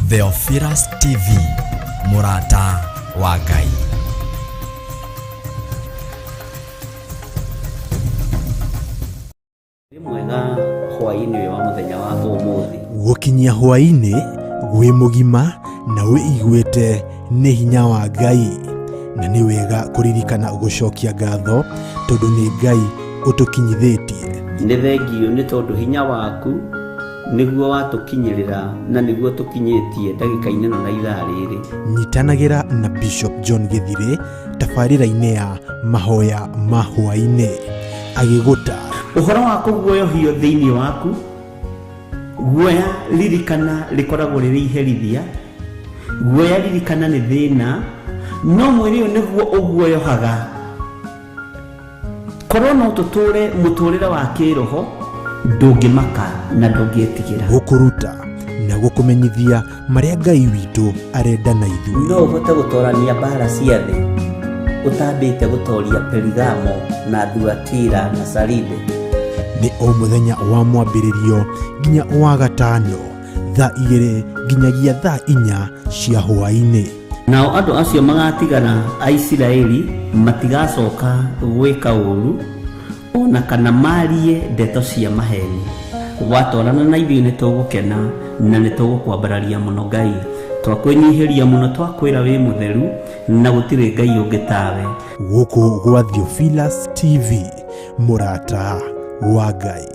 Theophilus TV, mũrata wa Ngai. Wĩ mwega hwaĩ-inĩ ũyũ wa mũthenya wa ũmũthĩ. Gũkinyia hwaĩ-inĩ wĩ mũgima na wĩiguĩte nĩ hinya wa Ngai, na nĩ wega kũririkana gũcokia ngatho tondũ nĩ Ngai ũtũkinyithĩtie. Nĩ thengiũ nĩ tondũ hinya waku nĩguo watũkinyĩrĩra na nĩguo tũkinyĩtie ndagĩka-inĩ ĩno na ithaa rĩrĩ. Nyitanagĩra na Bishop John Gĩthirĩ tabarĩra-inĩ ya mahoya ma hwaĩ-inĩ agĩgũtaara. Ũhoro wa kũguoyohio thĩinĩ waku, guoya ririkana rĩkoragwo rĩrĩ iherithia, guoya ririkana nĩ thĩna, no mwĩrĩ ũyũ nĩguo ũguoyohaga. Korwo no tũtũre mũtũrĩre wa kĩroho, ndũngĩmaka na ndũngĩtigĩra. Gũkũruta na gũkũmenyithia marĩa Ngai witũ arenda na ithuĩ. No ũhote gũtorania mbara cia thĩ ũtambĩte gũtoria Perigamo na Thuatira na Saride? Nĩ o mũthenya wa mwambĩrĩrio nginya wa gatano thaa 2 nginyagia thaa 4 cia hwaĩ-inĩ. Nao andũ acio magatigara a Isiraeli matigacoka gwĩka ũũru o na kana maarie ndeto cia maheeni. Watwarana na ithuĩ nĩ tũgũkena na nĩ tũgũkwambararia mũno Ngai. Twakwĩnyihĩria mũno twakwĩra wĩ mũtheru na gũtirĩ Ngai ũngĩ tawe. Gũkũ gwa Theophilus TV, mũrata wa Ngai.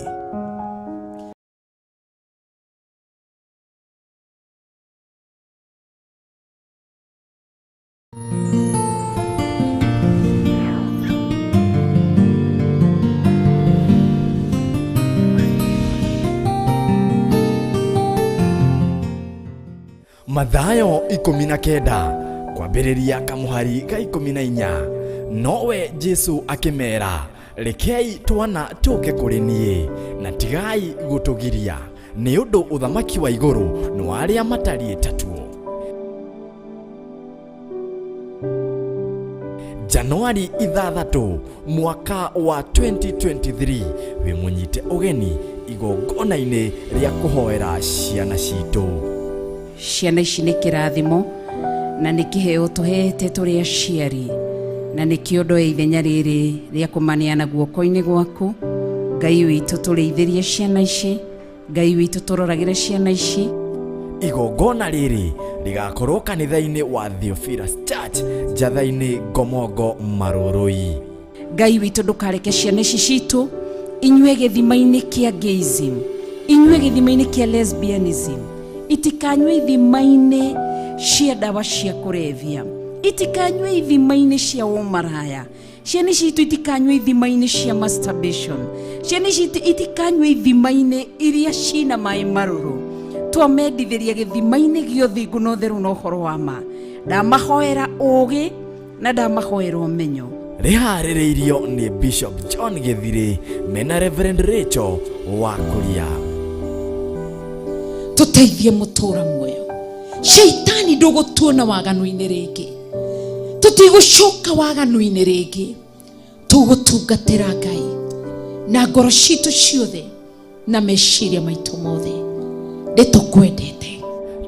Mathayo 19 kwambĩrĩria kamũhari ga 14. Nowe Jesu akĩmera, rekei twana tũke kũrĩ niĩ na tigai gũtũgiria, nĩ ũndũ ũthamaki wa igũrũ nĩ wa arĩa matariĩ ta tuo. Januari 6 mwaka wa 2023 wĩ mũnyite ũgeni igongona-inĩ rĩa kũhoera ciana citũ. Ciana ici nĩ kĩrathimo na nĩ kĩheo tũhete tũrĩ aciari, na nĩkĩo ndoya ithenya rĩrĩ rĩa kũmaneana guoko-inĩ gwaku. Ngai witũ tũrĩithĩrie ciana ici, Ngai witũ tũroragĩre ciana ici. Igongona rĩrĩ rĩgakorwo kanitha-inĩ wa Theophilus Church, Njatha-inĩ, Ngomongo, Marũrũi. Ngai witũ ndũkareke ciana ici citũ inyue gĩthima-inĩ kĩa gayism, inyue gĩthima-inĩ kĩa lesbianism, itikanyue ithima-inĩ cia ndawa cia kũrebia, itikanyue ithima-inĩ cia ũmaraya. Ciana ici citũ itikanyue ithima-inĩ cia masturbation, ciana ici itikanyue ithima-inĩ iria cina maĩ marũrũ. Twamendithĩria gĩthima-inĩ gĩa ũthingu na ũtheru na ũhoro wa ma. Ndamahoera ũũgĩ na ndamahoera ũmenyo. Rĩharĩrĩirio nĩ Bishop John Gĩthirĩ mena Reverend Rachel wa Kuria. Tũteithie mũtũra muoyo. Shaitani ndũgũtuona waganu-inĩ rĩngĩ, tũtigũcoka waganu-inĩ rĩngĩ, tũgũtungatĩra Ngai na ngoro citũ ciothe na meciria maitũ mothe. Nĩtũkwendete.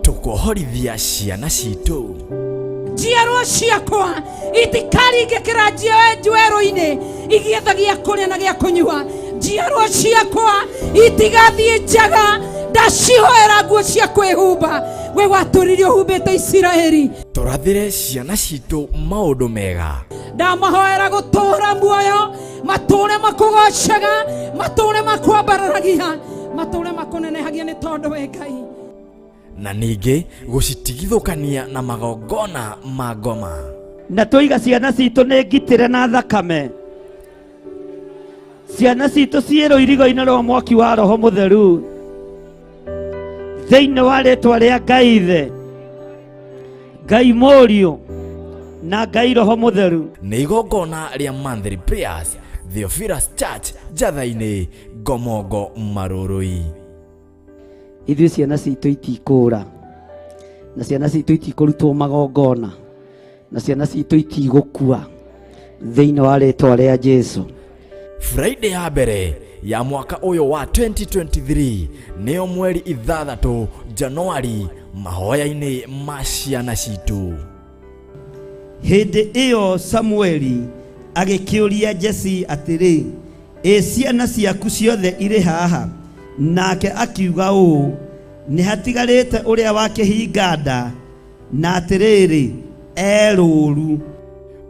Tũkohorithia ciana citũ. Njiarwa ciakwa itikaringĩkĩra njuerũ-inĩ igĩetha gĩa kũrĩa na gĩa kũnyua. Njiarwa ciakwa itigathiĩ njaga, ndacihoera nguo cia kwĩhumba. We watũririe ũhumbĩte Isiraeli. Tũrathĩre ciana citũ maũndũ mega. Ndamahoera gũtũũra muoyo, matũũre makũgocaga, matũũre makwambararagia, matũũre makũnenehagia nĩ tondũ we Ngai. Na ningĩ gũcitigithũkania na magongona ma ngoma. Na tũiga ciana citũ nĩ ngitĩre na thakame. Ciana citũ ciĩ rũirigo-inĩ rwa mwaki wa Roho Mũtheru. Thĩinĩ wa rĩtwa rĩa Ngai Ithe, Ngai Mũriũ na Ngai Roho Mũtheru. Nĩ igongona rĩa monthly prayers, Theophilus Church, Njatha-inĩ, Ngomongo, Marũrũi. Ithuĩ ciana citũ itikũra, na ciana citũ itikũrutwo magongona, na ciana citũ itigũkua thĩinĩ wa rĩtwa rĩa Jesu. Friday ya mbere ya mwaka ũyũ wa 2023 nĩyo mweri 6 Januari mahoya-inĩ ma ciana citũ. Hĩndĩ ĩyo Samueli agĩkĩũria Jesi atĩrĩ, ĩ ciana ciaku ciothe irĩ haha? Nake akiuga ũũ, nĩ hatigarĩte ũrĩa wa kĩhinga nda, na atĩrĩrĩ, e rũũru.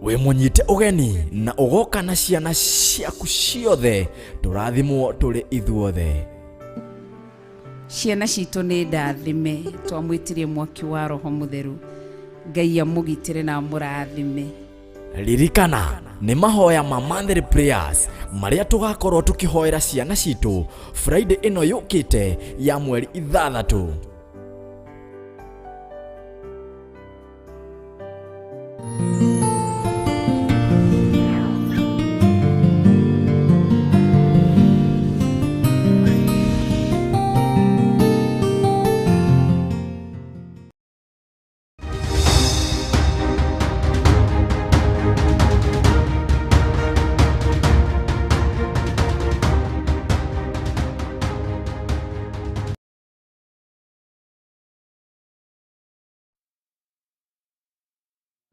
Wĩ mũnyite ũgeni na ũgoka na ciana ciaku ciothe, tũrathimwo tũrĩ ithuothe. Ciana citũ nĩ ndathime, twamwĩtirie mwaki wa Roho Mũtheru. Ngai amũgitĩre na amũrathime. Ririkana nĩ mahoya ma monthly prayers marĩa tũgakorwo tũkĩhoera ciana citũ Friday ĩno yũkĩte ya mweri 6.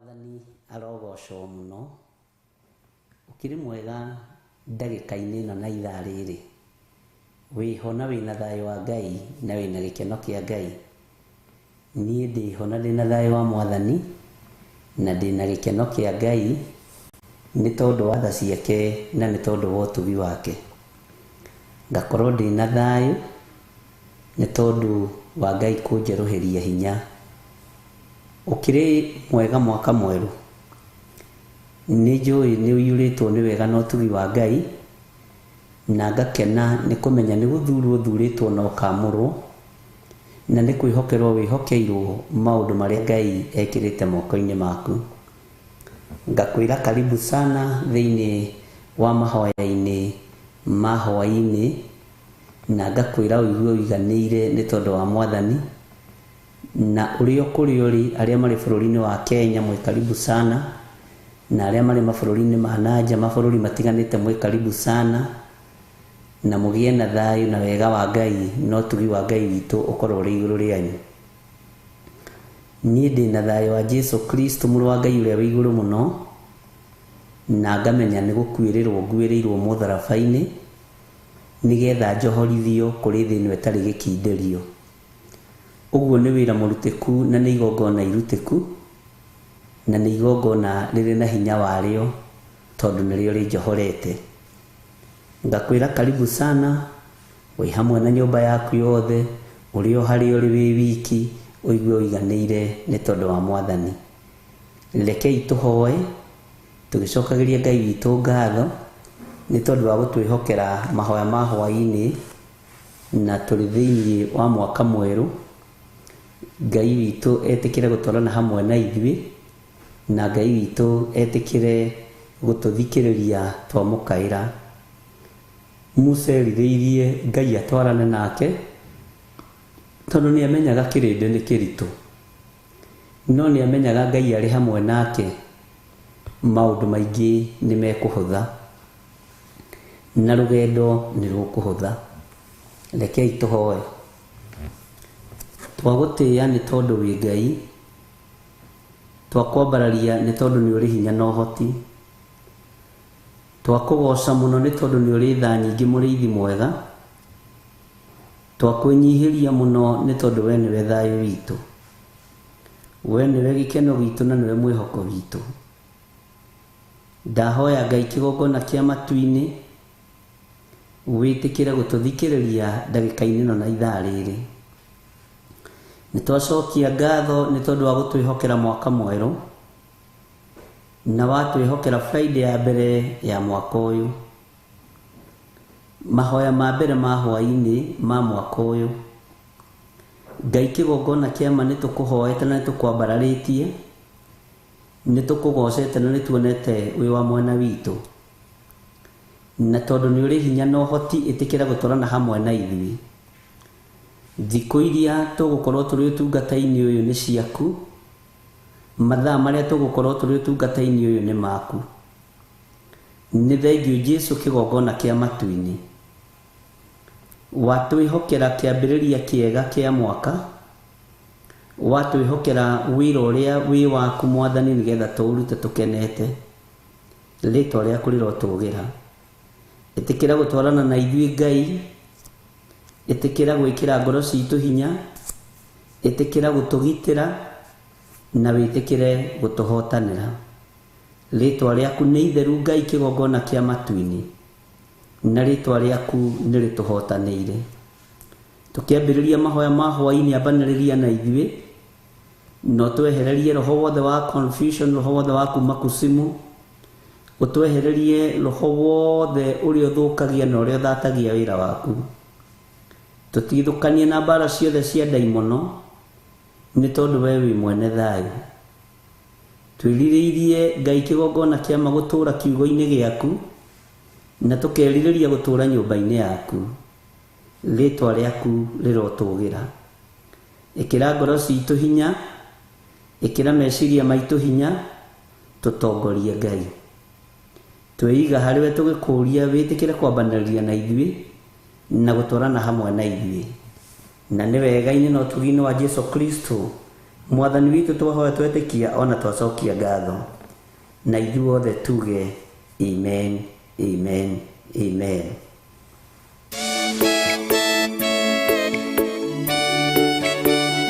Mwathani arogocwo mũno. Ũkĩrĩ mwega ndagĩka-inĩ ĩno na ithaa rĩrĩ, wĩho na wĩna thayũ wa Ngai na wĩna gĩkeno kĩa Ngai. Niĩ ndĩho na ndĩna thayũ wa Mwathani na ndĩna gĩkeno kĩa Ngai nĩ tondũ wa tha ciake na nĩ tondũ wa ũtugi wake. Ngakorwo ndĩna thayũ nĩ tondũ wa Ngai kũnjerũhĩria hinya. Ũkĩrĩ mwega mwaka mwerũ, nĩ njũĩ nĩ ũiyũrĩtwo nĩ wega na ũtugi wa Ngai, na ngakena nĩ kũmenya nĩ gũthurwo ũthurĩtwo na ũkamũrwo, na nĩ kwĩhokerwo wĩhokeirwo maũndũ marĩa Ngai ekĩrĩte moko-inĩ maku. Ngakwĩra karibu sana thĩinĩ wa mahoya-inĩ ma hwaĩ-inĩ, na ngakwĩra ũigue ũiganĩire nĩ tondũ wa Mwathani. Na ũrĩa kũrĩa ũrĩ, arĩa marĩ bũrũri-inĩ wa Kenya mwĩ karibu sana, na arĩa marĩ mabũrũri-inĩ ma nanja, mabũrũri matiganĩte mwĩ karibu sana, na mũgĩe na thayũ na wega wa Ngai na ũtugi wa Ngai witũ ũkorwo ũrĩ igũrũ rĩanyu. Niĩ ndĩ na thayũ wa Jesu Kristo mũrũ wa Ngai ũrĩa wĩ igũrũ mũno, na ngamenya nĩ gũkuĩrĩrwo nguĩrĩirwo mũtharaba-inĩ nĩgetha njohorithio kũrĩ thĩ ĩno ĩtarĩ gĩkindĩrio. Ũguo nĩ wĩra mũrutĩku na nĩ igongona irutĩku, na nĩ igongona rĩrĩ na hinya warĩo tondũ nĩrĩo rĩnjohorete. Ngakwĩra karibu sana, wĩ hamwe na nyũmba yaku yothe, ũrĩ o harĩa ũrĩ wĩ wiki, ũigue ũiganĩire nĩ tondũ wa Mwathani. Rekei tũhoe tũgĩcokagĩria Ngai witũ ngatho nĩ tondũ wa gũtwĩhokera mahoya ma hwaĩ-inĩ, na tũrĩ thĩinĩ wa mwaka mwerũ. Ngai witũ etĩkĩre gũtwarana hamwe na ithuĩ, na Ngai witũ etĩkĩre gũtũthikĩrĩria twamũkaĩra. Musa erirĩirie Ngai atwarane nake tondũ nĩ amenyaga kĩrĩndĩ nĩ kĩritũ, no nĩ amenyaga Ngai arĩ hamwe nake maũndũ maingĩ nĩ mekũhũtha na rũgendo nĩ rũkũhũtha. Rekei tũhoe. Twagũtĩĩa nĩ tondũ wĩ Ngai, twakwambararia nĩ tondũ nĩ ũrĩ hinya na ũhoti, twakũgoca mũno nĩ tondũ nĩ ũrĩ tha nyingĩ mũrĩithi mwega, twakwĩnyihĩria mũno nĩ tondũ we nĩwe thayũ witũ, we nĩwe gĩkeno gitũ na nĩwe mwĩhoko witũ. Ndahoya Ngai kĩgongona kĩa matu-inĩ wĩtĩkĩre gũtũthikĩrĩria ndagĩka-inĩ ĩno na ithaa rĩrĩ. Nĩ twacokia ngatho nĩ tondũ wa gũtwĩhokera mwaka mwerũ, na watwĩhokera Friday ya mbere ya mwaka ũyũ, mahoya ma mbere ma hwaĩ-inĩ ma mwaka ũyũ. Ngai kĩgongona kĩa ma nĩ tũkũhoete na nĩ tũkwambararĩtie, nĩ tũkũgocete na nĩ tuonete wĩ wa mwena witũ, na tondũ nĩ ũrĩ hinya na ũhoti ĩtĩkĩra gũtwarana hamwe na ithuĩ. Thikũ iria tũgũkorwo tũrĩ ũtungata-inĩ ũyũ nĩ ciaku, mathaa marĩa tũgũkorwo tũrĩ ũtungata-inĩ ũyũ nĩ maku. Nĩ thengiũ Jesu kĩgongona kĩa matu-inĩ. Watwĩhokera kĩambĩrĩria kĩega kĩa mwaka, watwĩhokera wĩra ũrĩa wĩ waku Mwathani nĩgetha tũũrute tũkenete. Rĩtwa rĩaku rĩrotũgĩra. Ĩtĩkĩra gũtwarana na ithuĩ Ngai, ĩtĩkĩra gwĩkĩra ngoro citũ hinya, ĩtĩkĩra gũtũgitĩra na wĩtĩkĩre gũtũhotanĩra. Rĩtwa rĩaku nĩ itheru Ngai kĩgongona kĩa matu-inĩ, na rĩtwa rĩaku nĩ rĩtũhotanĩire. Tũkĩambĩrĩria mahoya ma hwaĩ-inĩ, ambanĩrĩria na ithuĩ, na ũtwehererie roho wothe wa confusion, roho wothe wa kuma kusimu, ũtwehererie roho wothe ũrĩa ũthũkagia na ũrĩa ũthatagia wĩra waku. Tũtigithũkanie na mbara ciothe cia ndaimono, nĩ tondũ we wĩ mwene thayũ. Twĩrirĩirie Ngai kĩgongona kĩa ma gũtũũra kiugo-inĩ gĩaku, na tũkerirĩria gũtũũra nyũmba-inĩ yaku. Rĩtwa rĩaku rĩrotũgĩra. Ĩkĩra ngoro citũ hinya, ĩkĩra meciria maitũ hinya, tũtongorie Ngai. Twĩiga harĩwe tũgĩkũũria wĩtĩkĩre kwambanĩrĩria na ithuĩ na gũtwarana hamwe na ithuĩ. Na nĩ wega-inĩ na ũtugi-inĩ wa Jesu Kristo Mwathani witũ twahoya twetĩkia ona twacokia ngatho. Na ithuothe tuge amen, amen, amen.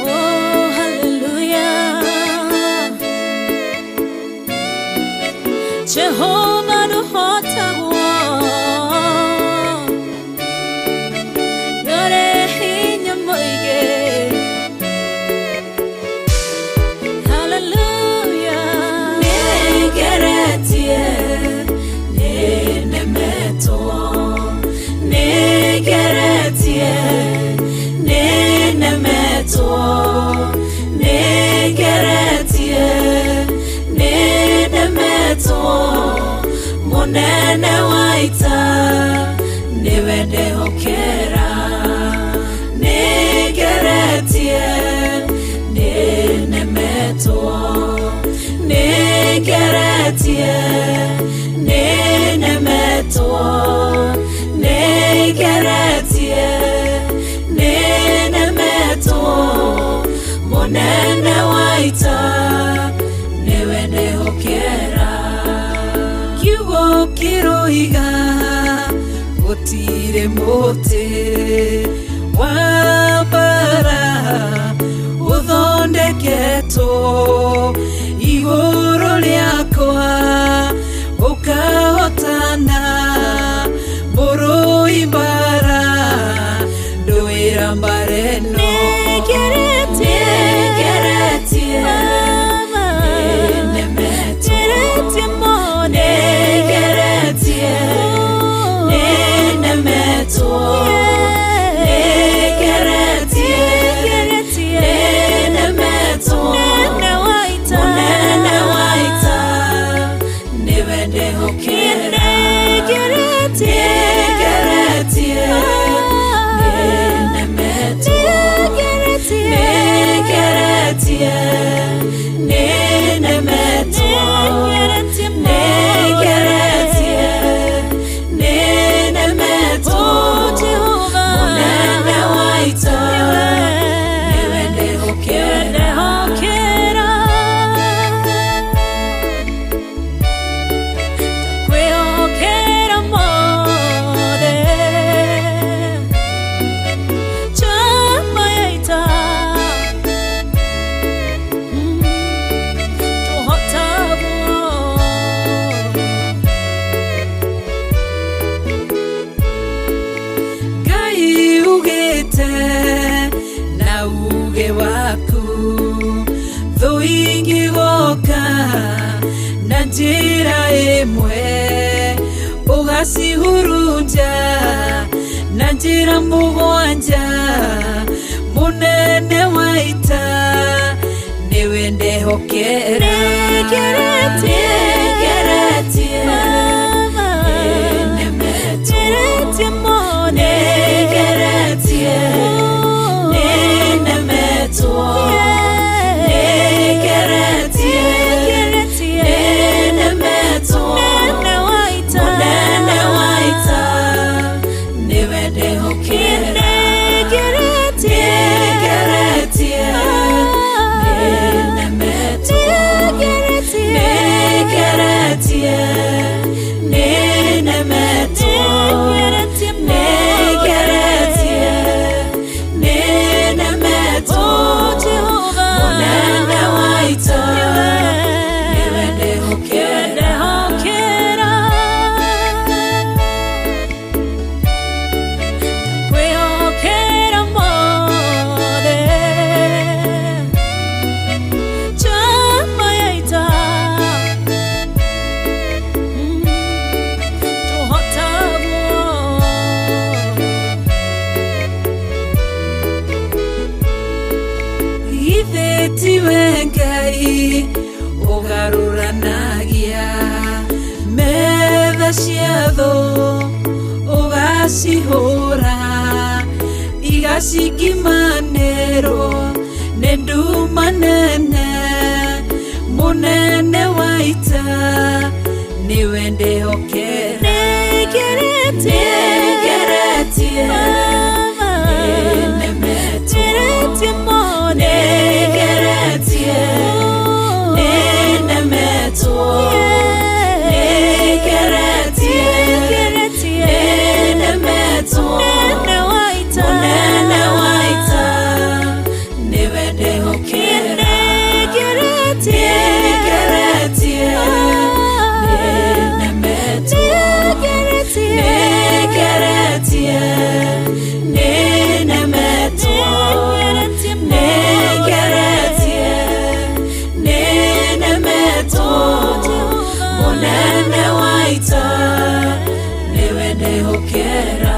Oh, hallelujah. Jehovah nũhotagwo. Nĩũrĩ hinya mũingĩ. Hallelujah. Nĩngeretie, nĩnemetwo. Nĩngeretie, nĩnemetwo. Nĩngeretie, nĩnemetwo. Mũnene wa ita nĩwe ndehokera. Nĩngeretie, nĩnemetwo. Nĩngeretie, nĩnemetwo. Nĩngeretie, nĩnemetwo. Mũnene wa ita nĩwe ndehokera. Kiugo kĩroiga gũtirĩ mũtĩ wa mbara ũthondeketwo igũrũ rĩakwa ũkahotana mũrũi mbara ndũĩra mbara ĩno. Nĩngeretie, nĩnemetwo. Nĩngeretie, nĩnemetwo. Nĩngeretie, nĩnemetwo. Mũnene wa ita nĩwe ndehokera. Nĩngeretie, nĩnemetwo. Nĩngeretie, nĩnemetwo. Nĩngeretie, nĩnemetwo. Mũnene wa ita nĩwe ndehokera. Kwĩhokera mothe chama ya ita tũhotagwo. Ngai ugĩte na uge waku thũ ingĩgoka na njĩra ĩmwe ũgacihurunja na njĩra mũgwanja. Mũnene wa ita nĩwe ndehokera. Nĩngeretie, nĩnemetwo. Nĩngeretie, nĩnemetwo. Nĩngeretie, nĩnemetwo. Githĩ tiwe Ngai ũgarũranagia metha cia thũ, ũgacihũra igacikimanĩrwo nĩ nduma nene. Mũnene wa ita nĩwe ndĩhokera. Nĩngeretie, nĩnemetwo, nĩngeretie, nĩnemetwo, nĩngeretie, nĩnemetwo. Mũnene wa ita nĩwe ndĩhokera. Nĩngeretie, nĩnemetwo, nĩngeretie, nĩnemetwo, nĩngeretie, nĩnemetwo. Mũnene wa ita nĩwe ndĩhokera.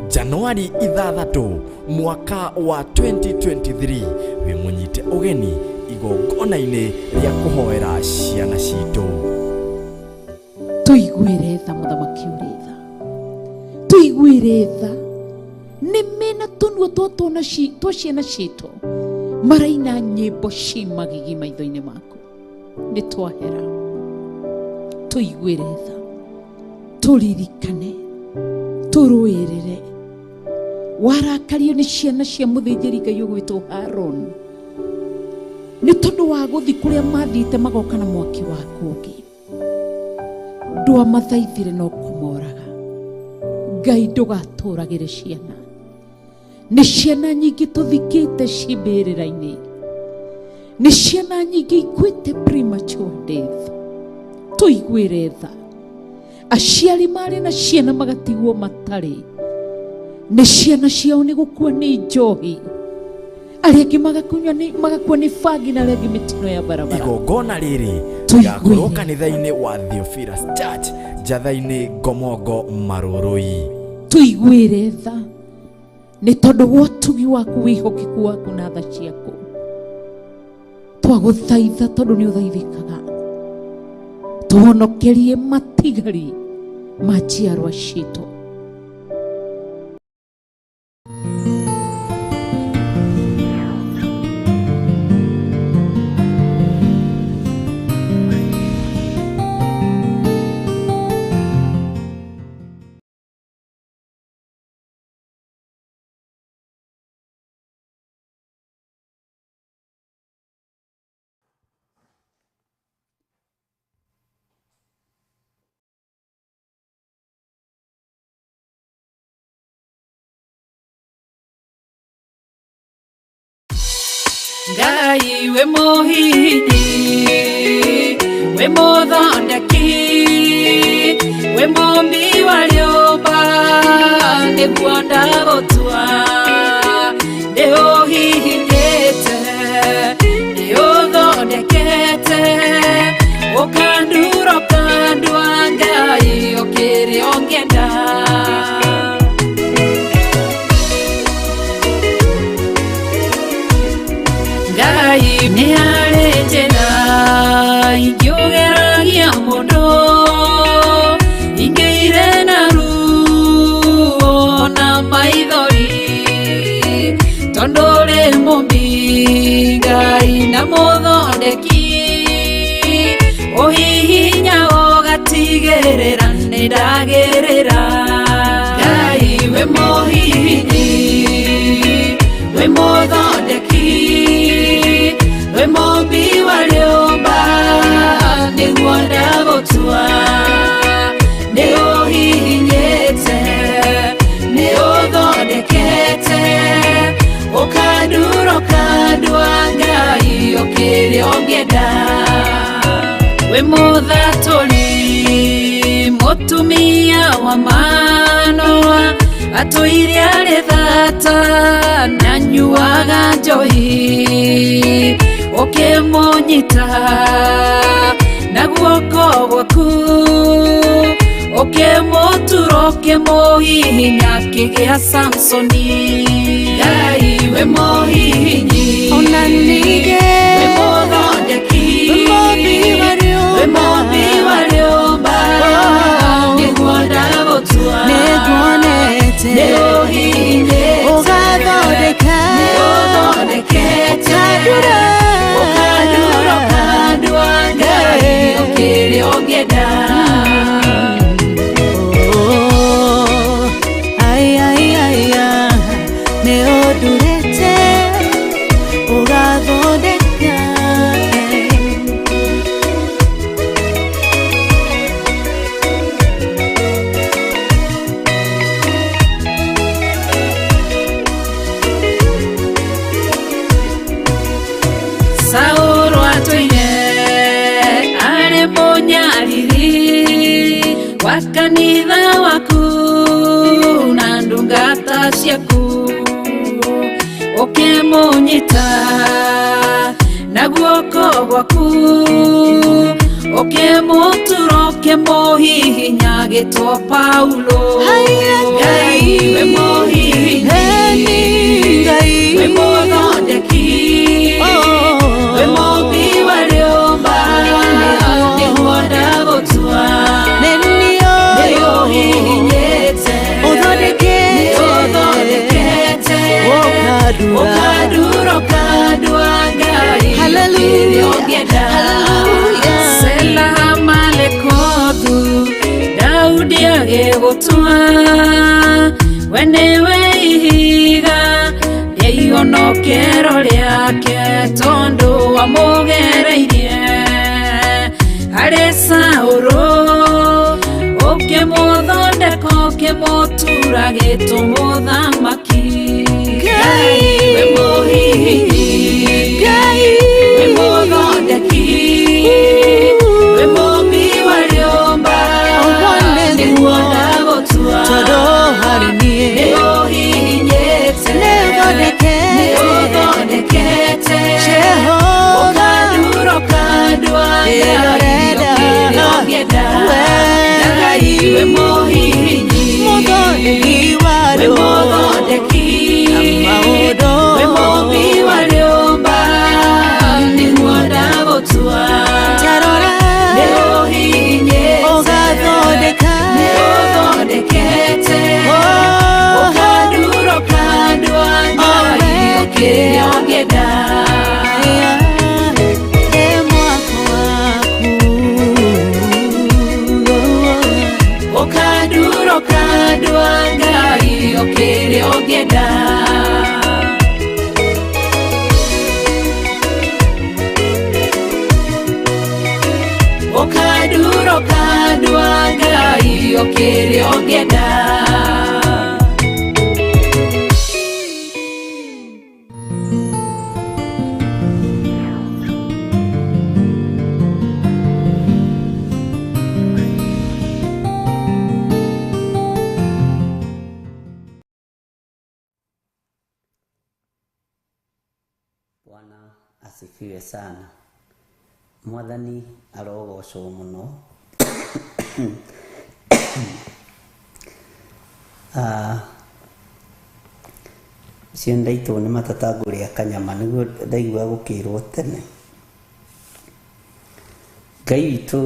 Januari 6 mwaka wa 2023 wĩ mũnyite ũgeni igongona-inĩ rĩa kũhoera ciana citũ. Tũiguĩre tha, mũthamaki ũrĩ tha, tũiguĩre tha. Nĩ mena tũnua twa ciana citũ maraina nyĩmbo ci magigi maitho-inĩ maku. Nĩ twahera, tũiguĩre tha, tũririkane, tũrũĩrĩre. Warakario nĩ ciana cia mũthĩnjĩri Ngai ũgwĩtwo Harũn nĩ tondũ wa gũthiĩ kũrĩa mathiĩte magoka na mwaki wa kũngĩ. Ndwamathaithire no kũmoraga. Ngai ndũgatũragĩre ciana. Nĩ ciana nyingĩ tũthikĩte cimbĩrĩra-inĩ, nĩ ciana nyingĩ ikuĩte premature death. Tũiguĩre tha. Aciari marĩ na ciana magatigwo matarĩ, nĩ ciana ciao nĩ gũkua nĩ njohi, arĩa angĩ magakua nĩ bangi, na arĩa angĩ mĩtino ya barabara. Igongona rĩrĩ Tũiguĩre. rĩgakorwo kanitha-inĩ wa Theophilus Church, Njatha-inĩ, Ngomongo, Marũrũi. Tũiguĩre tha nĩ tondũ wa ũtugi waku, wĩhokeku waku na tha ciaku. Twagũthaitha tondũ nĩ ũthaithĩkaga, tũhonokerie matigari ma njiarwa citũ. Ngai we mũhihinyi, we mũthondeki, we mũmbi wa rĩũmba, nĩguo ndagũtua. Nĩ ũhihinyĩte, nĩ ũthondekete, ũkandura ũkandua, Ngai ũkĩrĩ ũngĩenda. Ngai nĩ harĩ njĩra ingĩũgeragia mũndũ, ingĩire na ruo na maithori, tondũ ũrĩ mũmbi Ngai na mũthondeki, ũhihinya ũgatigĩrĩra. Ndagĩrĩra nĩ ndagĩrĩra Ngai we mũhihinyi we mũthondeki we mũmbi wa rĩũmba nĩguo ndagũtua nĩ ũhihinyĩte nĩ ũthondekete ũkandura ũkandua Ngai ũkĩrĩa ũngĩenda we mũthatũri mũtumia wa Manoa atũire arĩ thata na anyuaga njohi ũkĩmũnyita na guoko gwaku ũkĩmũtura ũkĩmũhihinya akĩgĩa Samsoni Ngai we mũhihinyi Ona ningĩ we mũthondeki we mũmbi wa rĩũmba we mũmbi wa rĩũmba nĩguo ndagũtua nĩnguonete nĩ ũhihinyĩte ũgathondeka nĩ ũthondekete ũkandura ũkandura ũkandua Ngai ũkĩrĩa ũngĩenda Oh, ai, ai, ai, ah, nĩ ũndurĩte ũgathondeka Saũlũ atũire arĩ mũnyariri wa kanitha waku na ndungata ciaku ũkĩmũnyita na guoko gwaku ũkĩmũtura ũkĩmũhihinya agĩtwo Paulo Ngai we mũhihinyi Eni Ngai we mũthondeki we mũmbi wa rĩũmba nĩguo ndagũtua nĩ nĩ niĩ ũhihinyĩte ũthondekete nĩ ũthondekete ũkandura ũkandura ũkandua Ngai Hallelujah. ũkĩrĩa ũngĩenda Hallelujah. Sela Malekothu Daudi agĩgũtua we nĩwe ihiga rĩa ihonokero rĩake tondũ wamũgereirie harĩ Saũlũ ũkĩmũthondeka ũkĩmũtura gĩtũmũthamaki Ngai we mũhihinyi Ngai we mũthondeki we mũmbi wa rĩũmba Ũguo nĩguo nĩguo ndagũtua tondũ harĩ nĩ niĩ ũhihinyĩte nĩ ũthondekete nĩ ũthondekete Jehova ũkandura ũkandua Ngai Ĩrorenda. ũkĩrĩa ũngĩenda We Ngai we mũhihinyi mũthondeki wa we rĩũmba mũthondeki maũndũ we mũmbi wa rĩũmba nĩguo ndagũtua tarora nĩ ũhihinyĩte ũgathondeka nĩ ũthondekete Oh. ũkandura ũkandua Ngai ũkĩrĩa ũngĩenda Ĩ mwako waku ũkandura ũkandua Ngai ũkĩrĩa ũngĩenda ũkandura ũkandua Ngai ũkĩrĩa ũngĩenda Bwana asifiwe sana. Mwathani arogocwo mũno. Cio ndaitwo nĩ matata ngũrĩa kanyama nĩguo ndaigua gũkĩrwo tene. Ngai witũ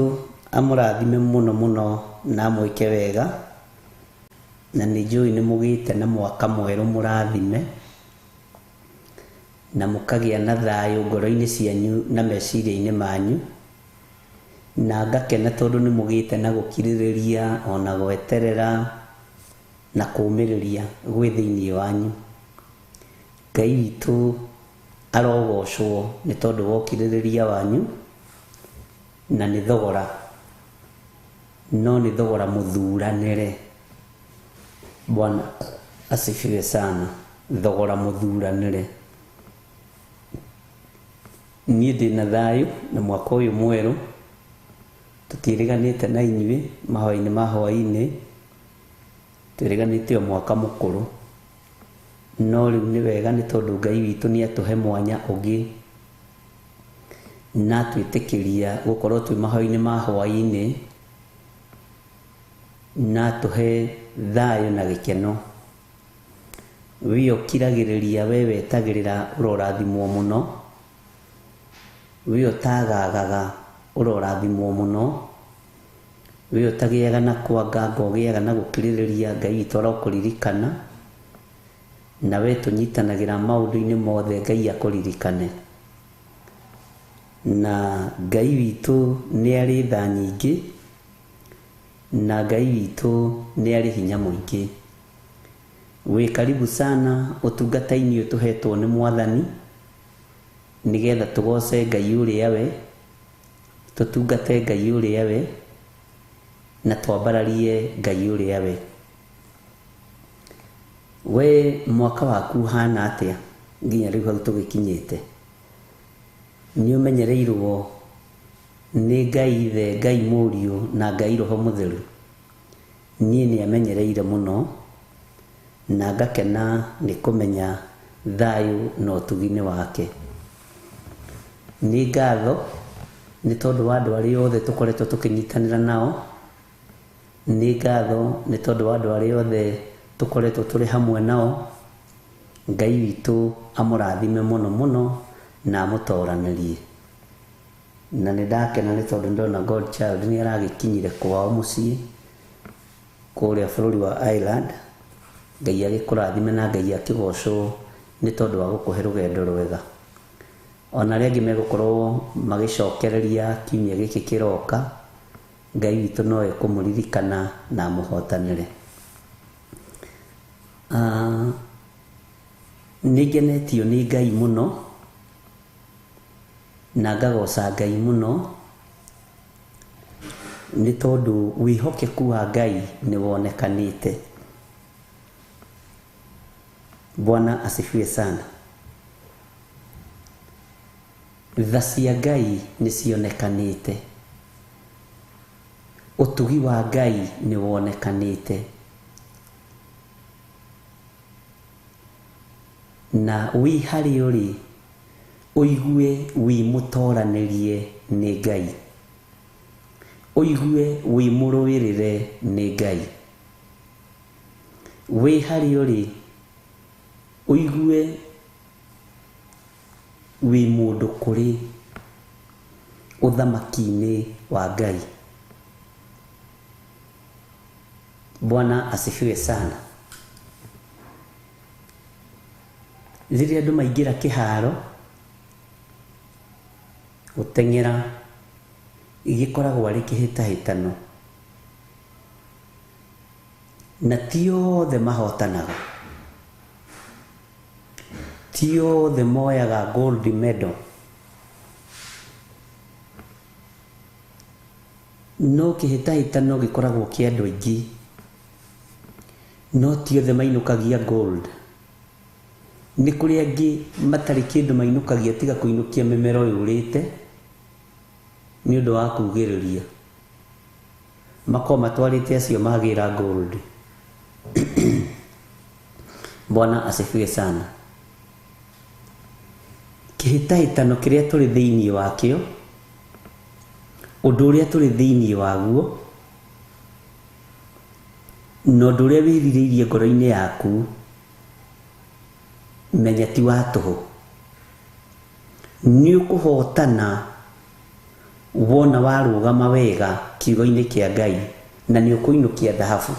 amũrathime mũno mũno na amwĩke wega, na nĩ njũĩ nĩ mũgĩte na mwaka mwerũ mũrathime na mũkagĩa na thayũ ngoro-inĩ cianyu na meciria-inĩ manyu. Na ngakena tondũ nĩ mũgĩte na gũkirĩrĩria ona gweterera na kũũmĩrĩria gwĩ thĩinĩ wanyu. Ngai witũ arogocwo nĩ tondũ wa ũkirĩrĩria wanyu, na nĩ thogora, no nĩ thogora mũthuranĩre. Bwana asifiwe sana. Thogora mũthuranĩre. Niĩ ndĩna thayũ na mwaka ũyũ mwerũ, tũtiĩrĩganĩte na inyuĩ mahoya-inĩ ma hwaĩ-inĩ, twĩrĩganĩte o mwaka mũkũrũ. No rĩu nĩ wega nĩ tondũ Ngai witũ nĩ atũhe mwanya ũngĩ na atwĩtĩkĩria gũkorwo twĩ mahoya-inĩ ma hwaĩ-inĩ, na atũhe thayũ na gĩkeno. We ũkiragĩrĩria, we wetagĩrĩra, ũrorathimwo mũno. We ũtagagaga, ũrorathimwo mũno. We ũtagĩaga na kwanganga, ũgĩaga na gũkirĩrĩria, Ngai witũ arokũririkana. Na we tũnyitanagĩra maũndũ-inĩ mothe, Ngai akũririkane. Na Ngai witũ nĩ arĩ tha nyingĩ, na Ngai witũ nĩ arĩ hinya mũingĩ. Wĩ karibu sana ũtungata-inĩ ũyũ tũhetwo nĩ Mwathani, nĩgetha tũgoce Ngai ũrĩa we, tũtungate Ngai ũrĩa we, na twambararie Ngai ũrĩa we. We mwaka waku ũhana atĩa nginya rĩu hau tũgĩkinyĩte? Nĩ ũmenyereirwo nĩ Ngai Ithe, Ngai Mũriũ na Ngai Roho Mũtheru? Niĩ nĩ amenyereire mũno na ngakena nĩ kũmenya thayũ na ũtugi-inĩ wake. Nĩ ngatho nĩ tondũ wa andũ arĩa othe tũkoretwo tũkĩnyitanĩra nao. Nĩ ngatho nĩ tondũ wa andũ arĩa othe tũkoretwo tũrĩ hamwe nao. Ngai witũ amũrathime mũno mũno na amũtoranĩrie. Na nĩ ndakena nĩ tondũ ndona God Child nĩ aragĩkinyire kwao mũciĩ kũrĩa bũrũri wa Ireland. Ngai agĩkũrathime na Ngai akĩgocwo nĩ tondũ wa gũkũhe rũgendo rwega. Ona arĩa angĩ megũkorwo magĩcokereria kiumia gĩkĩ kĩroka, Ngai witũ no ekũmũririkana na amũhotanĩre. Nĩ ngenetio nĩ Ngai mũno na ngagoca Ngai mũno nĩ tondũ wĩhokeku wa Ngai nĩ wonekanĩte. Bwana asifiwe sana. Tha cia Ngai nĩ cionekanĩte. Ũtugi wa Ngai nĩ wonekanĩte. Na wĩ harĩa ũrĩ, ũigue wĩ mũtoranĩrie nĩ Ngai. Ũigue wĩ mũrũĩrĩre nĩ Ngai. Wĩ harĩa ũrĩ, ũigue wĩ mũndũ kũrĩ ũthamaki-inĩ wa Ngai. Bwana asifiwe sana. Rĩrĩa andũ maingĩra kĩharo gũteng'era gĩkoragwo arĩ kĩhĩtahĩtano, na ti othe mahotanaga, ti othe moyaga gold medal. No kĩhĩtahĩtano gĩkoragwo kĩa andũ aingĩ, no ti othe mainũkagia gold. Nĩ kũrĩ angĩ matarĩ kĩndũ mainũkagia tiga kũinũkia mĩmero yũrĩte nĩ ũndũ wa kugĩrĩria. Makorwo matwarĩte acio magĩra gold. Bwana asifiwe sana. Kĩhĩtahĩtano kĩrĩa tũrĩ thĩinĩ wakĩo, ũndũ ũrĩa tũrĩ thĩinĩ waguo, na ũndũ ũrĩa wĩrirĩirie ngoro-inĩ yaku, menya ti wa tũhũ. Nĩ ũkũhotana wona warũgama wega kiugo-inĩ kĩa Ngai, na nĩ ũkũinũkia thahabu.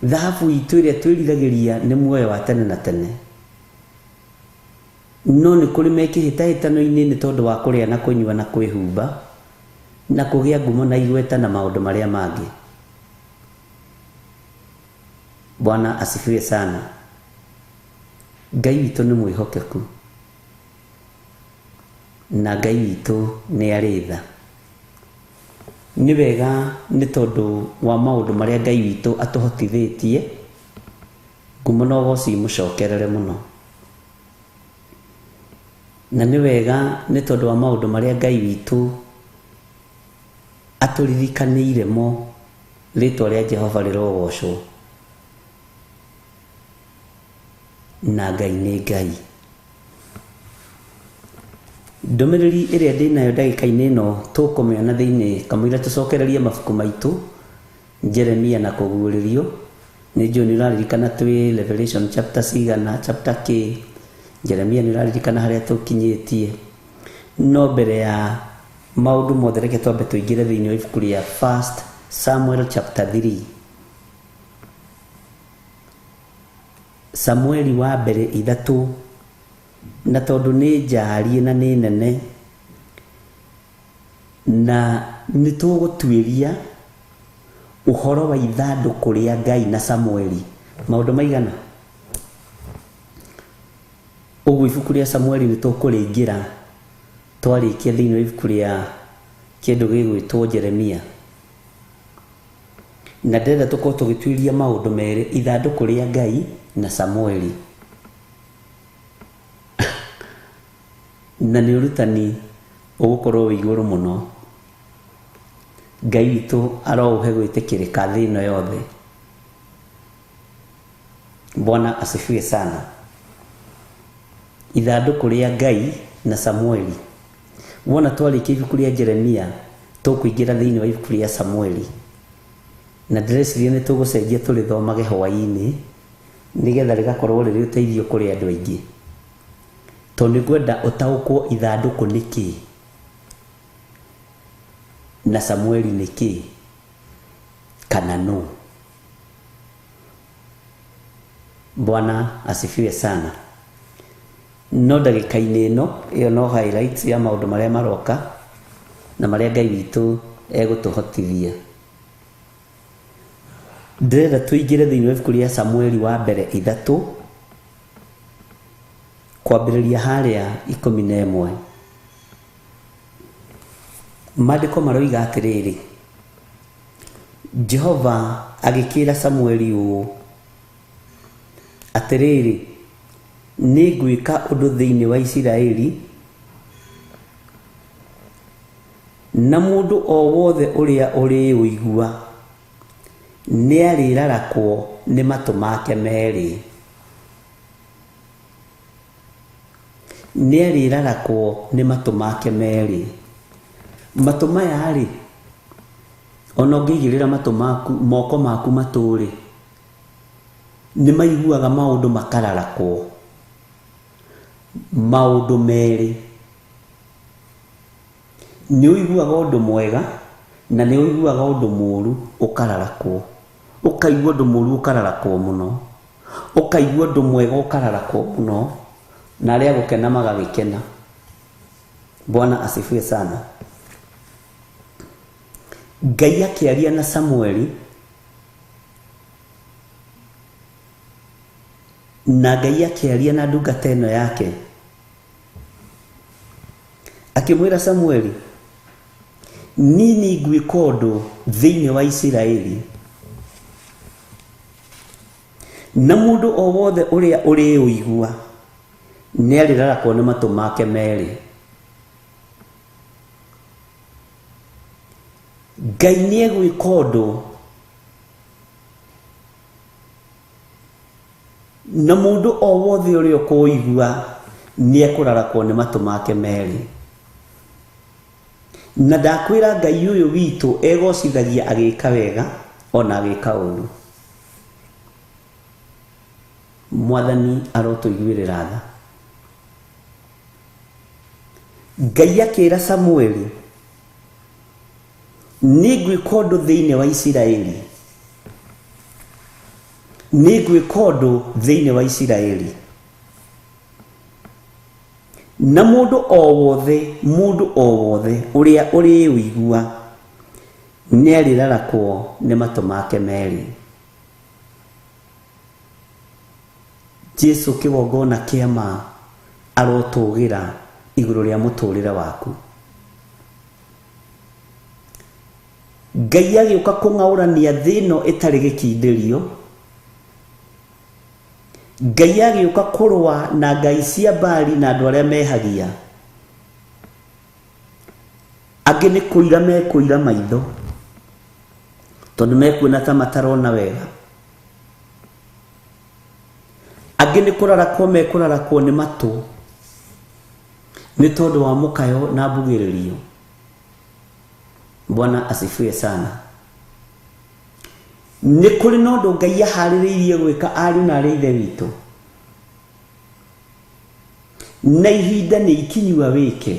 Thahabu itũ ĩrĩa twĩriragĩria nĩ muoyo wa tene na tene. No nĩ kũrĩ me kĩhĩtahĩtano-inĩ nĩ tondũ wa kũrĩa na kũnyua na kwĩhumba na kũgĩa ngumo na igweta na maũndũ marĩa mangĩ. Bwana asifiwe sana. Ngai witũ nĩ mwĩhokeku na Ngai witũ nĩ arĩ tha. Nĩ wega nĩ tondũ wa maũndũ marĩa Ngai witũ atũhotithĩtie, ngumo na ũgoci imũcokerere mũno. Na nĩ wega nĩ tondũ wa maũndũ marĩa Ngai witũ atũririkanĩire mo, rĩtwa rĩa Jehova rĩrogocwo. Na Ngai nĩ Ngai. Ndũmĩrĩri ĩrĩa ndĩnayo ndagĩka-inĩ ĩno tũkũmĩona thĩinĩ kamũira tũcokererie mabuku maitũ Jeremia na kũguũrĩrio. Nĩ njũĩ nĩ ũraririkana twĩ Revelation chapter cigana, chapter kĩ. Jeremia nĩ ũraririkana harĩa tũkinyĩtie. No mbere ya maũndũ mothe reke twambe tũingĩre thĩinĩ wa ibuku rĩa First Samuel chapter 3. Samueli wa mbere ithatũ, na tondũ nĩ njariĩ na nĩ nene, na nĩ tũgũtuĩria ũhoro wa ithandũkũ rĩa Ngai na Samueli maũndũ maigana ũguo. Ibuku rĩa Samueli nĩ tũkũrĩingĩra twarĩkia thĩinĩ wa ibuku rĩa kĩndũ gĩgwĩtwo Jeremia, na ndĩrenda tũkorwo tũgĩtuĩria maũndũ merĩ, ithandũkũ rĩa Ngai na Samueli, na nĩ ũrutani ũgũkorwo wĩ igũrũ mũno. Ngai witũ aroũhe gwĩtĩkĩrĩka thĩ ĩno yothe. Bwana asifiwe sana. Ithandũkũ rĩa Ngai na Samueli. Wona twarĩkia ibuku rĩa Jeremia, tũkũingĩra thĩinĩ wa ibuku rĩa Samueli, na ndĩreciria nĩ tũgũcenjia tũrĩthomage hwaĩ-inĩ nĩgetha rĩgakorwo rĩrĩ ũteithio kũrĩ andũ aingĩ, tondũ nĩ ngwenda ũtaũkwo ithandũkũ nĩ kĩĩ na Samueli nĩ kĩĩ kana nũ. Bwana asifiwe sana. No ndagĩka-inĩ ĩno, ĩyo no highlights ya maũndũ marĩa maroka na marĩa Ngai witũ egũtũhotithia. Ndĩrenda tũingĩre thĩinĩ wa ibuku rĩa Samueli wa mbere ithatũ, kwambĩrĩria harĩa 11. Maandĩko maroiga atĩrĩrĩ, Jehova agĩkĩra Samueli ũũ, atĩrĩrĩ, nĩ ngwĩka ũndũ thĩinĩ wa Isiraeli, na mũndũ o wothe ũrĩa ũrĩũigua nĩarĩrarakwo nĩ matũ make merĩ. Nĩarĩrarakwo nĩ matũ make merĩ. Matũ maya rĩ, ona ũngĩigĩrĩra matũ maku, moko maku matũ-rĩ, nĩ maiguaga maũndũ makararakwo. Maũndũ merĩ. Nĩ ũiguaga ũndũ mwega na nĩ ũiguaga ũndũ mũũru ũkararakwo. Ũkaigua ũndũ mũũru ũkararakwo mũno, ũkaigua ũndũ mwega ũkararakwo mũno, na arĩa gũkena magagĩkena. Bwana asifiwe sana. Ngai akĩaria na Samueli, na Ngai akĩaria na ndungata ĩno yake, akĩmwĩra Samueli, niĩ nĩ ngwĩka ũndũ thĩinĩ wa Isiraeli, na mũndũ o wothe ũrĩa ũrĩũigua nĩarĩrarakwo nĩ matũ make merĩ. Ngai nĩegwĩka ũndũ na mũndũ o wothe ũrĩa ũkũigua nĩekũrarakwo nĩ matũ make merĩ. Na ndakwĩra Ngai ũyũ witũ egocithagia agĩka wega ona agĩka ũru. Mwathani arotũiguĩrĩra tha. Ngai akĩra Samueli, nĩ ngwĩka ũndũ thĩinĩ wa Isiraeli, nĩ ngwĩka ũndũ thĩinĩ wa Isiraeli. Na mundu o wothe, mundu o wothe uria uriuigua nĩarĩrarakwo nĩ matũ make merĩ. Jesu kĩgongona kĩa ma arotũgĩra igũrũ rĩa mũtũrĩre waku. Ngai agĩũka kũng'aũrania thĩ ĩno ĩtarĩ gĩkindĩrio. Ngai agĩũka kũrũa na ngai cia Baali na andũ arĩa mehagia. Angĩ nĩ kũira mekũira maitho tondũ mekuona ta matarona wega. Angĩ nĩ kũrarakwo mekũrarakwo nĩ matũ nĩ tondũ wa mũkayo na mbugĩrĩrio. Bwana asifiwe sana. Nĩ kũrĩ na ũndũ Ngai aharĩrĩirie gwĩka ariũ na arĩ ithe witũ, na ihinda nĩ ikinyua wĩke.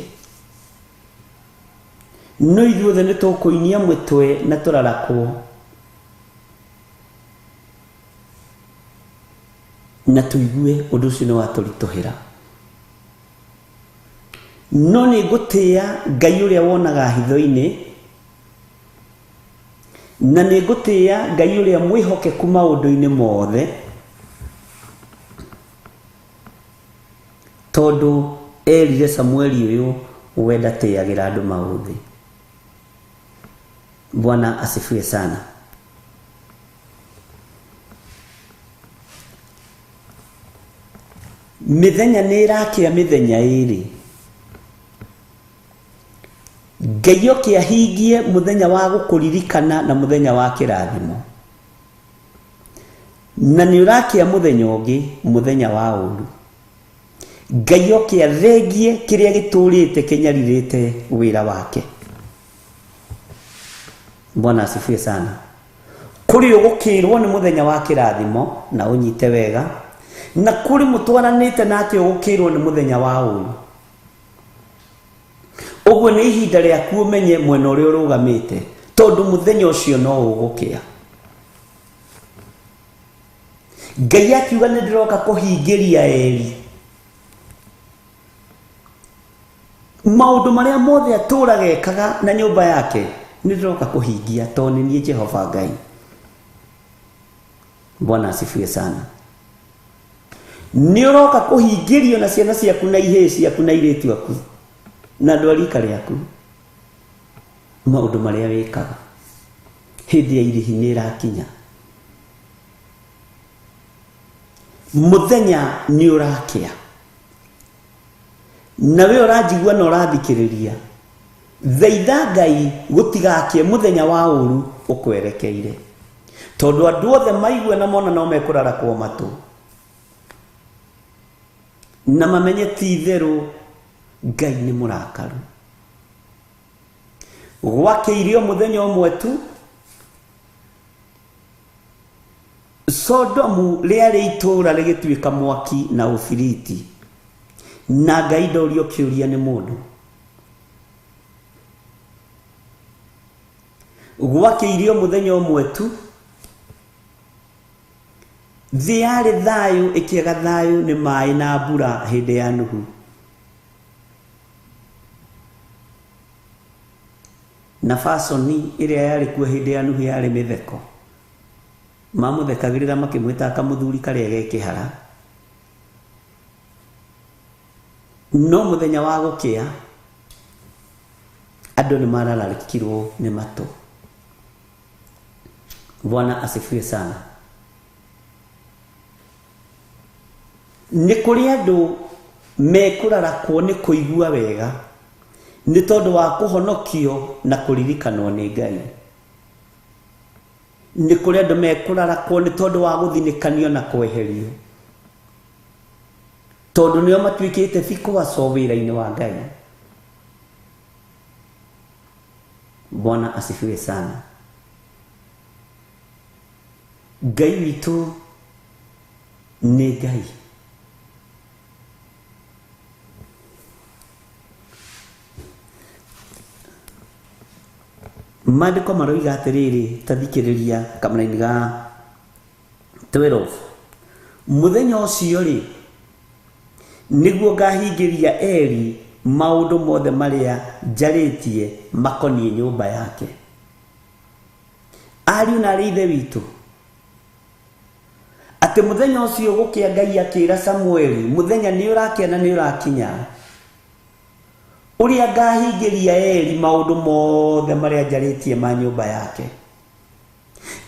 No ithuothe nĩ tũkũinia mũtwe na tũrarakwo na tũigue ũndũ ũcio nĩ watũritũhĩra. No nĩ ngũtĩĩa Ngai ũrĩa wonaga hitho-inĩ, na nĩ ngũtĩĩa Ngai ũrĩa mwĩhokeku maũndũ-inĩ mothe, tondũ erire Samueli ũyũ we ndatĩagĩra andũ maũthĩ. Bwana asifiwe sana. Mĩthenya nĩ ĩrakĩra mĩthenya ĩrĩ. Ngai oke ahingie mũthenya wa gũkũririkana na mũthenya wa kĩrathimo. Na nĩ ũrakĩa mũthenya ũngĩ, mũthenya wa ũũru. Ngai oke athengie kĩrĩa gĩtũrĩte kĩnyarirĩte wĩra wake. Bwana asifiwe sana. Kũrĩ ũgũkĩrwo nĩ mũthenya wa kĩrathimo na ũnyite wega, na kũrĩ mũtwaranĩte nake ũgũkĩrwo nĩ mũthenya wa ũũru. Ũguo nĩ ihinda rĩaku ũmenye mwena ũrĩa ũrũgamĩte, tondũ mũthenya ũcio no ũgũkĩa. Ngai akiuga nĩ ndĩroka kũhingĩria Eli maũndũ marĩa mothe atũraga ekaga na nyũmba yake, nĩ ndĩroka kũhingia tondũ nĩ niĩ Jehova Ngai. Bwana asifiwe sana. Nĩ ũroka kũhingĩrio na ciana ciaku na ihĩĩ ciaku na airĩtu aku na andũ a rika rĩaku maũndũ marĩa wĩkaga. Hĩndĩ ya irĩhi nĩ ĩrakinya. Mũthenya nĩ ũrakĩa. Na we ũranjigua na ũrathikĩrĩria, thaitha Ngai gũtigakĩe mũthenya wa ũũru ũkwerekeire, tondũ andũ othe maigua na mona no mekũrarakwo matũ na mamenye ti itherũ Ngai nĩ mũrakaru. Gwakĩirio mũthenya ũmwe tu, Sodomu rĩarĩ itũũra rĩgĩtuĩka mwaki na ũbiriti, na Ngai ndorio kĩũria nĩ mũndũ. Gwakĩirio mũthenya ũmwe tu, thĩ yarĩ thayũ ĩkĩaga thayũ nĩ maĩ na mbura hĩndĩ ya Nuhu. Na fasoni ĩrĩa yarĩ kuo hĩndĩ ya Nuhu yarĩ mĩtheko. Mamũthekagĩrĩra makĩmwĩta kamũthuri karĩa ge kĩhara. No mũthenya wa gũkĩa andũ nĩ marararĩkirwo nĩ matũ. Bwana asifiwe sana. Nĩ kũrĩ andũ mekũrarakwo nĩ kũigua wega nĩ tondũ wa kũhonokio na kũririkanwo nĩ Ngai. Nĩ kũrĩ andũ mekũrarakwo nĩ tondũ wa gũthinĩkanio na kweherio, tondũ nĩo matuĩkĩte vikwazo wĩra-inĩ wa Ngai. Bwana asifiwe sana. Ngai witũ nĩ Ngai. Maandĩko maroiga atĩrĩrĩ, ta thikĩrĩria kamũraini ga 12. Mũthenya ũcio rĩ, Nĩguo ngahingĩria Eli maũndũ mothe marĩa njarĩtie makoniĩ nyũmba yake. Ariũ na arĩ ithe witũ, atĩ mũthenya ũcio gũkĩa Ngai akĩra Samueli, mũthenya nĩ ũrakĩa na nĩ ũrakinya, ũrĩa ngahingĩria Eli maũndũ mothe marĩa njarĩtie ma nyũmba yake.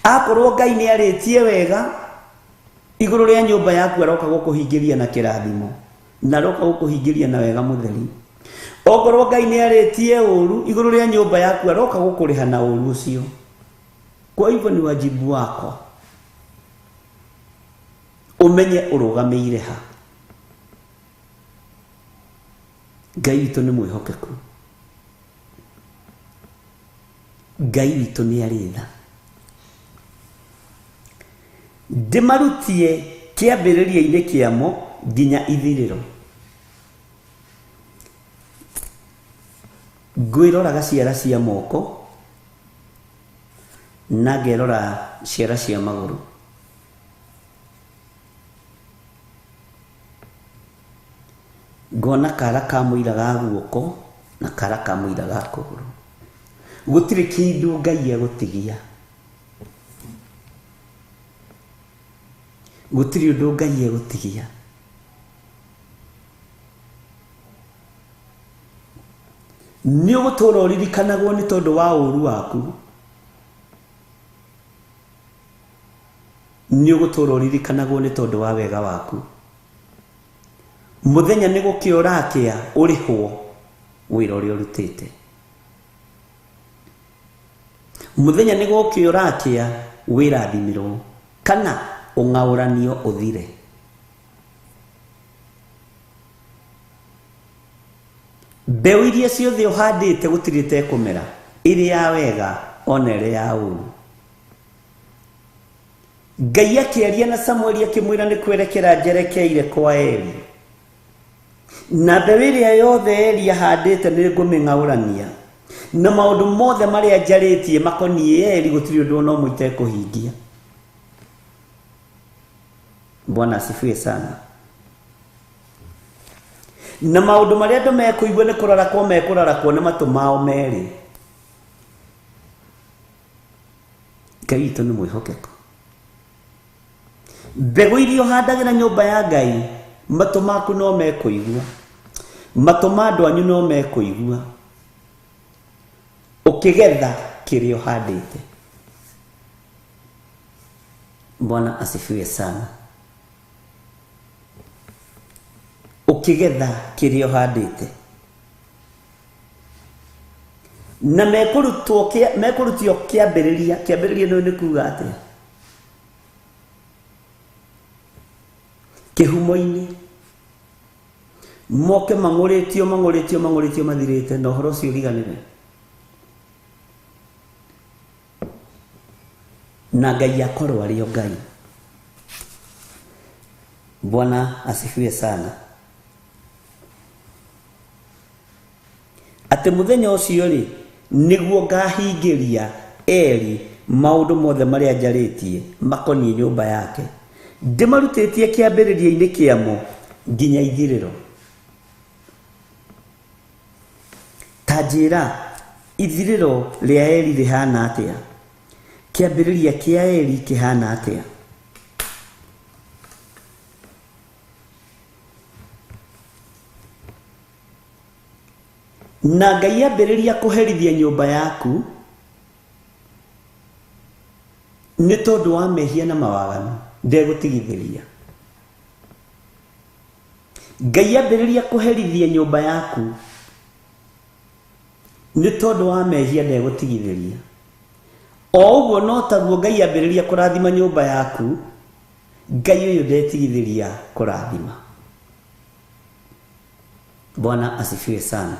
Akorwo Ngai nĩ arĩtie wega igũrũ rĩa nyũmba yaku, aroka gũkũhingĩria na kĩrathimo, na aroka gũkũhingĩria na wega mũtheri. Okorwo Ngai nĩ arĩtie ũru igũrũ rĩa nyũmba yaku, aroka gũkũrĩha na ũru ũcio. Kwa hivyo ni wajibu wako ũmenye ũrũgamĩire ha. Ngai witũ nĩ mwĩhokeku, Ngai witũ nĩ arĩ tha. Ndĩmarutie kĩambĩrĩria-inĩ kĩamo nginya ithirĩro. Ngwĩroraga ciara cia moko na ngerora ciara cia magũrũ. Ngona kara ka mũira ga guoko na kara ka mũira ga kũgũrũ. Gũtirĩ kĩndũ Ngai egũtigia. Gũtirĩ ũndũ Ngai egũtigia. Nĩ ũgũtũra ũririkanagwo nĩ tondũ wa ũru waku. Nĩ ũgũtũra ũririkanagwo nĩ tondũ wa wega waku. Mũthenya nĩ gũkĩa ũrakĩa ũrĩhwo wĩra ũrĩa ũrutĩte. Mũthenya nĩ gũkĩa ũrakĩa wĩrathimirwo kana ũng'aũranio ũthire. Mbeũ iria ciothe ũhandĩte gũtirĩ ĩtekũmera, ĩrĩ ya wega ona ĩrĩ ya ũru. Ngai akĩaria na Samueli akĩmwĩra nĩ kwerekera njerekeire kwa Eli. Na mbeũ ĩrĩa yothe Eli ahandĩte nĩ ngũmĩng'aũrania. Na maũndũ mothe marĩa njarĩtie makoniĩ Eli gũtirĩ ũndũ ona ũmwe itekũhingia. Bwana asifiwe sana. Na maũndũ marĩa andũ mekũigua nĩ kũrarakwo mekũrarakwo nĩ matũ mao merĩ. Ngai witũ nĩ mwĩhokeku. Mbegũ iria ũhandagĩra nyũmba ya Ngai, matũ maku no mekũigua, matũ ma andũ anyu no mekũigua ũkĩgetha kĩrĩa ũhandĩte. Bwana asifiwe sana. Ũkĩgetha kĩrĩa ũhandĩte. Na mekũrutio kĩambĩrĩria. Kĩambĩrĩria nĩ kuga atĩa? Kĩhumo-inĩ. Moke mang'ũrĩtio mang'ũrĩtio mang'ũrĩtio mathirĩte na ũhoro ũcio ũriganĩre. Na Ngai akorwo arĩ o Ngai. Bwana asifiwe sana. Atĩ mũthenya ũcio rĩ, nĩguo ngahingĩria Eli maũndũ mothe marĩa njarĩtie makoniĩ nyũmba yake, ndĩmarutĩtie kĩambĩrĩria-inĩ kĩamo nginya ithirĩro. Ta njĩra, ithirĩro rĩa Eli rĩhana atĩa? Kĩambĩrĩria kĩa Eli kĩhana atĩa? Na Ngai ambĩrĩria kũherithia nyũmba yaku nĩ tondũ wa mehia na mawaganu, ndegũtigithĩria. Ngai ambĩrĩria kũherithia nyũmba yaku nĩ tondũ wa mehia, ndegũtigithĩria. O ũguo no taguo Ngai ambĩrĩria kũrathima nyũmba yaku, Ngai ũyũ ndetigithĩria kũrathima. Bwana asifiwe sana.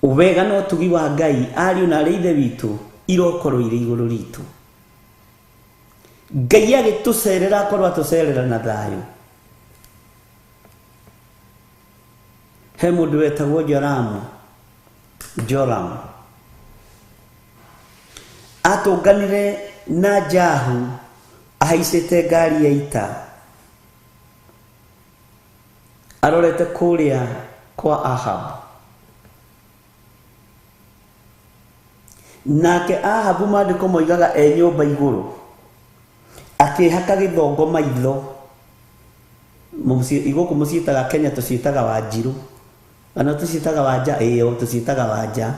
Wega na ũtugi wa Ngai, ariũ na arĩ ithe witũ, irokorwo irĩ igũrũ ritũ. Ngai agĩtũcerera akorwo atũcerera na thayũ. He mũndũ wetagwo Joramu, Joram atũnganire na Jahu ahaicĩte ngari ya ita. Arorete kũrĩa kwa Ahab. Nake Ahabu maandĩko moigaga e nyũmba igũrũ akĩhaka gĩthongo maitho. Igũkũ mũciĩtaga Kenya tũciĩtaga wanjirũ kana tũciĩtaga wanja, ĩyo tũciĩtaga wanja.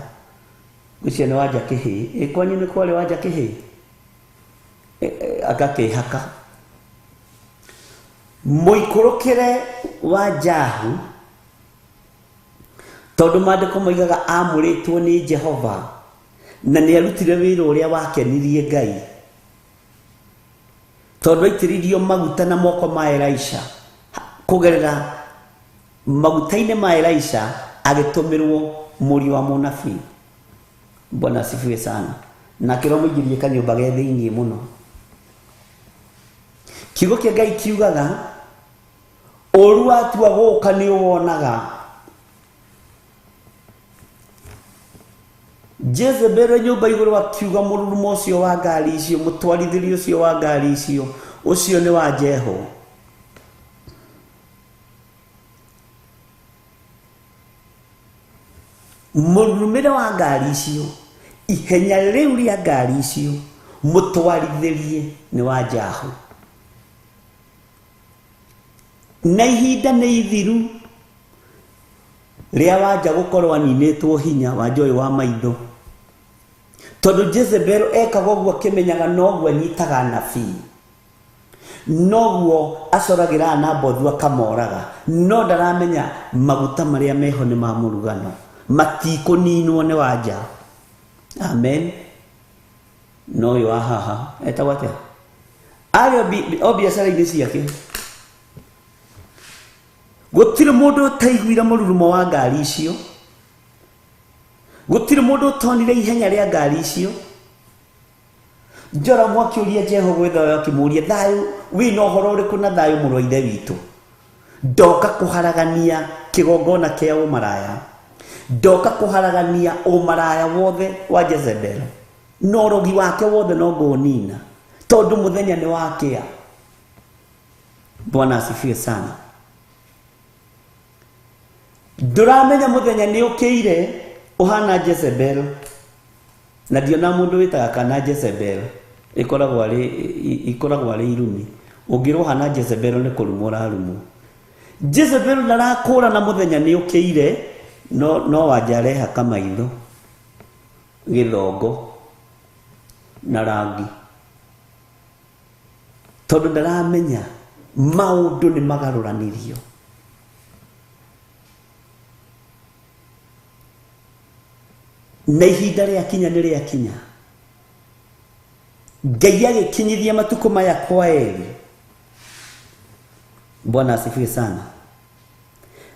Ũcio nĩ wanja kĩhĩ. Ĩ kwanyu nĩ kwarĩ wanja kĩhĩ? Agakĩhaka mũikũrũkĩre wa Jahu, tondũ maandĩko moigaga amũrĩtwo nĩ Jehova na nĩ arutire wĩra ũrĩa wakenirie Ngai, tondũ aitĩrĩirio maguta na moko ma Elisha. Kũgerera maguta-inĩ ma Elisha agĩtũmĩrwo mũriũ wa mũnabii. Bwana asifiwe sana. Na kĩro mũingĩrie kanyũmba ge thĩinĩ mũno. Kiugo kĩa Ngai kiugaga ũru watua gũka nĩ ũwonaga. Jezebel nyũmba igũrũ akiuga mũrurumo ũcio wa ngari icio, mũtwarithĩrio ũcio wa ngari icio, ũcio nĩ wa Jehu. Mũrurumĩre wa ngari icio, ihenya rĩu rĩa ngari icio, mũtwarithĩrie nĩ wa Jehu. Na ihinda nĩ ithiru rĩa wanja gũkorwo aninĩtwo hinya wanja ũyũ wa maitho, tondũ Jezebel ekaga ũguo akĩmenyaga noguo anyitaga anabii, noguo acoragĩra Nabothu akamoraga, no ndaramenya maguta marĩa meho nĩ ma mũrugano, matikũninwo nĩ wanja. Amen. No ũyũ wa haha etagwo atĩa? Arĩ o biacara-inĩ ciake. Gũtirĩ mũndũ ũtaiguire mũrurumo wa ngari icio, gũtirĩ mũndũ ũtonire ihenya rĩa ngari icio. Joramu akĩũria Jehu gwĩ thayũ, akĩmũũria thayũ wĩna ũhoro ũrĩkũ na thayũ mũrũ wa ithe witũ? Ndoka kũharagania kĩgongona kĩa ũmaraya, ndoka kũharagania ũmaraya wothe wa Jezebel na ũrogi wake wothe no ngũũnina, tondũ mũthenya nĩ wakĩa. Bwana asifiwe sana. Ndũramenya mũthenya nĩ ũkĩire ũhana Jezebel, na ndiona mũndũ wĩtaga kana Jezebel ĩkoragwo arĩ irumi. Ũngĩrwo ũhana Jezebel nĩ kũrumwo ũrarumwo. Jezebel ndarakũra na mũthenya nĩ ũkĩire, no wanja arehaka maitho, gĩthongo na rangi, tondũ ndaramenya maũndũ nĩ magarũranirio. Na ihinda rĩakinya nĩ rĩakinya. Ngai agĩkinyithia matukũ maya kwa Eli. Bwana asifiwe sana.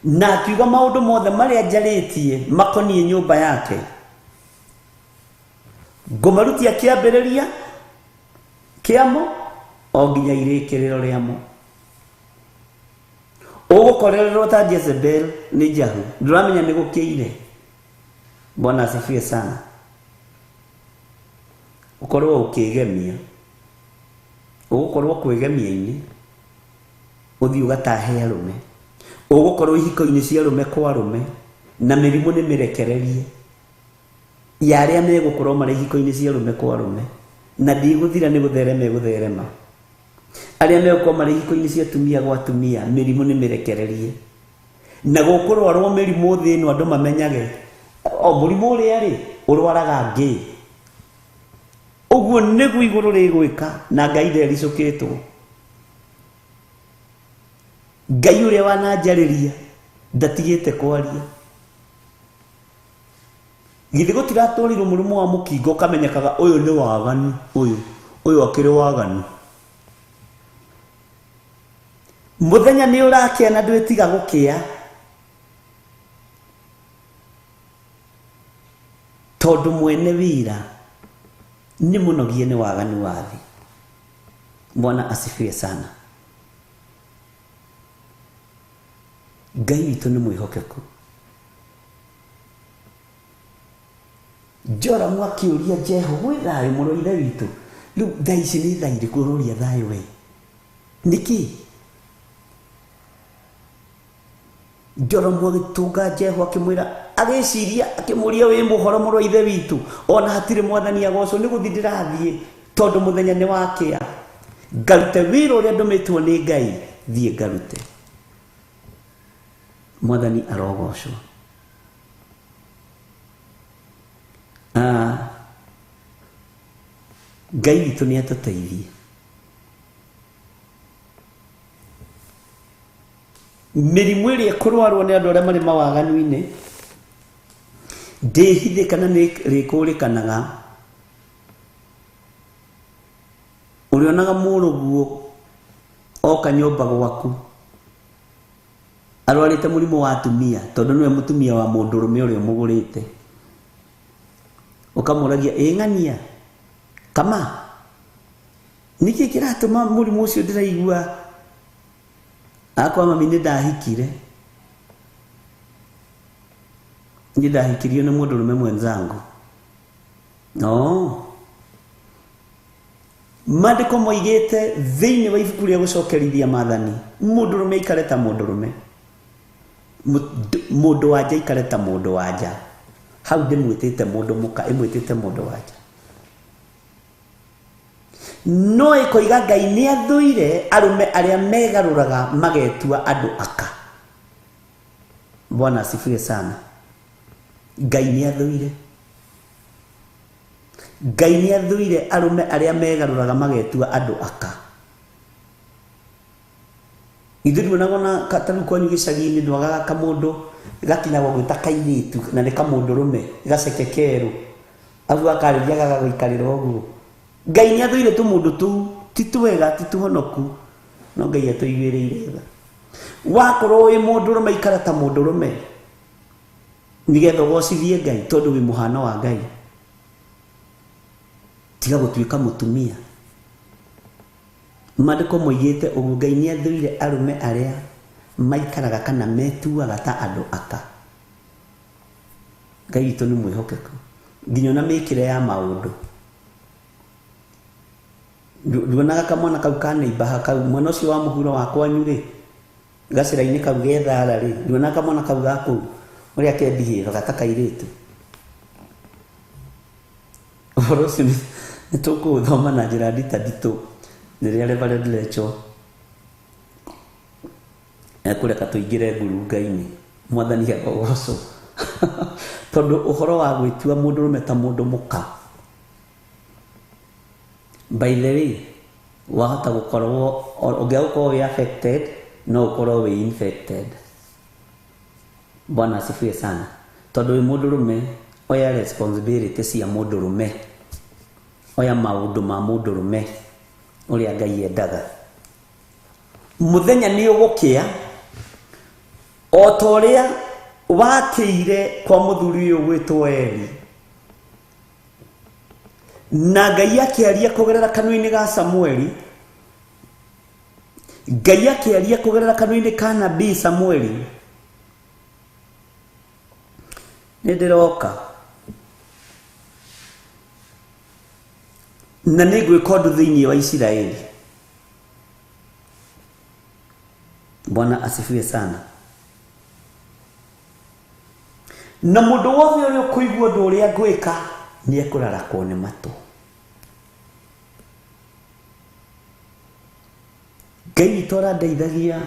Na akiuga maũndũ mothe marĩa njarĩtie makoniĩ nyũmba yake ngũmarutia kĩambĩrĩria kĩamo o nginya irĩkĩrĩro rĩamo. Ũgũkorererwo ta Jezebel nĩ Jehu, ndũramenya nĩ gũkĩire. Bwana asifiwe sana. Ũkorwo ũkĩgemia, ũgũkorwo kwĩgemia-inĩ, ũthiĩ ũgatahe arũme, ũgũkorwo ihiko-inĩ cia arũme kwa arũme, na mĩrimũ nĩ mĩrekererie ya arĩa megũkorwo marĩ ihiko-inĩ cia arũme kwa arũme, na ndigũthira nĩ gũtherema ĩgũtherema. Arĩa megũkorwo marĩ ihiko-inĩ cia atumia gwa atumia, mĩrimũ nĩ mĩrekererie, na gũkũrwarwo mĩrimũ thĩ ĩno andũ mamenyage o mũrimũ ũrĩa rĩ ũrwaraga ngĩ. Ũguo nĩguo igũrũ rĩgwĩka, na Ngai ndericũkĩtwo. Ngai ũrĩa wananjarĩria ndatigĩte kwaria. Githĩ gũtiratũrirwo mũrimũ wa mũkingo ũkamenyekaga ũyũ nĩ waganu, ũyũ akĩrĩ waganu. Mũthenya nĩ ũrakĩa na ndwĩtiga gũkĩa, tondũ mwene wĩra nĩ mũnogie nĩ waganu wa thĩ. Bwana asifiwe sana. Ngai witũ nĩ mwĩhokeku. Joramu akĩũria Jehu gwĩ thayũ mũrũ wa ithe witũ? Rĩu thaa ici nĩ thaa irĩkũ ũroria thayũ we? Nĩkĩ? Joramu agĩtũnga Jehu akĩmwĩra agĩciria akĩmũria wĩ mũhoro mũrũ wa ithe witũ ona hatirĩ mwathani agocwo nĩ gũthiĩ ndĩrathiĩ tondũ mũthenya nĩ wakĩa ngarute wĩra ũrĩa ndũmĩtwo nĩ Ngai thiĩ ngarute. Mwathani arogocwo. Ngai witũ nĩ atũteithie. Mĩrimũ ĩrĩa ĩkũrwarwo nĩ andũ arĩa marĩ mawaganu-inĩ ndĩhithe kana nĩ rĩkũrĩkanaga. Ũrĩonaga mũrũguo oka nyũmba gwaku arwarĩte mũrimũ wa atumia tondũ nĩwe mũtumia wa mũndũrũme ũrĩa ũmũgũrĩte, ũkamũragia ĩ ng'ania kama nĩkĩ kĩratũma mũrimũ ũcio ndĩraigua akwa mami nĩ ndahikire nĩ ndahikirio nĩ mũndũrũme mwenzangu. No maandĩko moigĩte thĩinĩ wa ibuku rĩa gũcokerithia maathani mũndũrũme aikare ta mũndũrũme, mũndũ wa nja aikare ta mũndũ wa nja. Hau ndĩmwĩtĩte mũndũ mũka ĩmwĩtĩte mũndũ wa nja. No ĩkoiga Ngai nĩ athũire arũme arĩa megarũraga magetua andũ aka. Bwana asifiwe sana. Ngai nĩ athũire, Ngai nĩ athũire arũme arĩa megarũraga magetua andũ aka. Ithuĩ nduonaga ona ta rĩu kwanyu gĩcagi-inĩ ndwagaga kamũndũ gakinyagwo gwĩta kairĩtu na nĩ kamũndũrũme gaceke kerũ agu akarĩria gagagũikarĩra ũguo. Ngai nĩ athũire tũmũndũ tũu ti twega ti tũhonoku no Ngai atũiguĩrĩire tha. Wakorwo wĩ mũndũrũme ikara ta mũndũrũme nĩgetha ũgocithie Ngai tondũ wĩ mũhano wa Ngai. Tiga gũtuĩka mũtumia. Maandĩko moigĩte ũguo Ngai nĩ athũire arũme arĩa maikaraga kana metuaga ta andũ aka. Ngai witũ nĩ mwĩhokeku nginya ona mĩkĩre ya maũndũ. Nduonaga kamwana kau ka neighbor kau mwana ũcio wa mũhuro wa kwanyu rĩ gacĩra-inĩ kau gethara rĩ nduonaga kamwana kau ga kũu ũrĩa kembihĩvaga ta kairĩtu. Ũhoro ũcio nĩ tũkũũthoma na njĩra nditanditũ rĩrĩa Reverend Lecho ekũreka tũingĩre ngurunga-inĩ. Mwathani agocwo tondũ ũhoro wa gwĩtua mũndũrũme ta mũndũ mũka by the way wahota gũkorwo ũngĩaga gũkorwo wĩ affected no ũkorwo wĩ infected. Bwana asifiwe sana. Tondũ wĩ mũndũrũme oya responsibility cia mũndũrũme, oya maũndũ ma mũndũrũme ũrĩa Ngai endaga. Mũthenya nĩ ũgũkĩa o ta ũrĩa wakĩire kwa mũthuri ũyũ gwĩtwo Eli, na Ngai akĩaria kũgerera kanua-inĩ ga Samueli. Ngai akĩaria kũgerera kanua-inĩ ka nabii Samueli, nĩ ndĩroka na nĩ ngwĩka ũndũ thĩinĩ wa Isiraeli. Bwana asifiwe sana. Na mũndũ wothe ũrĩa ũkũigua ũndũ ũrĩa ngwĩka nĩ ekũrarakwo nĩ matũ. Ngai witũ arandeithagia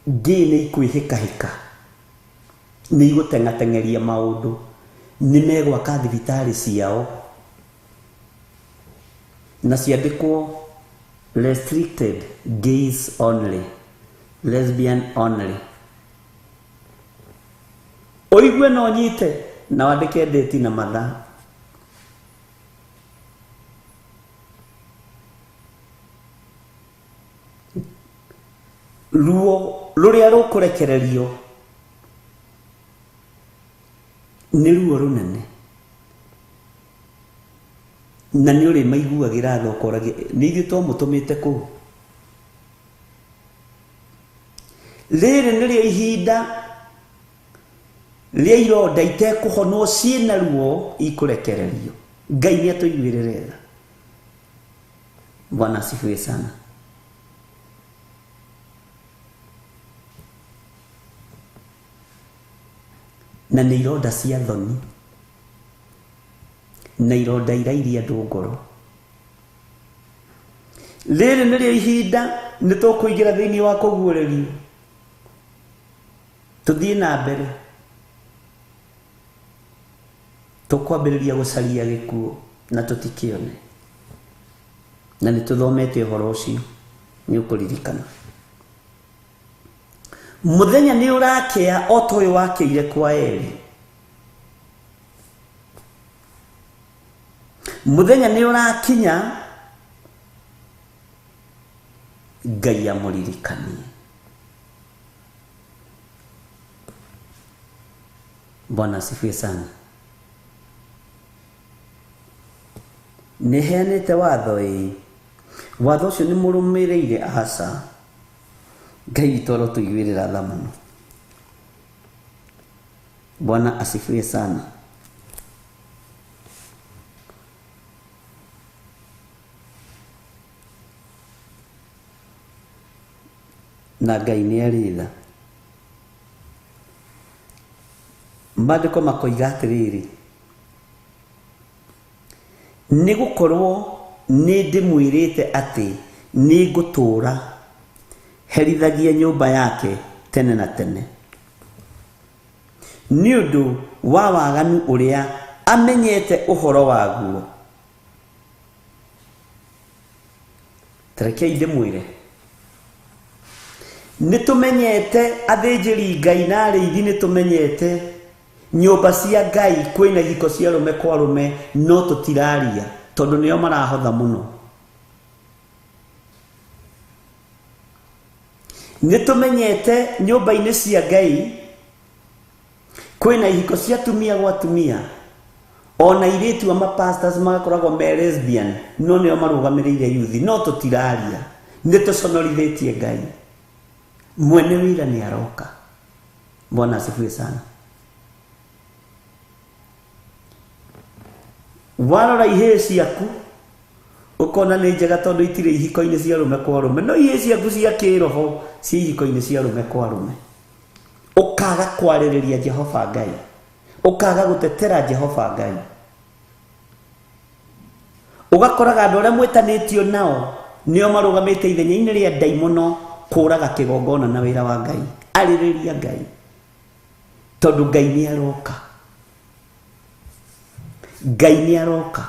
ngĩ nĩ ikwĩhĩkahĩka nĩ igũteng'ateng'eria maũndũ nĩ megwaka thibitarĩ ciao na ciandĩkwo restricted gays only, lesbian only. Ũigue na ũnyite na wandĩke ndĩti na mathaa. Ruo rũrĩa rũkũrekererio nĩ ruo rũnene na nĩ ũrĩ maiguagĩra tha ũkoragia nĩ ithuĩ twamũtũmĩte kũu. Rĩrĩ nĩrĩo ihinda rĩa ironda itekũhonwo ciĩna ruo ikũrekererio. Ngai nĩ atũiguĩrĩre tha. Bwana asifiwe sana. Na nĩ ironda cia thoni na ironda irairia andũ ngoro. Rĩrĩ nĩrĩo ihinda nĩ tũkũingĩra thĩinĩ wa kũguũrĩrio tũthiĩ na mbere tũkwambĩrĩria gũcaria gĩkuũ na tũtikĩone. Na nĩ tũthomete ũhoro ũcio nĩ ũkũririkana. Mũthenya nĩ ũrakĩa o ta ũyũ wakĩire kwa Eli. Mũthenya nĩ ũrakinya Ngai amũririkanie. Bwana asifiwe sana. Nĩ heanĩte watho ĩĩ. Watho ũcio nĩ mũrũmĩrĩire aca. Ngai witũ arotũiguĩrĩra tha mũno. Bwana asifiwe sana. Na Ngai nĩ arĩ tha. Maandĩko makoiga atĩrĩrĩ, nĩ gũkorwo nĩ ndĩmwĩrĩte atĩ nĩ ngũtũũra herithagia nyũmba yake tene na tene nĩ ũndũ wa waganu ũrĩa amenyete ũhoro waguo. Tarekei ndĩmwĩre, nĩ tũmenyete athĩnjĩri Ngai na arĩithi, nĩ tũmenyete nyũmba cia Ngai kwĩna ihiko cia arũme kwa arũme, no tũtiraria tondũ nĩo marahotha mũno. Nĩ tũmenyete nyũmba-inĩ cia Ngai kwĩna ihiko cia atumia gwa atumia, ona airĩtu a mapastors magakoragwo me lesbian, no nĩo marũgamĩrĩire youth, no tũtiraria. Nĩ tũconorithĩtie Ngai. Mwene wĩra nĩ aroka. Bwana asifiwe sana. Warora ihĩĩ ciaku ũkona nĩ njega tondũ itirĩ ihiko-inĩ cia arũme kwa arũme, no ihĩĩ ciaku cia kĩroho ciĩ ihiko-inĩ cia arũme kwa arũme. Ũkaga kwarĩrĩria Jehova Ngai, ũkaga gũtetera Jehova Ngai, ũgakoraga andũ arĩa mwĩtanĩtio nao nĩo marũgamĩte ithenya-inĩ rĩa ndaimono kũraga kĩgongona na wĩra wa Ngai. Arĩrĩria Ngai tondũ Ngai nĩ aroka. Ngai nĩ aroka.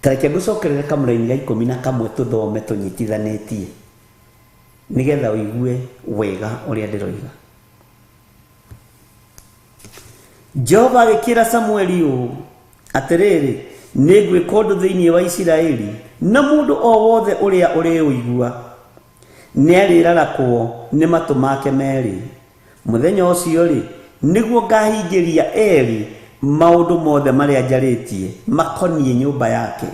Tareke ngũcokerere kamũraini ga 11 tũthome tũnyitithanĩtie nĩgetha ũigue wega ũrĩa ndĩroiga. Jehova agĩkĩra Samueli ũũ, atĩrĩrĩ, nĩ ngwĩka ũndũ thĩinĩ wa Isiraeli, na mũndũ o wothe ũrĩa ũrĩũigua nĩarĩrarakwo nĩ matũ make merĩ. Mũthenya ũcio-rĩ, nĩguo ngahingĩria Eli maũndũ mothe marĩa njarĩtie makoniĩ nyũmba yake,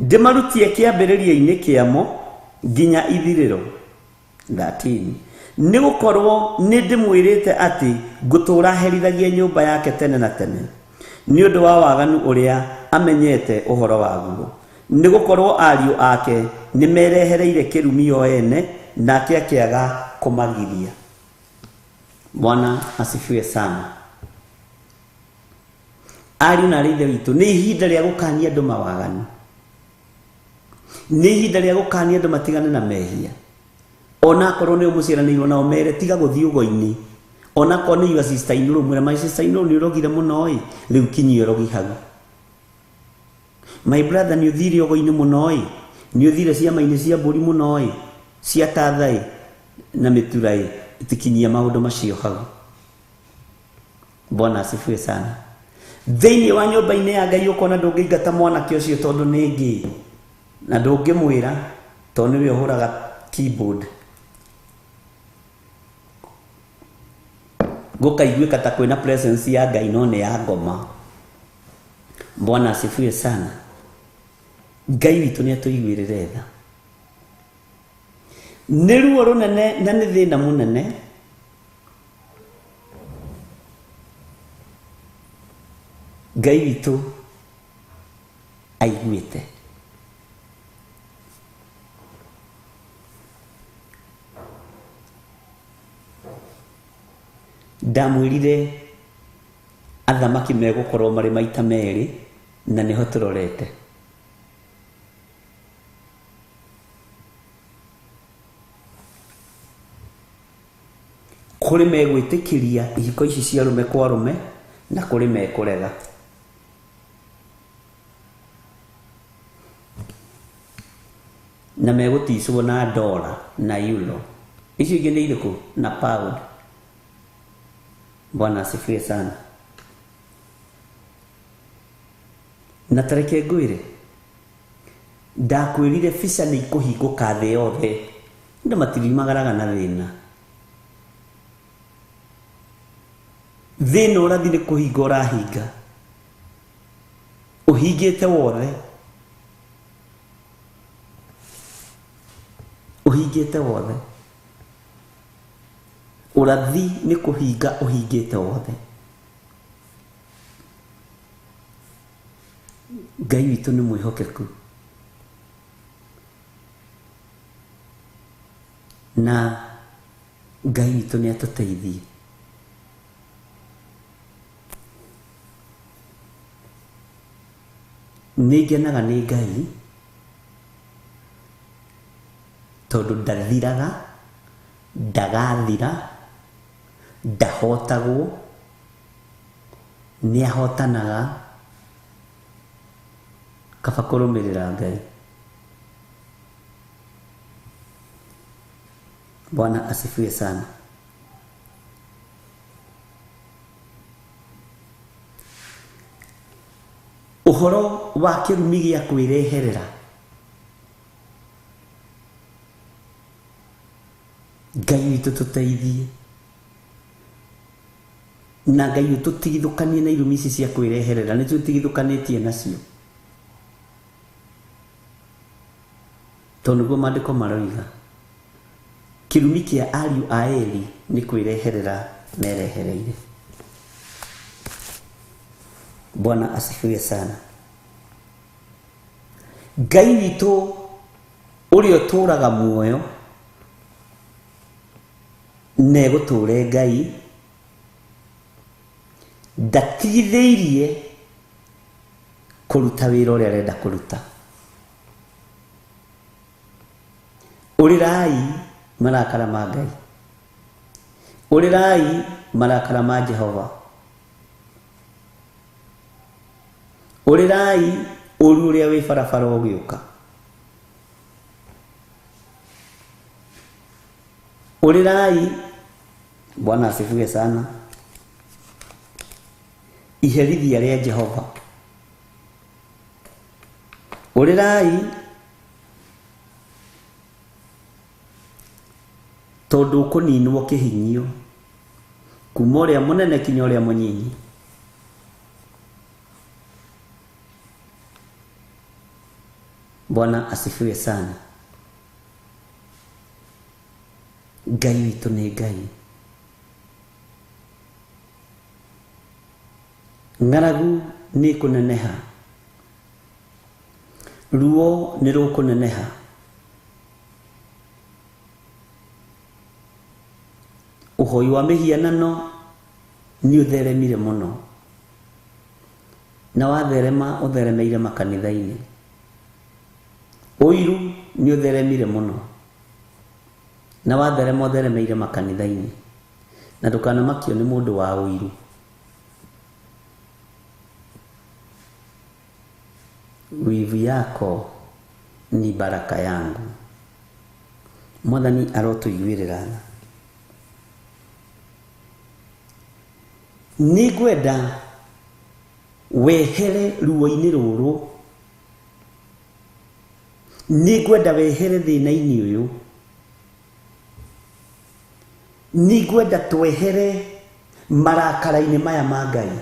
ndĩmarutie kĩambĩrĩria-inĩ kĩamo nginya ithirĩro. 13 nĩ gũkorwo nĩ ndĩmwĩrĩte atĩ ngũtũũra herithagia nyũmba yake tene na tene nĩ ũndũ wa waganu ũrĩa amenyete ũhoro waguo. Nĩ gũkorwo ariũ ake nĩ merehereire kĩrumi o ene, nake akĩaga kũmagiria. Bwana asifiwe sana. Ariũ na arĩ ithe witũ, nĩ ihinda rĩa gũkania andũ mawaganu, nĩ ihinda rĩa gũkania andũ matigane na mehia. Ona akorwo nĩ ũmũciaranĩirwo nao mere tiga gũthiĩ ũgo-inĩ, ona akorwo nĩ your sister in law, mwĩre my sister in law nĩ ũrogire mũno ĩ, rĩu kinyia ũrogi hau. My brother nĩ ũthire ũgo-inĩ mũno ĩ, nĩ ũthire ciama-inĩ cia mbũri mũno ĩ, cia tatha ĩ, na mĩtura ĩ, tikinyia maũndũ macio hau. Bwana asifiwe sana. Thĩinĩ wa nyũmba-inĩ ya Ngai ũkona ndũngĩingata mwanake ũcio tondũ nĩ ngĩ, na ndũngĩmwĩra tondũ nĩwe ũhũraga keyboard. Gũkaiguĩka ta kwĩna presence ya Ngai no nĩ ya ngoma. Bwana asifiwe sana. Ngai witũ nĩ atũiguĩrĩre tha. Nĩ ruo rũnene na nĩ thĩna mũnene Ngai witũ aiguĩte. Ndamwĩrire athamaki megũkorwo marĩ maita merĩ na nĩho tũrorete. Kũrĩ megwĩtĩkĩria ihiko ici cia arũme kwa arũme na kũrĩ mekũrega. Na megũticwo na dola na euro. Icio ingĩ nĩ irĩkũ? Na pound. Bwana asifiwe sana. Na tareke ngwĩre, ndakwĩrire visa nĩ ikũhingũka thĩ yothe. Andũ matiriumagaraga na thĩna. Thĩna ũrathi nĩ kũhinga ũrahinga. Ũhingĩte wothe. Ũhingĩte wothe. Ũrathi nĩ kũhinga ũhingĩte wothe. Ngai witũ nĩ mwĩhokeku. Na Ngai witũ nĩ atũteithie. Nĩ ngenaga nĩ Ngai tondũ ndathiraga, ndagathira, ndahotagwo, nĩ ahotanaga. Kaba kũrũmĩrĩra Ngai. Bwana asifiwe sana. Ũhoro wa kĩrumi gĩa kwĩreherera Ngai witũ tũteithie. Na Ngai ũtũtigithũkanie na irumi ici cia kwĩreherera, nĩ tũtigithũkanĩtie nacio. Tondũ nĩguo maandĩko maroiga. Kĩrumi kĩa ariũ a Eli nĩ kwĩreherera merehereire. Bwana asifiwe sana. Ngai witũ ũrĩa ũtũũraga muoyo na egũtũũre Ngai ndatigithĩirie kũruta wĩra ũrĩa arenda kũruta. Ũrĩrai marakara ma Ngai. Ũrĩrai marakara ma Jehova. Ũrĩrai ũru ũrĩa wĩ barabara ũgĩũka. Ũrĩrai. Bwana asifiwe sana. Iherithia rĩa Jehova. Ũrĩrai tondũ ũkũninwo kĩhinyio kuma ũrĩa mũnene kinya ũrĩa mũnyinyi. Bwana asifiwe sana. Ngai witũ nĩ Ngai. Ng'aragu nĩ ĩkũneneha. Ruo nĩ rũkũneneha. Ũhoi wa mĩhianano nĩ ũtheremire mũno. Na watherema ũtheremeire makanitha-inĩ. Ũiru nĩ ũtheremire mũno. Na watherema ũtheremeire makanitha-inĩ. Na ndũkanamakio nĩ mũndũ wa ũiru. Wivu yako ni baraka yangu. Mwathani arotũiguĩrĩra tha. Nĩ ngwenda wehere ruo-inĩ rũrũ. Nĩ ngwenda wehere thĩna-inĩ ũyũ. Nĩ ngwenda twehere marakara-inĩ maya ma Ngai.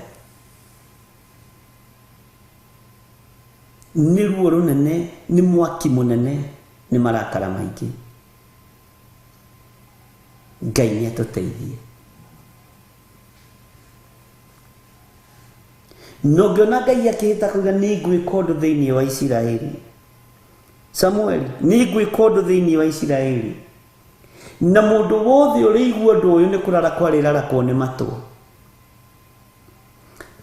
Nĩ ruo rũnene, nĩ mwaki mũnene, nĩ marakara maingĩ. Ngai nĩ atũteithie. Na ũngĩona Ngai akĩhĩta kuga nĩ ngwĩka ũndũ thĩinĩ wa Isiraeli. Samueli, nĩ ngwĩka ũndũ thĩinĩ wa Isiraeli. Na mũndũ wothe ũrĩigua ũndũ ũyũ nĩ kũrara kwarĩrarakwo nĩ matũ.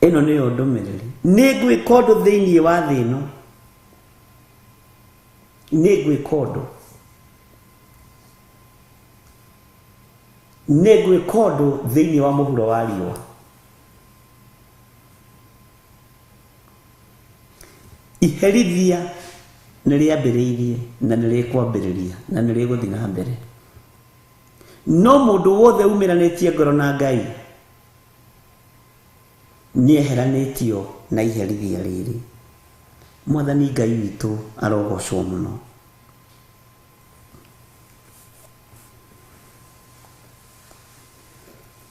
Ĩno nĩyo ndũmĩrĩri. Nĩ ngwĩka ũndũ thĩinĩ wa thĩ ĩno. Nĩ ngwĩka ũndũ. Nĩ ngwĩka ũndũ thĩinĩ wa mũhuro wa riũa. Iherithia nĩ rĩambĩrĩirie na nĩ rĩkwambĩrĩria na nĩ rĩgũthiĩ na mbere. No mũndũ wothe umĩranĩtie ngoro na Ngai nĩeheranĩtio na iherithia rĩrĩ. Mwathani Ngai witũ arogocwo mũno.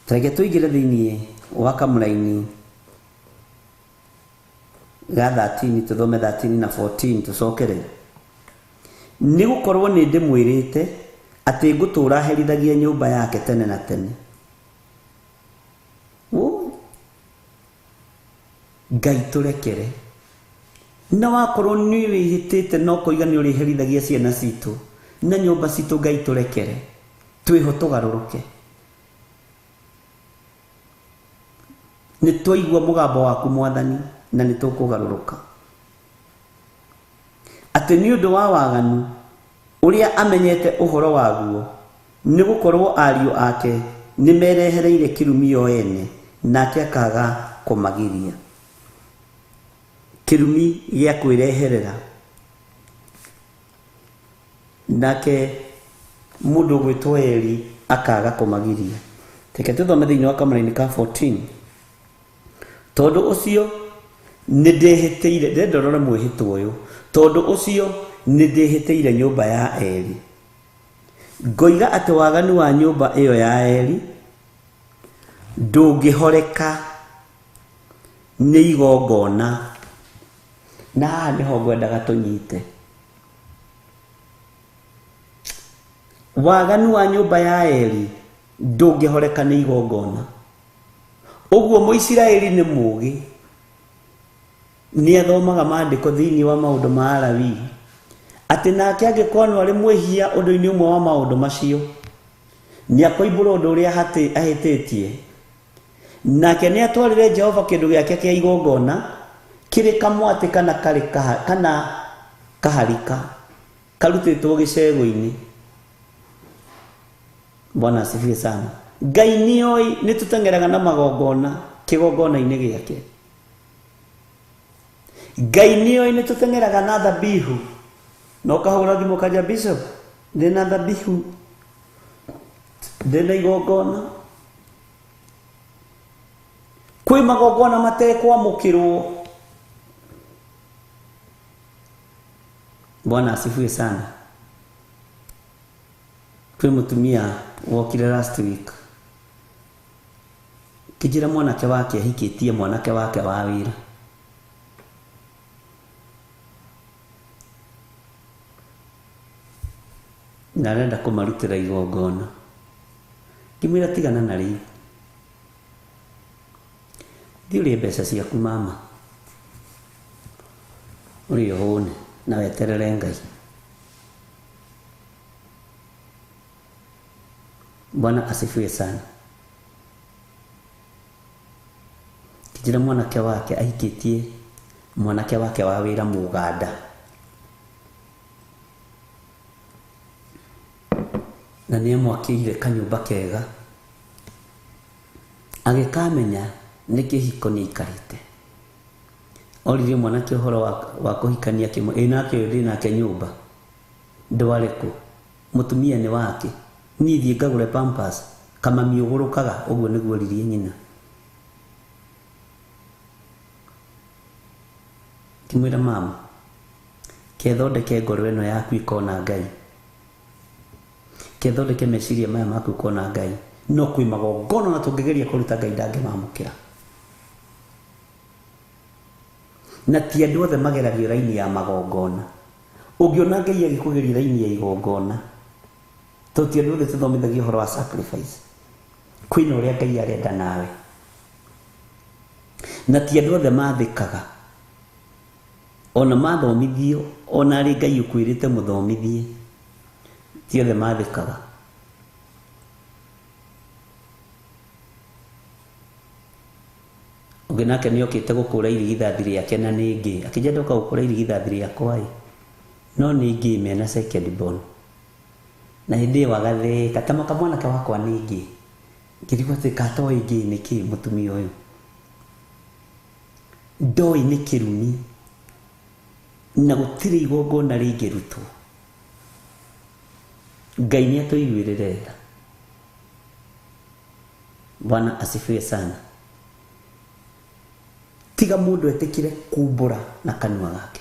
Reke tũingĩre thĩinĩ wa kamũraini ga 13 tũthome 13 na 14 tũcokere. Nĩ gũkorwo nĩ ndĩmwĩrĩte atĩ ngũtũũra herithagia nyũmba yake tene na tene. Ngai tũrekere. Na wakorwo nĩ wĩhĩtĩte na ũkoiga nĩ ũrĩherithagia ciana citũ na nyũmba citũ, Ngai tũrekere. Twĩho tũgarũrũke. Nĩ twaigua mũgambo waku Mwathani na nĩ tũkũgarũrũka. Atĩ nĩ ũndũ wa waganu ũrĩa amenyete ũhoro waguo, nĩ gũkorwo ariũ ake nĩ merehereire kĩrumi o ene, nake akaga kũmagiria. Kĩrumi gĩa kwĩreherera. Nake mũndũ ũgwĩtwo Eli akaga kũmagiria. Reke tũthome thĩinĩ wa kamũraini ka 14. Tondũ ũcio nĩ ndĩhĩtĩire, ndĩrenda ũrore mwĩhĩtwa ũyũ. Tondũ ũcio nĩ ndĩhĩtĩire nyũmba ya Eli. Ngoiga atĩ waganu wa nyũmba ĩyo ya Eli ndũngĩhoreka nĩ igongona. Na haha nĩho ngwendaga tũnyite. Waganu wa nyũmba ya Eli ndũngĩhoreka nĩ igongona. Ũguo Mũisiraeli nĩ mũũgĩ, nĩ athomaga maandĩko thĩinĩ wa maũndũ ma Alawii, atĩ nake angĩkorwo no arĩ mwĩhia ũndũ-inĩ ũmwe wa maũndũ macio, nĩ akoimbũra ũndũ ũrĩa ahĩtĩtie. Nake nĩ atwarĩre Jehova kĩndũ gĩake kĩa igongona kĩrĩ kamwatĩ kana karĩ kana kaharika karutĩtwo gĩcegũ-inĩ. Bwana asifiwe sana. Ngai nĩoĩ nĩ tũteng'eraga na magongona kĩgongona-inĩ gĩake. Ngai nĩoĩ nĩ tũteng'eraga na thabihu. Na ũkahũra thimũ ũkanja, Bishop, ndĩna thabihu, ndĩna igongona. Kwĩ magongona matekwamũkĩrwo. Bwana asifiwe sana. Kwĩ mũtumia wokire last week kĩnjĩra mwanake wake ahikĩtie mwanake wake wa wĩra. Na arenda kũmarutĩra igongona. Ngĩmwĩra tigana na rĩu. Thiĩ ũrĩe mbeca ciaku mama. Ũrĩe ũhũne na weterere Ngai. Bwana asifiwe sana. Kĩnjĩra mwanake wake ahikĩtie mwanake wake wa wĩra Mũganda. Na nĩ amwakĩire kanyũmba kega. Agĩkamenya nĩ kĩhiko nĩ aikarĩte. Oririe mwanake ũhoro wa kũhikania kĩmwe, ĩ nake ũyũ ndĩ nake nyũmba. Ndware kũ? Mũtumia nĩ wake. Niĩ thiĩ ngagũre pampers kamami ũgũrũkaga, ũguo nĩguo oririe nyina. Ngĩmwĩra mama, kethondeke ngoro ĩno yaku ĩkona Ngai. Kethondeke meciria maya maku ĩkona Ngai. No kwĩ magongona na tũngĩgeria kũruta Ngai ndangĩmamũkĩra. Na ti andũ othe mageragio raini ya magongona. Ũngĩona Ngai agĩkũgeria raini ya igongona, tondũ ti andũ othe tũthomithagia ũhoro wa sacrifice. Kwĩna ũrĩa Ngai arenda nawe. Na ti andũ othe mathĩkaga. Ona mathomithio, ona arĩ Ngai ũkwĩrĩte mũthomithie, ti othe mathĩkaga. Ũngĩ nake nĩokĩte gũkũra irigithathi rĩake na nĩ ngĩ. Akĩnjĩra ndoka gũkũra irigithathi rĩakwa ĩ, no nĩ ngĩ mena second born. Na hĩndĩ ĩyo agatheka ta kamwanake wakwa nĩ ngĩ. Ngĩrigwo atĩ katoĩ ngĩ nĩ kĩ mũtumia ũyũ. Ndoĩ nĩ kĩrumi na gũtirĩ igongona rĩngĩrutwo. Ngai nĩ atũiguĩrĩre tha. Bwana asifiwe sana. Tiga mũndũ etĩkĩre kumbũra na kanua gake.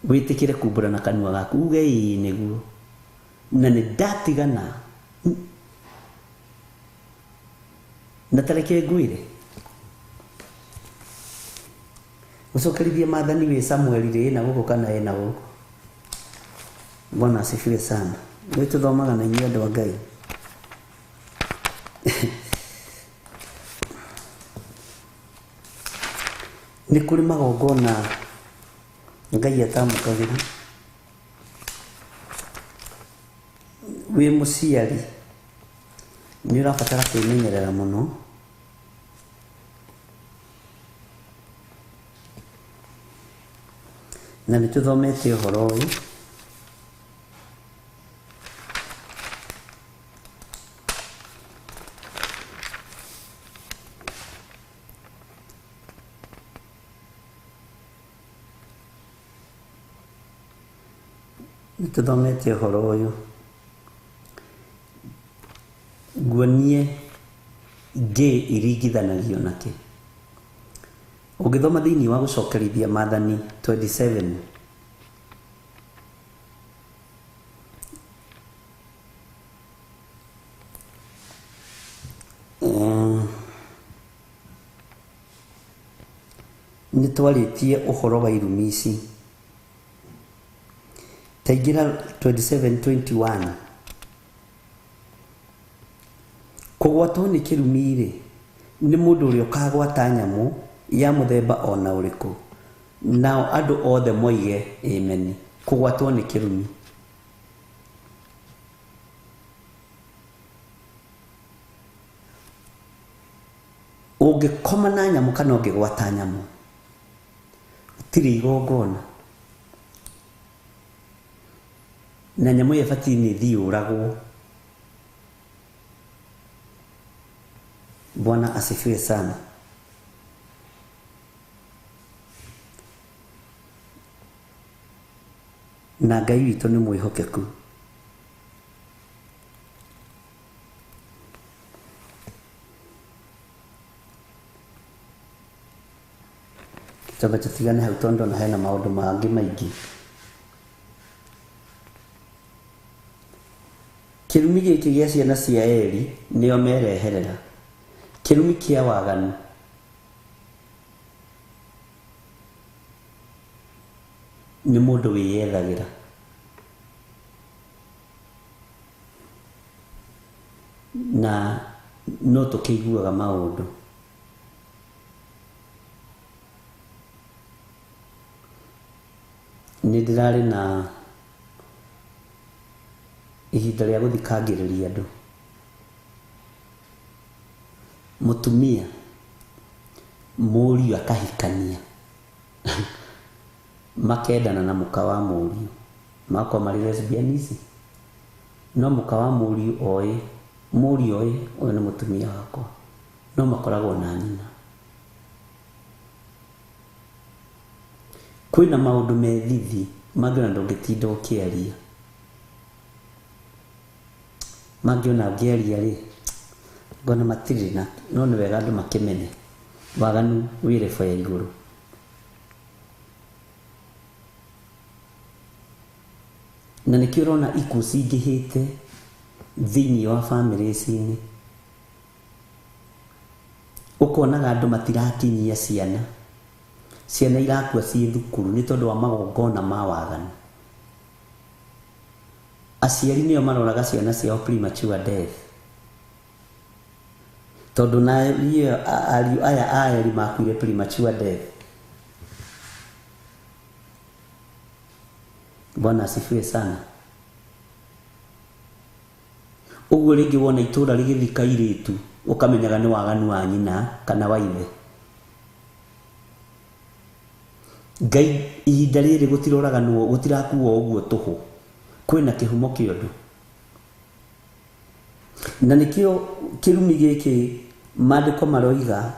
Wĩtĩkĩre kumbũra na kanua gaku uge ĩĩ nĩguo, na nĩ ndatigana na tareke ngwĩre. Gũcokerithia maathani wĩ Samueli rĩ na gũkũ kana ĩna gũkũ. Bwana asifiwe sana. Nĩ tũthomaga na inyuĩ andũ a Ngai. Nĩ kũrĩ magongona Ngai atamũkagĩra. Wĩ mũciari nĩ ũrabatara kwĩmenyerera mũno. Na nĩ tũthomete ũhoro ũyũ. Nĩ tũthomete ũhoro ũyũ. Nguonie ngĩ iringithanagio nakĩ. Ũngĩthoma thĩinĩ wa gũcokerithia maathani 27 nĩ twarĩtie ũhoro wa irumi ici. Taingĩra 27:21. Kũgwatwo nĩ kĩrumi rĩ, nĩ mũndũ ũrĩa ũkagwata nyamũ ya mũthemba ona ũrĩkũ, nao andũ othe moige amen. Kũgwatwo nĩ kĩrumi. Ũngĩkoma na nyamũ kana ũngĩgwata nyamũ, gũtirĩ igongona. Na nyamũ ĩyo ĩbatiĩ nĩ ĩthiĩ yũragwo. Bwana asifiwe sana. Na Ngai witũ nĩ mwĩhokeku. Twambe tũtigane hau tondũ ona hena maũndũ mangĩ maingĩ. Kĩrumi gĩkĩ gĩa ciana cia Eli nĩo mereherera. Kĩrumi kĩa waganu. Nĩ mũndũ wĩyethagĩra. Na no tũkĩiguaga maũndũ. Nĩ ndĩrarĩ na ihinda rĩa gũthikangĩrĩria andũ. Mũtumia mũriũ akahikania makendana na mũka wa mũriũ, magakorwo marĩ lesbian ici, no mũka wa mũriũ oĩ, mũriũ oĩ ũyũ nĩ mũtumia wakwa, no makoragwo na nyina. Kwĩna maũndũ me thithi mangĩ ona ndũngĩtinda ũkĩaria. Mangĩ ona ũngĩaria rĩ, ngona matirĩ na, no nĩ wega andũ makĩmenye waganu wĩ rebo ya igũrũ. Na nĩkĩo ũrona ikuũ cingĩhĩte thĩinĩ wa bamĩrĩ ici-inĩ. Ũkonaga andũ matirakinyia ciana. Ciana irakua ciĩ thukuru nĩ tondũ wa magongona ma waganu. Aciari nĩo maroraga ciana ciao premature death. Tondũ na ariũ aya a Eli makuire premature death. Bwana asifiwe sana. Ũguo rĩngĩ wona itũra rĩgĩthika airĩtu ũkamenyaga nĩ waganu wa nyina kana wa ithe. Ngai ihinda rĩrĩ gũtiroraganwo gũtirakuo ũguo tũhũ, kwĩna kĩhumo kĩa ũndũ. Na nĩkĩo kĩrumi gĩkĩ maandĩko maroiga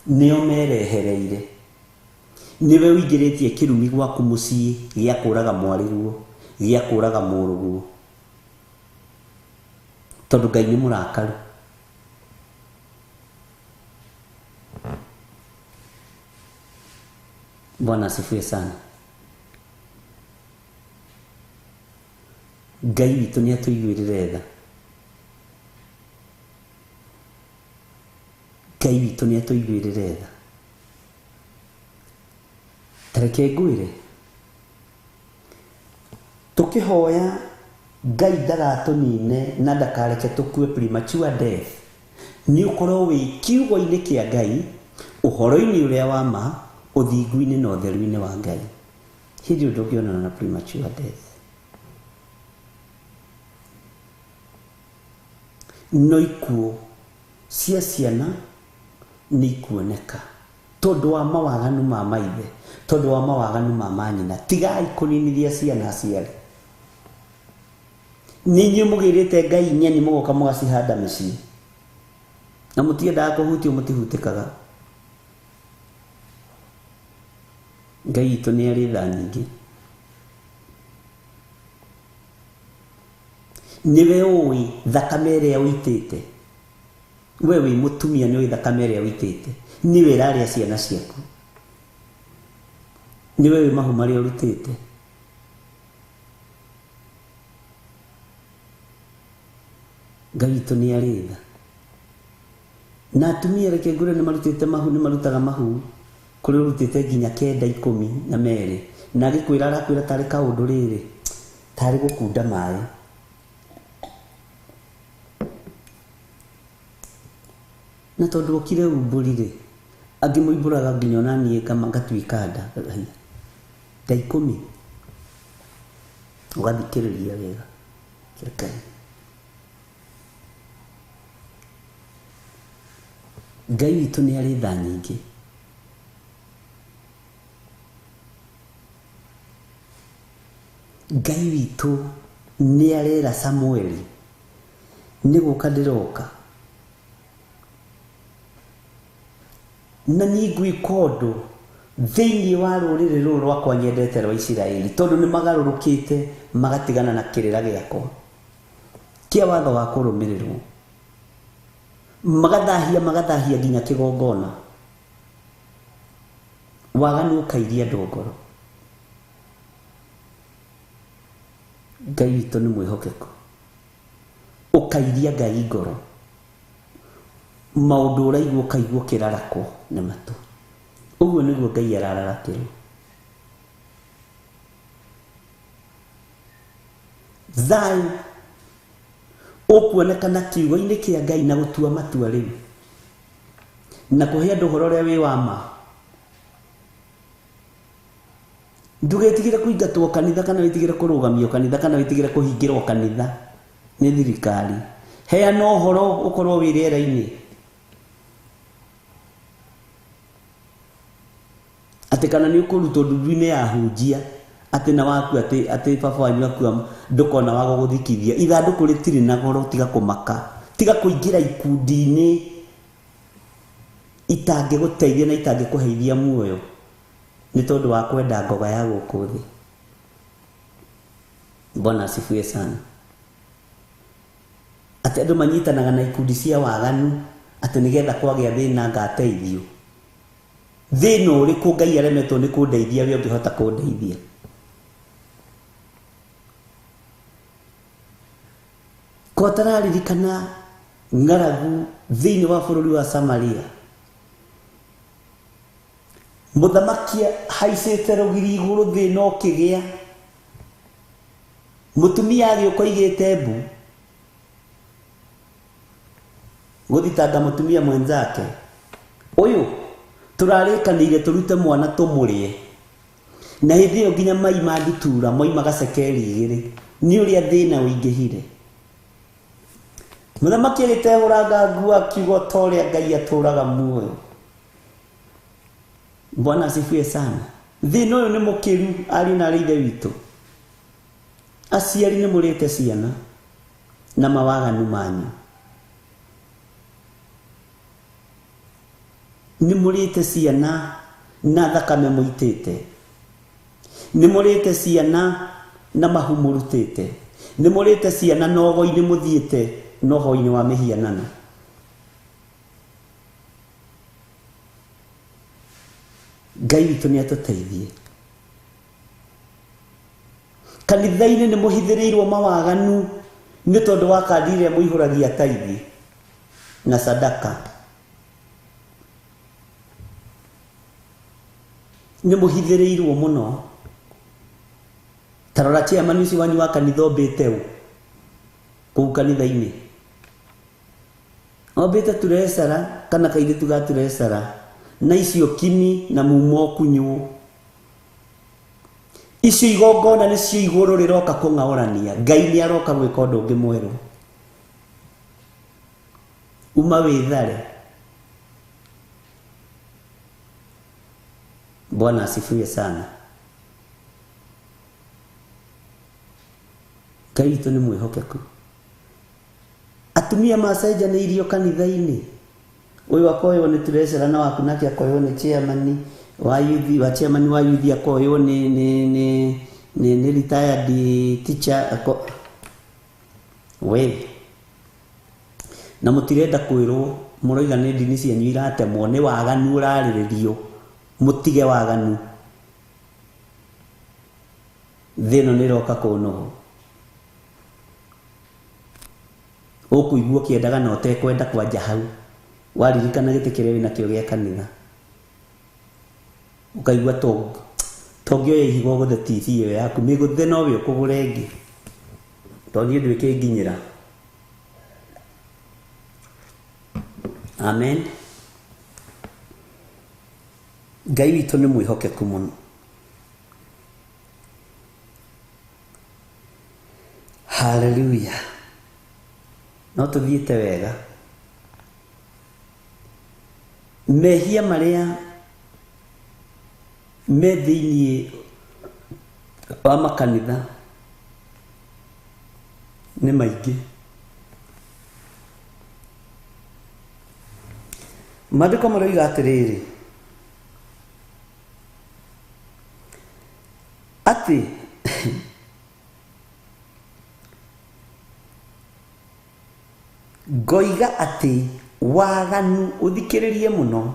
nĩo merehereire. Nĩwe ũingĩrĩtie kĩrumi gwaku mũciĩ gĩa kũraga mwarĩguo, gĩa kũraga mũrũguo, tondũ Ngai nĩ mũrakaru. Bwana asifiwe sana. Ngai witũ nĩ atũiguĩrĩre tha. Ngai witũ nĩ atũiguĩrĩre tha. Ta reke ngwĩre, tũkĩhoya Ngai ndagatũnine na ndakareke tũkue premature death, nĩ ũkorwo wĩ kiugo-inĩ kĩa Ngai, ũhoro-inĩ ũrĩa wa ma, ũthingu-inĩ na ũtheru-inĩ wa Ngai. Hĩndĩ ĩyo ndũngĩonana na premature death. No ikuũ cia ciana nĩ ikuoneka tondũ wa mawaganu ma maithe, tondũ wa mawaganu ma manyina. Tigai kũninithia ciana aciari. Nĩ inyuĩ mũgĩrĩte Ngai nyeni mũgoka mũgacihanda mĩciĩ, na mũtiendaga kũhutio, mũtihutĩkaga. Ngai witũ nĩ arĩ tha nyingĩ. Nĩwe ũĩ thakame ĩrĩa ũitĩte. We wĩ mũtumia nĩ ũĩ thakame ĩrĩa ũitĩte. Nĩwe ĩrarĩa ciana ciaku. Nĩwe wĩ mahu marĩa ũrutĩte. Ngai witũ nĩ arĩ tha. Na atumia reke ngwĩre nĩ marutĩte mahu, nĩ marutaga mahu kũrĩ ũrutĩte nginya 9, 12, na agĩkwĩra arakwĩra tarĩ kaũndũ rĩrĩ, tarĩ gũkunda maĩ. Na tondũ okire umbũri rĩ, angĩ moimbũraga nginya ona niĩ ngatuĩka nda nda 10. Ũgathikĩrĩria wega Ngai. Ngai witũ nĩ arĩ tha nyingĩ. Ngai witũ nĩ arera Samueli nĩ gũka ndĩroka, na niĩ ngwĩka ũndũ thĩinĩ wa rũrĩrĩ rũrũ rwakwa nyendete rwa Isiraeli, tondũ nĩ magarũrũkĩte magatigana na kĩrĩra gĩakwa kĩa watho wa kũrũmĩrĩrwo, magathahia magathahia nginya kĩgongona. Waganu ũkairia andũ ngoro. Ngai witũ nĩ mwĩhokeku. Ũkairia Ngai ngoro, maũndũ ũraigua ũkaigua ũkĩrarakwo nĩ matũ. Ũguo nĩguo Ngai arararakĩrwo. Thayũ ũkuonekana kiugo-inĩ kĩa Ngai na gũtua matua rĩu, na kũhe andũ ũhoro ũrĩa wĩ wa ma. Ndũgetigĩre kũingatwo kanitha, kana wĩtigĩre kũrũgamio kanitha, kana wĩtigĩre kũhingĩrwo kanitha nĩ thirikari. Heana ũhoro ũkorwo wĩ rĩera-inĩ atĩ kana nĩ ũkũrutwo ndundu-inĩ ya hunjia atĩ na waku atĩ baba wanyu akua ndũkona wa gũgũthikithia. Ithandũkũ rĩtirĩ na goro, tiga kũmaka, tiga kũingĩra ikundi-inĩ itangĩgũteithia na itangĩkũheithia muoyo nĩ tondũ wa kwenda ngoga ya gũkũ thĩ. Bwana asifiwe sana. Atĩ andũ manyitanaga na ikundi cia waganu atĩ nĩgetha kwagĩa thĩna ngateithio. Thĩna ũrĩkũ Ngai aremetwo nĩ kũndeithia we ũngĩhota kũndeithia? Ko tararirikana ng'aragu thĩinĩ wa bũrũri wa Samaria, mũthamaki haicĩte rũgiri igũrũ, thĩna ũkĩgĩa, mũtumia agĩũka oigĩte mbu gũthitanga mũtumia mwenzake, ũyũ tũrarĩkanĩire tũrute mwana tũmũrĩe, Na hĩndĩ ĩyo nginya mai ma ndutura moimaga cekeri 2 nĩ ũrĩa thĩna ũingĩhire. Mũthamaki agĩtehũranga nguo akiuga ta ũrĩa Ngai atũũraga muoyo. Bwana asifiwe sana. Thĩna ũyũ nĩ mũkĩru ariũ na arĩ ithe witũ. Aciari nĩ mũrĩte ciana na mawaganu manyu. Nĩ mũrĩte ciana na thakame mũitĩte. Nĩ mũrĩte ciana na mahu mũrutĩte. Nĩ mũrĩte ciana na ũgo-inĩ mũthiĩte na ũhoi-inĩ wa mĩhianano. Ngai witũ nĩ atũteithie. Kanitha-inĩ nĩ mũhithĩrĩirwo mawaganu nĩ tondũ wa kandi ĩrĩa mũihũragia taithi na sadaka. Nĩ mũhithĩrĩirwo mũno. Ta rora chairman ũcio wanyu wa kanitha ombĩte ũ kũu kanitha-inĩ. Ombĩte turecara kana kairĩtu ga turecara na icio kini na mumo kunywo. Icio igongona nĩcio igũrũ rĩroka kũng'aũrania. Ngai nĩ aroka gwĩka ũndũ ũngĩ mwerũ. Uma wĩthare. Bwana asifiwe sana. Ngai witũ nĩ mwĩhokeku. Atumia macenjanĩirio kanitha-inĩ. Ũyũ akoywo nĩ treasurer na waku nake akoywo nĩ chairman wa youth, wa chairman wa youth akoywo nĩ retired teacher ako we. Na mũtirenda kwĩrwo mũroiga nĩ ndini cianyu iratemwo nĩ waganu ũrarĩrĩrio. Mũtige waganu. Thĩ ĩno nĩ ĩroka kũnũhwo. Ũkũigua ũkĩendaga na ũtekwenda kwanja hau. Waririkana gĩtĩ kĩrĩa wĩnakĩo gĩa kanitha. Ũkaigua tongĩoya ihiga ũgũthe TV ĩyo yaku mĩgũthe nowe ũkũgũra ĩngĩ. Tondũ niĩ ndwĩkĩnginyĩra. Amen. Ngai witũ nĩ mwĩhokeku mũno. Hallelujah. No tũthiĩte wega. Mehia marĩa me thĩinĩ wa makanitha nĩ maingĩ. Maandĩko maroiga atĩrĩrĩ atĩ ngoiga atĩ waganu ũthikĩrĩrie mũno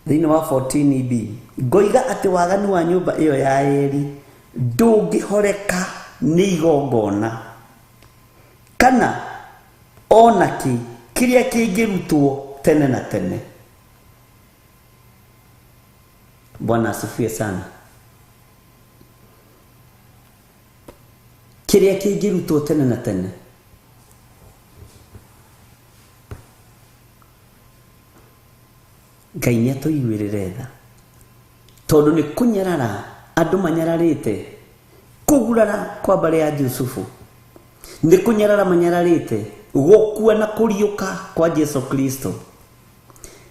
thĩinĩ wa 14b. Ngoiga atĩ waganu wa nyũmba ĩyo ya Eli ndũngĩhoreka nĩ igongona kana ona kĩ kĩrĩa kĩngĩrutwo tene na tene. Bwana asifiwe sana. Kĩrĩa kĩngĩrutwo tene na tene. Ngai nĩ atũiguĩrĩre tha. Tondũ nĩ kũnyarara andũ manyararĩte kũgurara kwa mbarĩ ya Jusufu. Nĩ kũnyarara manyararĩte gũkua na kũriũka kwa Jesu Kristo.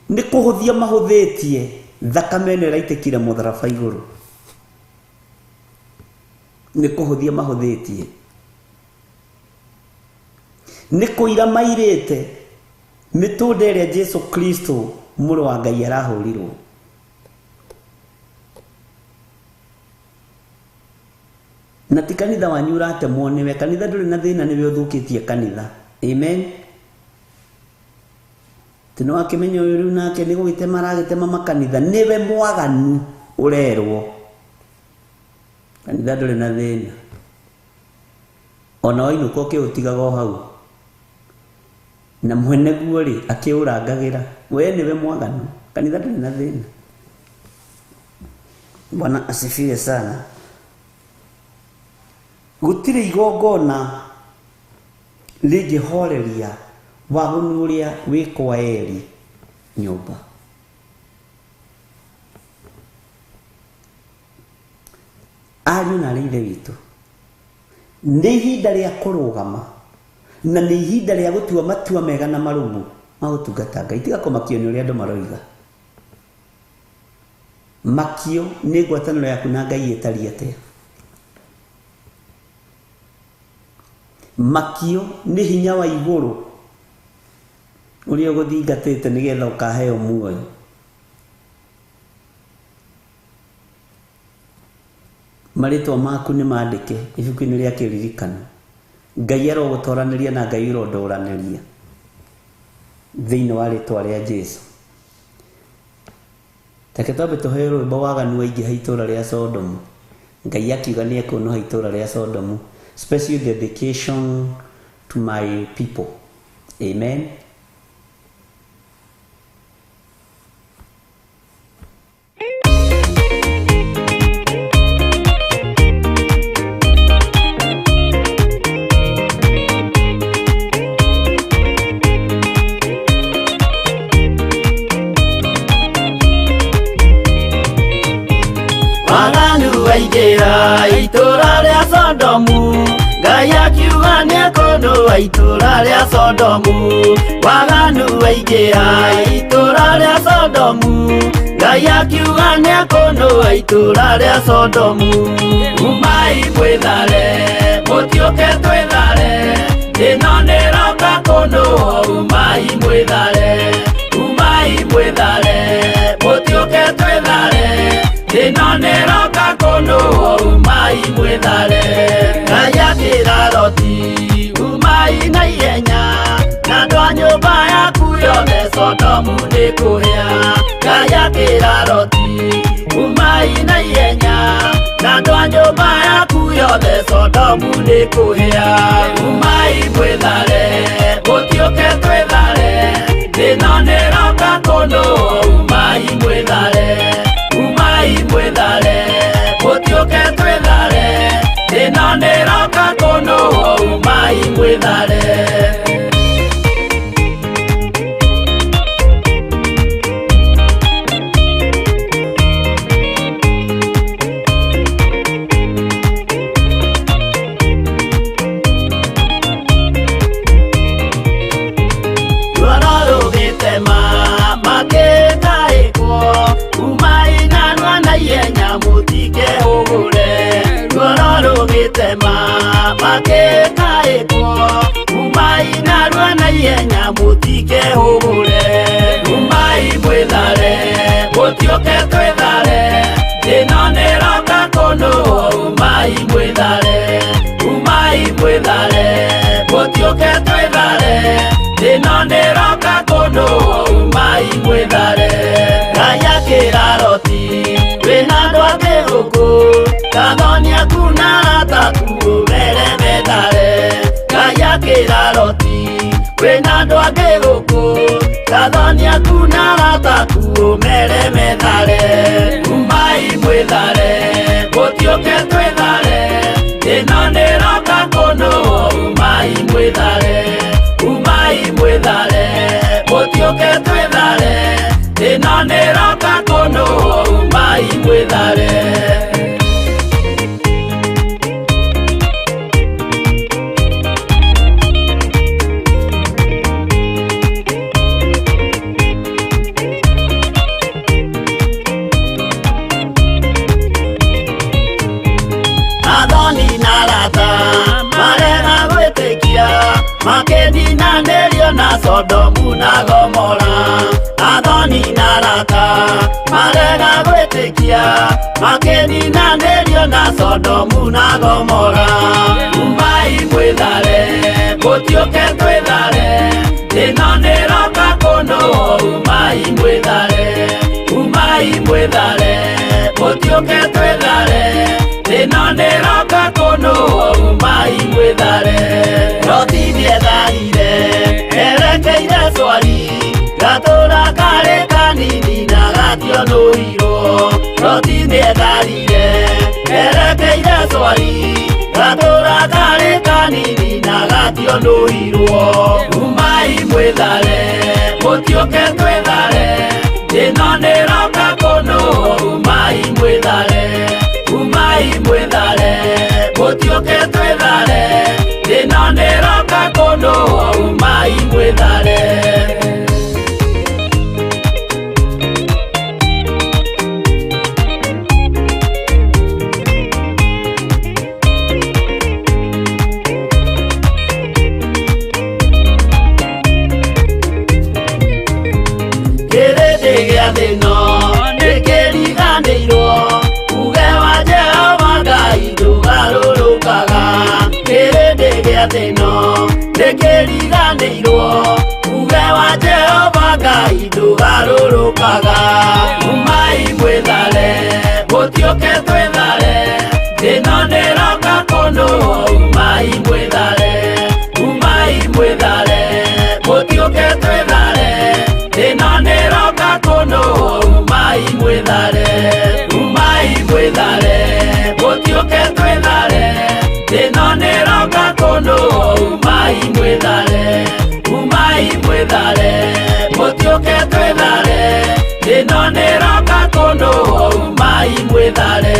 Nĩ kũhũthia mahũthĩtie thakame ĩno ĩraitĩkire mũtharaba igũrũ. Nĩ kũhũthia mahũthĩtie. Nĩ kũira mairĩte mĩtũnda ĩrĩa Jesu Kristo mũrũ wa Ngai arahũrirwo. Na ti kanitha wanyu ũratemwo nĩwe. Kanitha ndũrĩ na thĩna nĩwe ũthũkĩtie kanitha. Amen. Ti no akĩmenya ũyũ rĩu nake nĩ gũgĩtema aragĩtema makanitha. Nĩwe mwaganu ũrerwo. Kanitha ndũrĩ na thĩna. Ona wainũka ũkĩũtigaga o hau. Na mwene guo rĩ akĩũrangagĩra. We nĩwe mwaganu. Kanitha ndũrĩ na thĩna. Bwana asifiwe sana. Gũtirĩ igongona rĩngĩhoreria waganu ũrĩa wĩ kwa Eli nyũmba. Ariũ na arĩ ithe witũ, nĩ ihinda rĩa kũrũgama na nĩ ihinda rĩa gũtua matua mega na marũmu ma gũtungata Ngai. Tiga kũmakio nĩ ũrĩa andũ maroiga. Makio nĩ ngwatanĩro yaku na Ngai ĩtariĩ atĩa. Makio nĩ hinya wa igũrũ ũrĩa ũgũthingatĩte nĩgetha ũkaheo muoyo. Marĩtwa maku nĩ mandĩke ibuku-inĩ rĩa kĩririkano. Ngai arogũtoranĩria na Ngai ũrondũranĩria thĩinĩ wa rĩtwa rĩa Jesu. Reke twambe tũheo rwĩmbo waganu waingĩha itũra rĩa Sodomu. Ngai akiuga nĩ ekũnũha itũra rĩa Sodomu. Special dedication to my people. Amen. Waganu waingĩha itũra rĩa Sodomu, Ngai akiuga nĩekũnũa itũra rĩa Sodomu. Waganu waingĩha itũra rĩa Sodomu, Ngai akiuga nĩekũnũa itũra rĩa Sodomu. Umai mwĩthare, mũtiũke twĩthare, ĩno nĩroka kũnũo. Umai mwĩthare, umai mwĩthare, mũtiũke twĩthare, ĩno nĩroka kũnũo. Umai mwĩthare. Ngai akĩra Loti, umai na ihenya, na andũ a nyũmba yaku yothe Sodomu nĩkũhĩa. Ngai akĩra Loti, umai na ihenya, na andũ a nyũmba yaku yothe Sodomu nĩkũhĩa. Umai mwĩthare, mũtiũke twĩthare, ĩno nĩroka kũnũo. Umai mwĩthare, umai mwĩthare, mũtiũke twĩthare, ĩno nĩroka kũnũo. Umai mwĩthare. Ruoro rũgĩtema makĩtaĩkwo, umai narua na ihenya mũtikehũgũre. Ruoro rũgĩtema makĩtaĩkwo, umai narua na ihenya mũtikehũgũre. Umai mwĩthare, mũtiũke twĩthare, ĩno nĩroka kũnũo. Umai mwĩthare, umai mwĩthare, mũtiũke twĩthare, ĩno nĩroka kũnũo. Umai mwĩthare. Ngai akĩra Loti, wĩna andũ angĩ gũkũ, gathoni aku na arata aku ũmere methare. Ngai akĩra Loti, wĩna andũ angĩ gũkũ, gathoni aku na arata aku ũmere methare. Umai mwĩthare, mũtiũke twĩthare, ĩno nĩroka kũnũo. Umai mwĩthare, umai mwĩthare, mũtiũke twĩthare, ĩno nĩroka kũnũo. Umai mwĩthare. Athoni na arata marega gwĩtĩkia, makĩninanĩrio na Sodomu na Gomora. Athoni na arata marega gwĩtĩkia, makĩninanĩrio na Sodomu na Gomora. Umai mwĩthare, mũtiũke twĩthare, ĩno nĩroka kũnũo. Umai mwĩthare, umai mwĩthare, mũtiũke twĩthare, ĩno nĩroka kũnũo. Umai mwĩthare. Loti nĩetharire erekeire Swari, gatũra karĩ kanini na gationũirwo. Loti nĩetharire erekeire Swari, gatũra karĩ kanini na gationũirwo. Umai mwĩthare, mũtiũke twĩthare, ĩno nĩroka kũnũo. Umai mwĩthare, umai mwĩthare, Mũtiũke twĩthare, thĩna nĩroka kũndũ umai mwĩthare. Kĩrĩndĩ gĩa thĩno nĩkĩriganĩirwo, uge wa Jehova Ngai ndũgarũrũkaga. Kĩrĩndĩ gĩa thĩno nĩkĩriganĩirwo, uge wa Jehova Ngai ndũgarũrũkaga. Umai mwĩthare, mũtiũke twĩthare, thĩno nĩroka kũndũ umai mwĩthare. Umai mwĩthare, mũtiũke twĩthare, thĩna nĩroka kũndũ umai mwĩthare. Umai mwĩthare, mũtiũke twĩthare, thĩna nĩroka kũndũ umai mwĩthare. Umai mwĩthare, mũtiũke twĩthare, thĩna nĩroka kũndũ umai mwĩthare.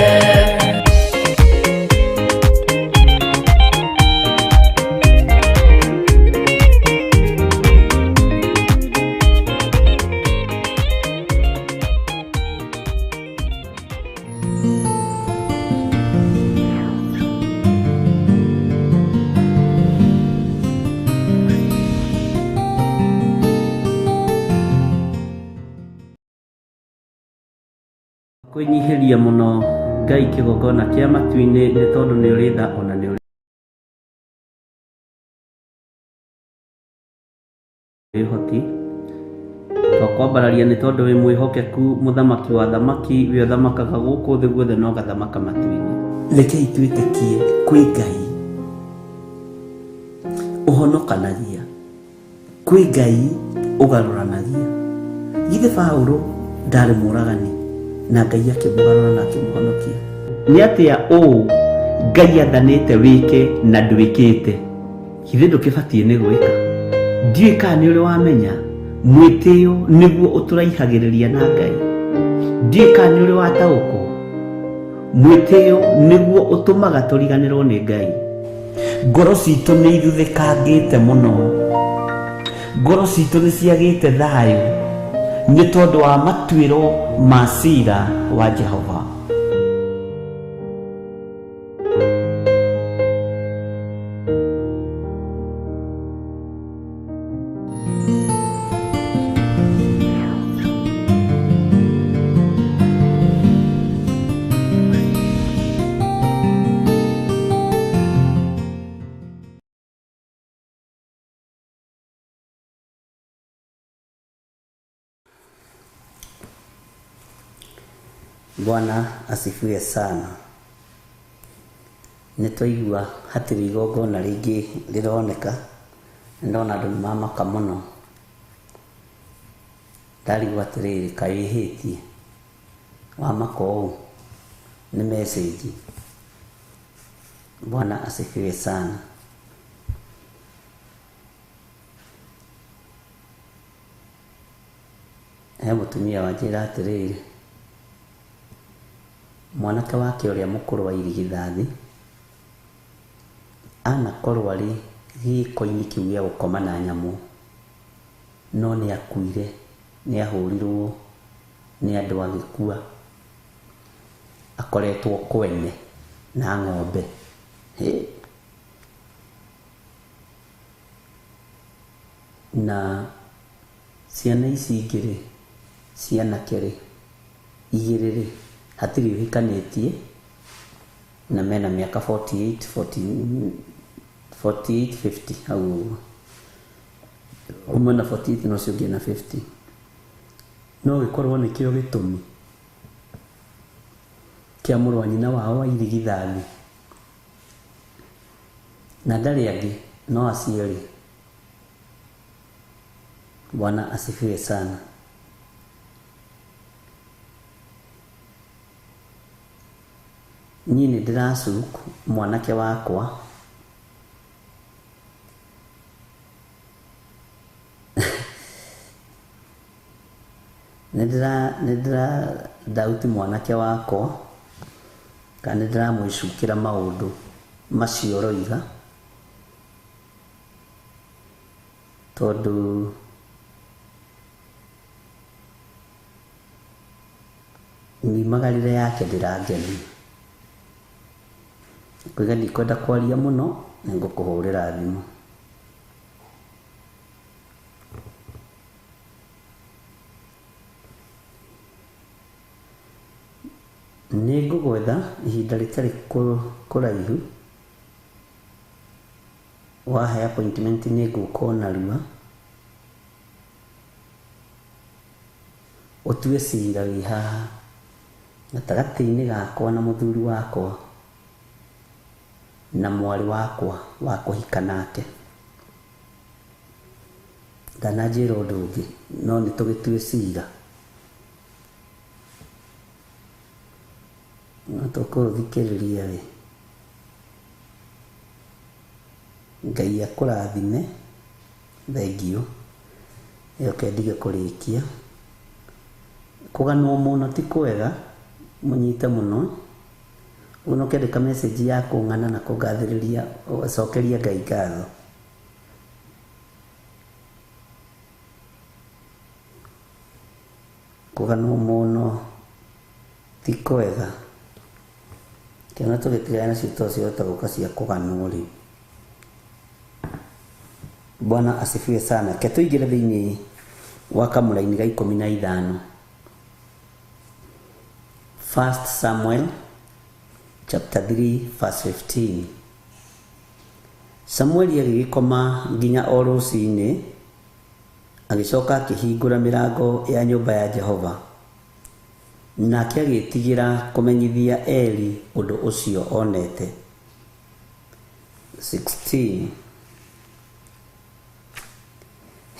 Kwĩnyihĩria mũno Ngai kĩgongona kĩa matu-inĩ nĩ tondũ nĩ ũrĩ tha ona nĩ ũrĩ ũhoti. Twakwambararia nĩ tondũ wĩ mwĩhokeku, mũthamaki wa thamaki, wĩ ũthamakaga gũkũ thĩ guothe na ũgathamaka matu-inĩ. Rekei twĩtĩkie kwĩ Ngai ũhonokanagia, kwĩ Ngai ũgarũranagia. Githĩ Paũlũ ndarĩ mũragani na Ngai akĩmũgarũra na akĩmũhonokia? Nĩ atĩa ũũ Ngai athanĩte wĩke na ndwĩkĩte? Githĩ ndũkĩbatiĩ nĩ gwĩka? Ndiũĩ kana nĩ ũrĩ wamenya mwĩtĩo nĩguo ũtũraihagĩrĩria na Ngai. Ndiũĩ kana nĩ ũrĩ wataũkwo mwĩtĩo nĩguo ũtũmaga tũriganĩrwo nĩ Ngai. Ngoro citũ nĩ ithuthĩkangĩte mũno, ngoro citũ nĩ ciagĩte thayũ nĩ tondũ wa matuĩro ma cira wa Jehova. Bwana asifiwe sana. Nĩ twaigua hatirĩ igongona rĩngĩ rĩroneka, ndona andũ nĩ mamaka mũno. Ndarigwo atĩrĩrĩ, kaĩ wĩhĩtie wamaka ũũ? Nĩ message. Bwana asifiwe sana. He mũtumia wanjĩra atĩrĩrĩ, mwanake wake ũrĩa mũkũrũ wa irigithathi anakorwo arĩ gĩko-inĩ kĩu gĩa gũkoma na nyamũ, no nĩ akuire, nĩ ahũrirwo nĩ andũ agĩkua, akoretwo kwene na ng'ombe. Na ciana ici ingĩ rĩ, cianake rĩ, igĩrĩ rĩ, hatirĩ ũhikanĩtie na mena mĩaka 48, 40, 48, 50 hau ũguo. Ũmwe na 48 na ũcio ũngĩ na 50. No gĩkorwo nĩkĩo gĩtũmi kĩa mũrũ wa nyina wao wa irigithathi, na ndarĩ angĩ no acio erĩ. Bwana asifiwe sana. Niĩ nĩ ndĩracuku mwanake wakwa nĩ ndĩra dauti mwanake wakwa kana nĩ ndĩramwĩcukĩra maũndũ. macio ũroiga tondũ nyimagarĩre yake ndĩrangenia. Kuiga ndikwenda kwaria mũno nĩngũkũhũrĩra thimũ. Nĩngũgwetha ihinda rĩtarĩ kũraihu wahe appointment nĩngũka o narua ũtue cira wĩ haha gatagatĩ-inĩ gakwa na mũthuri wakwa na mwarĩ wakwa wa kũhika nake. Ndananjĩra ũndũ ũngĩ no nĩtũgĩtue cira. No tũkũthikĩrĩria rĩ, Ngai akũrathime, thengiũ. Ĩyo ndige kũrĩkia. Kũganwo mũno ti kwega, mũnyite mũno. Ũguo ũkĩandĩka message ya kũng'ana na kũngathĩrĩria, cokeria Ngai ngatho. Kũganwo mũno ti kwega. Kĩona tũgĩtigana nacio to ciahota gũka cia kũganwo rĩ. Bwana asifiwe sana. Ke tũingĩre thĩinĩ wa kamũraini ga 15. 1 Samuel chapter 3 verse 15. Samueli agĩgĩkoma nginya o rũcinĩ, agĩcoka akĩhingũra mĩrango ya nyũmba ya Jehova. Nake agĩĩtigĩra kũmenyithia Eli ũndũ ũcio onete. 16.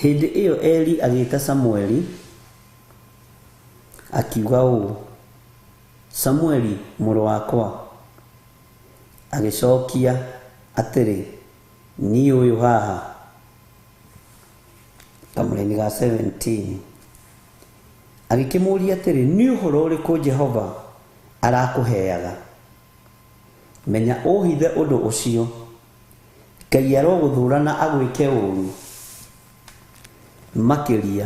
Hĩndĩ ĩyo Eli agĩĩta Samueli akiuga ũũ, Samueli mũrũ wakwa. Agĩcokia atĩrĩ, niĩ ũyũ haha. Kamũraini ga 17. Agĩkĩmũũria atĩrĩ, nĩ ũhoro ũrĩkũ Jehova arakũheaga? Menya ũhithe ũndũ ũcio. Ngai arogũthũũra na agwĩke ũũru makĩria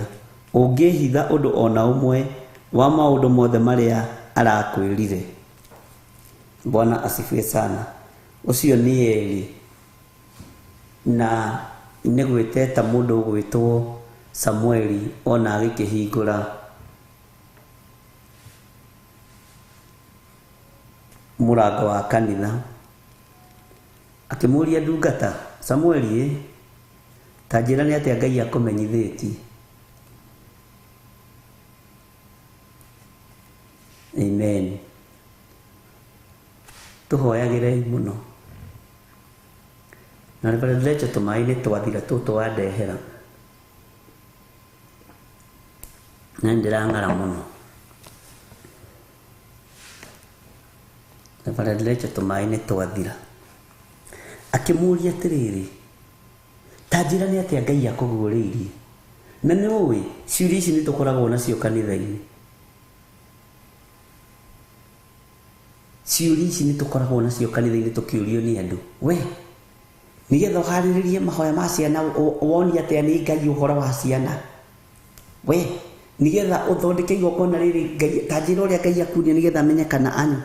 ũngĩhitha ũndũ o na ũmwe wa maũndũ mothe marĩa arakwĩrire. Bwana asifiwe sana. Ũcio nĩ Eli na nĩ gwĩteta mũndũ ũgwĩtwo Samueli ona agĩkĩhingũra mũrango wa kanitha. Akĩmũũria ndungata, Samueli ĩ, ta njĩra nĩ atĩa Ngai akũmenyithĩtie? Amen. Tũhoyagĩrei mũno. Na Reverend Rachel tũmaĩ nĩ twathira tũtũ wandehera. Na nĩndĩrang'ara mũno. Reverend Rachel tũmaĩ nĩ twathira. Akĩmũũria atĩrĩrĩ, ta njĩra nĩ atĩa Ngai akũguũrĩirie? Na nĩ ũĩ ciũria ici nĩ tũkoragwo nacio kanitha-inĩ. Ciũria ici nĩ tũkoragwo nacio kanitha-inĩ tũkĩũrio nĩ andũ. We, nĩgetha ũharĩrĩrie mahoya ma ciana woni atĩa nĩ Ngai ũhoro wa ciana? We, nĩgetha ũthondeke igongona rĩrĩ Ngai, ta njĩra ũrĩa Ngai akuonia nĩgetha amenye kana anyu.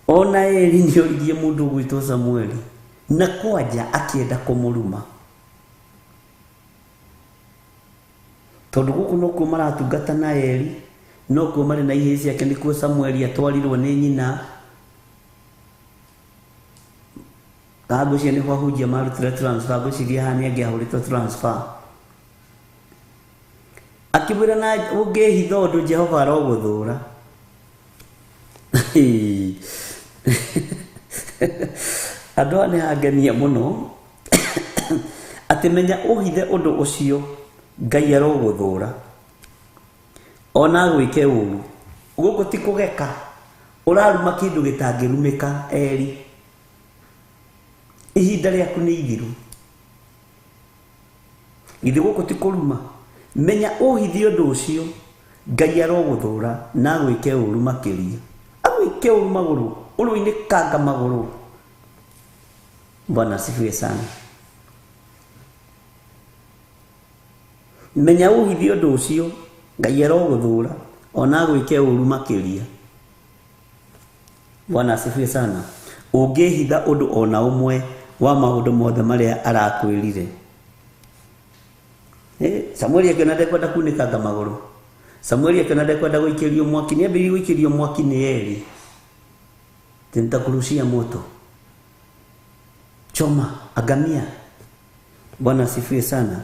Ona Eli nĩoririe mũndũ ũgwĩtwo Samueli na kwanja akĩenda kũmũruma. Tondũ gũkũ nokuo maratungata na Eli, nokuo marĩ na ihĩĩ ciake, nĩkuo Samueli atwarirwo nĩ nyina. Ngwĩciria nĩho ahunjia marutire transfer, ngwĩciria haha nĩ angĩahũrĩtwo transfer. Akĩmwĩra na ũngĩhitha ũndũ Jehova arogũthũũra. Andũ aya nĩ hangenia mũno atĩ menya ũhithe ũndũ ũcio Ngai arogũthũũra ona agwĩke ũũru. Gũkũ ti kũgeka, ũraruma kĩndũ gĩtangĩrumĩka. Eli, ihinda rĩaku nĩ ithiru. Githĩ gũkũ ti kũruma? Menya ũhithe ũndũ ũcio Ngai arogũthũra na agwĩke ũru makĩria. Agwĩke ũru magũrũ, ũrũinĩ kanga magũrũ. Bwana asifiwe sana. Menya ũhithe ũndũ ũcio, Ngai arogũthũra ona agwĩke ũru makĩria. Bwana asifiwe sana. Ũngĩhitha ũndũ ona ũmwe wa maũndũ mothe marĩa arakwĩrire. Samueli akĩona ndekwenda kunĩkanga magũrũ. Samueli akĩona ndekwenda gũikĩrio mwaki, nĩambĩrĩirie gũikĩrio mwaki nĩ Eli. Nitakurushia moto. Choma, angamia. Bwana asifiwe sana.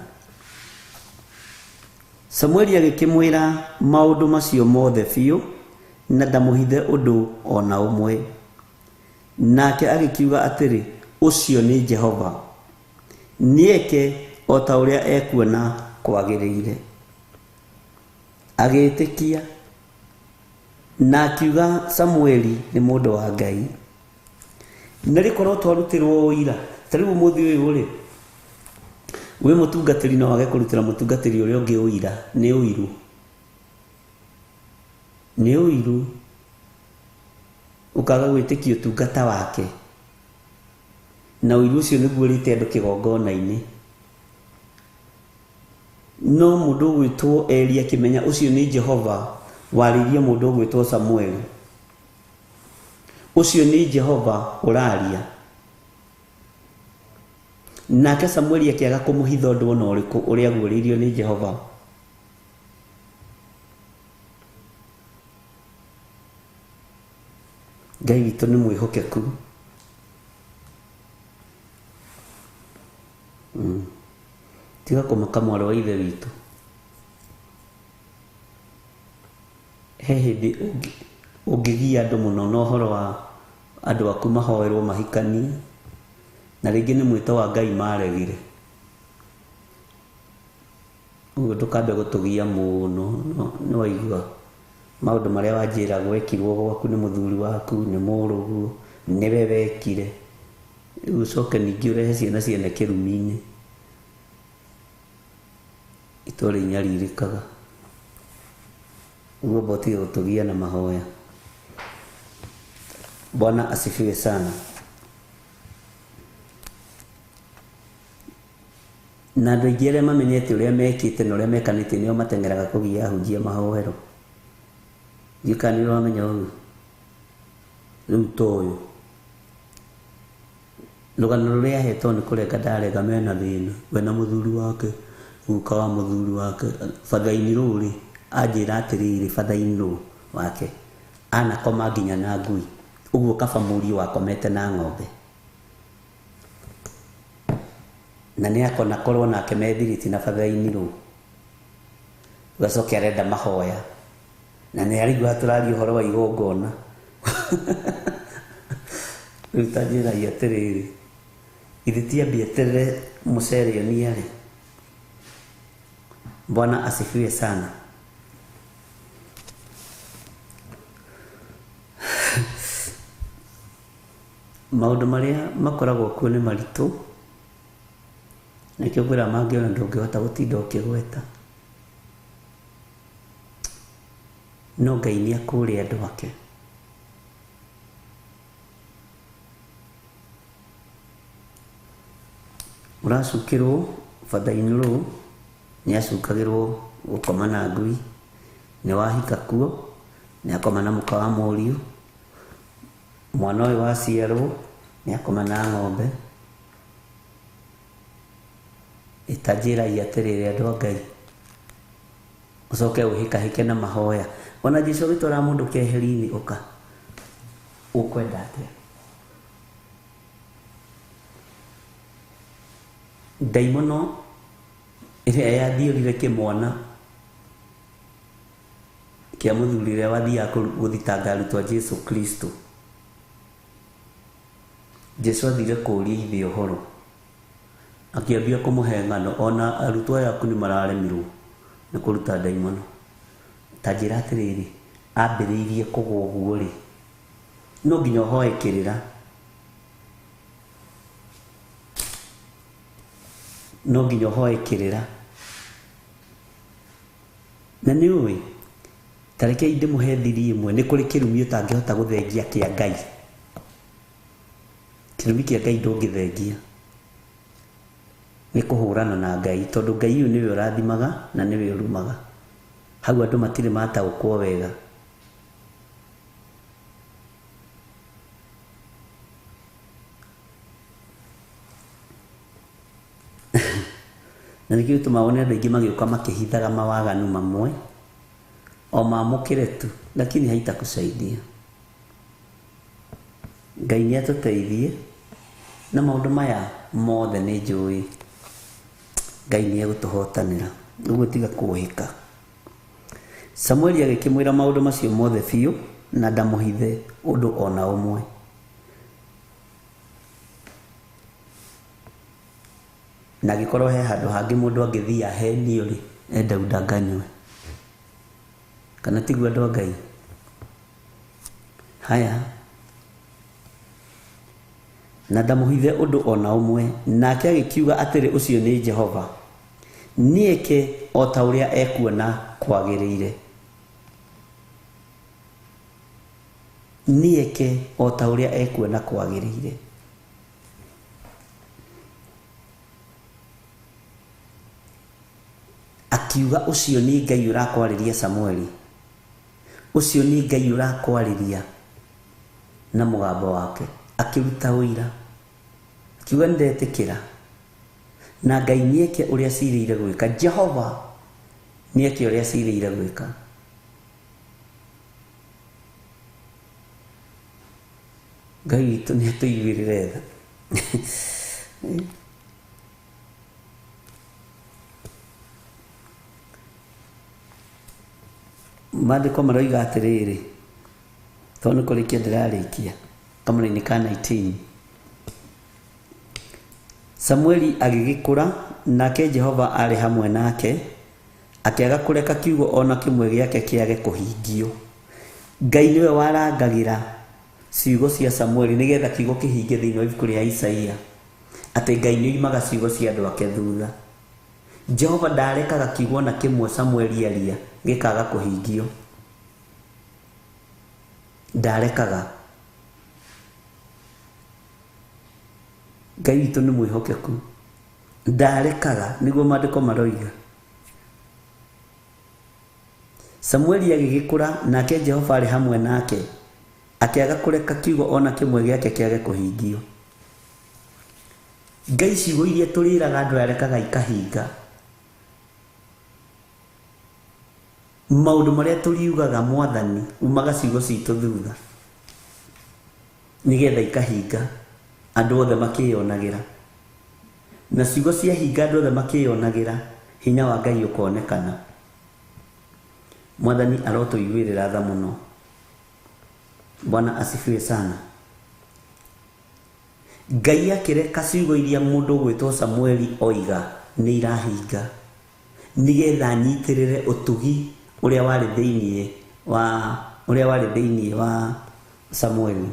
Samueli agĩkĩmwĩra maũndũ macio mothe biũ na ndamũhithe ũndũ ona ũmwe. Nake agĩkiuga atĩrĩ, ũcio nĩ Jehova. Nĩeke o ta ũrĩa ekuona kwagĩrĩire. Agĩĩtĩkia na akiuga Samueli nĩ mũndũ wa Ngai. Na rĩkorwo twarutĩrwo ũira, ta rĩu ũmũthĩ ũyũ rĩ, wĩ mũtungatĩri no wage kũrutĩra mũtungatĩri ũrĩa ũngĩ ũira, nĩ ũiru. Nĩ ũiru. Ũkaga gwĩtĩkia ũtungata wake. Na ũiru ũcio nĩguo ũrĩte andũ kĩgongona-inĩ. No mũndũ ũgwĩtwo Eli akĩmenya ũcio nĩ Jehova warĩirie mũndũ ũgwĩtwo Samueli. Ũcio nĩ Jehova ũraria. Nake Samueli akĩaga kũmũhitha ũndũ ona ũrĩkũ ũrĩa aguũrĩirio nĩ Jehova. Ngai witũ nĩ mwĩhokeku. Tiga kũmaka mwarĩ wa ithe witũ. He hĩndĩ ũngĩgia andũ mũno na ũhoro wa andũ aku mahoerwo mahikanie, na rĩngĩ nĩ mwĩto wa Ngai maregire. Ũguo ndũkambe gũtũgia mũno, nĩ waigua maũndũ marĩa wanjĩra gwekirwo gwaku nĩ mũthuri waku, nĩ mũrũguo, nĩwe wekire. Rĩu ũcoke ningĩ ũrehe ciana ciene kĩrumi-inĩ. Itũũra inyarirĩkaga. Ũguo amba ũtige gũtũgia na mahoya. Bwana asifiwe sana. Na andũ aingĩ arĩa mamenyete ũrĩa mekĩte na ũrĩa mekanĩte nĩo mateng'eraga kũgia ahunjia mahoero. Ndiũĩ kana nĩ ũramenya ũguo. Rĩu ta ũyũ. Rũgano rũrĩa ahetwo nĩ kũrenga ndarega mena thĩna. We na mũthuri wake, guka wa mũthuri wake, bathaini rũu rĩ, anjĩra atĩrĩrĩ bathaini rũu wake anakoma nginya na ngui. Ũguo kaba mũriũ wakomete na ng'ombe. Na nĩ akona korwo nake methirĩtie na bathaini rũu. Ũgacoke arenda mahoya. Na nĩ araigua tũraria ũhoro wa igongona. Rĩu ta njĩrai atĩrĩrĩ, githĩ ti ambie eterere mũcere ũniare? Bwana asifiwe sana. Maũndũ marĩa makoragwo kuo nĩ maritũ, nĩkĩo ngwĩra mangĩ ona ndũngĩhota gũtinda ũkĩgweta. No Ngai nĩ akũũrĩ andũ ake. Ũracukĩrwo bathaini rũu, nĩ acukagĩrwo gũkoma na ngui, nĩ wahika kuo, nĩ akoma na mũka wa mũriũ, mwana ũyũ waciarwo nĩ akoma na ng'ombe. Ĩtanjĩrai atĩrĩrĩ andũ a Ngai, ũcoke ũhĩkahĩke na mahoya. Ona Jesũ agĩtwara mũndũ keheri-inĩ ũka, ũkwenda atĩa? Ndaimono ĩrĩa yathiũrire kĩmwana kĩa mũthuri ũrĩa wathiaga gũthitanga arutwo a Jesũ Kristo. Jesũ athire kũũria ithe ũhoro, akĩambia kũmũhe ng'ano, ona arutwo aya aku nĩ mararemirwo nĩ kũruta ndaimono. Ta njĩra atĩrĩrĩ, ambĩrĩirie kũgwa ũguo rĩ, no nginya ũhoe kĩrĩra. No nginya ũhoe kĩrĩra. Na nĩ ũĩ, Tareke ndĩmũhe thiri ĩmwe, nĩ kũrĩ kĩrumi ũtangĩhota gũthengia kĩa Ngai. Kĩrumi kĩa Ngai ndũngĩthengia, nĩ kũhũrana na Ngai, tondũ Ngai ũyũ nĩwe ũrathimaga na nĩwe ũrumaga. Hau andũ matirĩ mataũkwo wega. Na nĩkĩo gĩtũmaga wone andũ aingĩ magĩũka makĩhithaga mawaganu mamwe o mamũkĩre tu, lakini haitakusaidia. Ngai nĩ atũteithie na maũndũ maya mothe nĩ njũĩ Ngai nĩ egũtũhotanĩra, ũguo tiga kũhĩka. Samueli agĩkĩmwĩra maũndũ macio mothe biũ na ndamũhithe ũndũ ona ũmwe. Na angĩkorwo he handũ hangĩ mũndũ angĩthiĩ ahenio rĩ, enda udanganywe. Kana tiguo andũ a Ngai? Haya, na ndamũhithe ũndũ ona ũmwe. Nake agĩkiuga atĩrĩ, ũcio nĩ Jehova, nĩeke o ta ũrĩa ekuona kwagĩrĩire. Nĩeke o ta ũrĩa ekuona kwagĩrĩire. Akiuga ũcio nĩ Ngai ũrakwarĩria Samueli, ũcio nĩ Ngai ũrakwarĩria na mũgambo wake. Akĩruta ũira, akiuga nĩndetĩkĩra, na Ngai nĩeke ũrĩa acirĩire gwĩka. Jehova nĩeke ũrĩa acirĩire gwĩka. Ngai witũ nĩ atũiguĩrĩre tha. Maandĩko maroiga atĩrĩrĩ, tondũ nĩ kũrĩkia ndĩrarĩkia, kamũra-inĩ ka 19. Samueli agĩgĩkũra, nake Jehova aarĩ hamwe nake, akĩaga kũreka kiugo ona kĩmwe gĩake kĩage kũhingio. Ngai nĩwe warangagĩra ciugo cia Samueli nĩgetha kiugo kĩhinge thĩinĩ wa ibuku rĩa Isaia, atĩ Ngai nĩoimaga ciugo cia andũ ake thutha. Jehova ndarekaga kiugo na kĩmwe Samueli aria gĩkaga kũhingio. Ndarekaga. Ngai witũ nĩ mwĩhokeku, ndarekaga, nĩguo maandĩko maroiga. Samueli agĩgĩkũra, nake Jehova aarĩ hamwe nake, akĩaga kũreka kiugo ona kĩmwe gĩake kĩage kũhingio. Ngai ciugo iria tũrĩraga andũ arekaga ikahinga. Maũndũ marĩa tũriugaga Mwathani umaga ciugo citũ thutha nĩgetha ikahinga, andũ othe makĩyonagĩra. Na ciugo ciahinga andũ othe makĩyonagĩra, hinya wa Ngai ũkonekana. Mwathani arotũiguĩrĩra tha mũno. Bwana asifiwe sana. Ngai akĩreka ciugo iria mũndũ ũgwĩtwo Samueli oiga nĩ irahinga, nĩgetha anyitĩrĩre ũtugi ũrĩa warĩ thĩinĩ wa ũrĩa warĩ thĩinĩ wa Samueli.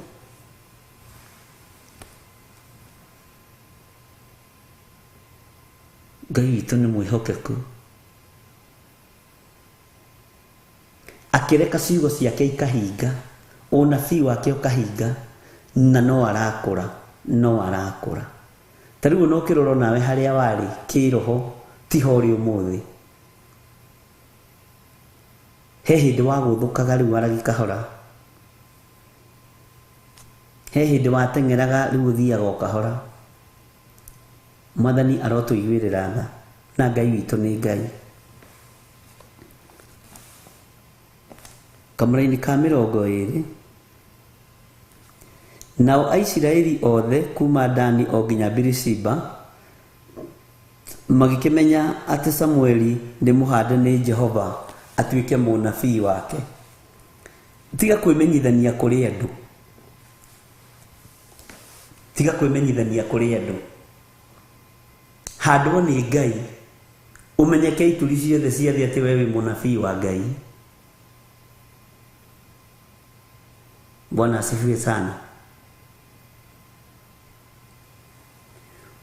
Ngai witũ nĩ mwĩhokeku. Akĩreka ciugo ciake ikahinga, ũnabii wake ũkahinga, na no arakũra, no arakũra. Ta rĩu ona ũkĩrora nawe harĩa warĩ kĩroho tiho ũrĩ ũmũthĩ. He hĩndĩ wagũthũkaga rĩu waragi kahora, he hĩndĩ wateng'eraga rĩu ũthiaga o kahora. Mwathani arotũiguĩrĩra tha, na Ngai witũ nĩ Ngai. Kamũra-inĩ ka 20. Nao Aisiraeli othe kuma Dani o nginya Birishiba magĩkĩmenya atĩ Samueli nĩ mũhande nĩ Jehova atuĩke mũnabii wake. Tiga kwĩmenyithania kũrĩ andũ, tiga kwĩmenyithania kũrĩ andũ. Handwo nĩ Ngai, ũmenyeke ituri ciothe cia thĩ atĩ we wĩ mũnabii wa Ngai. Bwana asifiwe sana.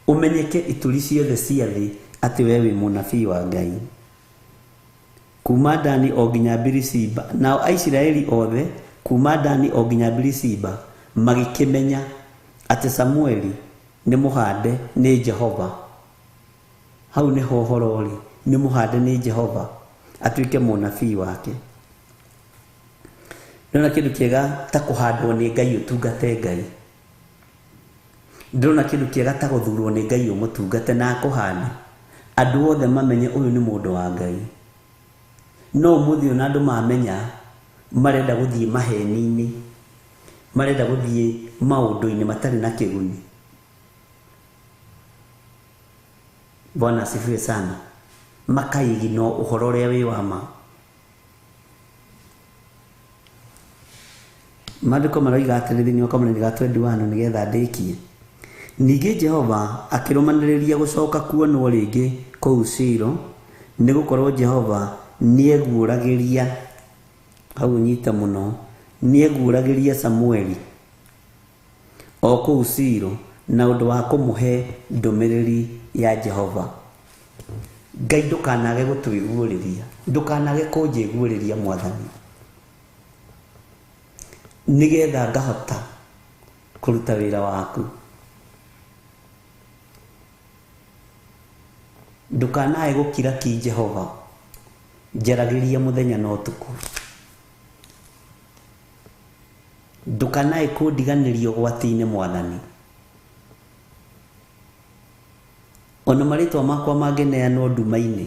Ũmenyeke ituri ciothe cia thĩ atĩ we wĩ mũnabii wa Ngai. Kuuma Dani o nginya Birishiba. Nao Aisiraeli othe kuuma Dani o nginya Birishiba magĩkĩmenya atĩ Samueli nĩ mũhande nĩ Jehova. Hau nĩho ũhoro ũrĩ, nĩ mũhande nĩ Jehova atuĩke mũnabii wake. Ndĩrona kĩndũ kĩega ta kũhandwo nĩ Ngai ũtungate Ngai. Ndĩrona kĩndũ kĩega ta gũthurwo nĩ Ngai ũmũtungate na akũhande. Andũ othe mamenye ũyũ nĩ mũndũ wa Ngai. No ũmũthĩ ũyũ na andũ mamenya marenda gũthiĩ maheni-inĩ, marenda gũthiĩ maũndũ-inĩ matarĩ na kĩguni. Bwana asifiwe sana. Makaigino ũhoro ũrĩa wĩ wa ma. Maandĩko maroiga atĩrĩ thĩinĩ wa kamũranĩ ga 21 nĩgetha ndĩkie. Ningĩ Jehova akĩrũmanĩrĩria gũcoka kuonwo rĩngĩ kũu Shilo, nĩ gũkorwo Jehova nĩeguũragĩria, hau nyite mũno, nĩeguũragĩria Samueli o kũu Shilo na ũndũ wa kũmũhe ndũmĩrĩri ya Jehova. Ngai ndũkanage gũtwĩguũrĩria, ndũkanage kũnjĩguũrĩria Mwathani, nĩgetha ngahota kũruta wĩra waku. Ndũkanae gũkira ki Jehova, njaragĩria mũthenya na ũtukũ. Ndũkanae kũndiganĩria ũgwati-inĩ Mwathani. Ona marĩtwa makwa mangĩneanwo nduma-inĩ,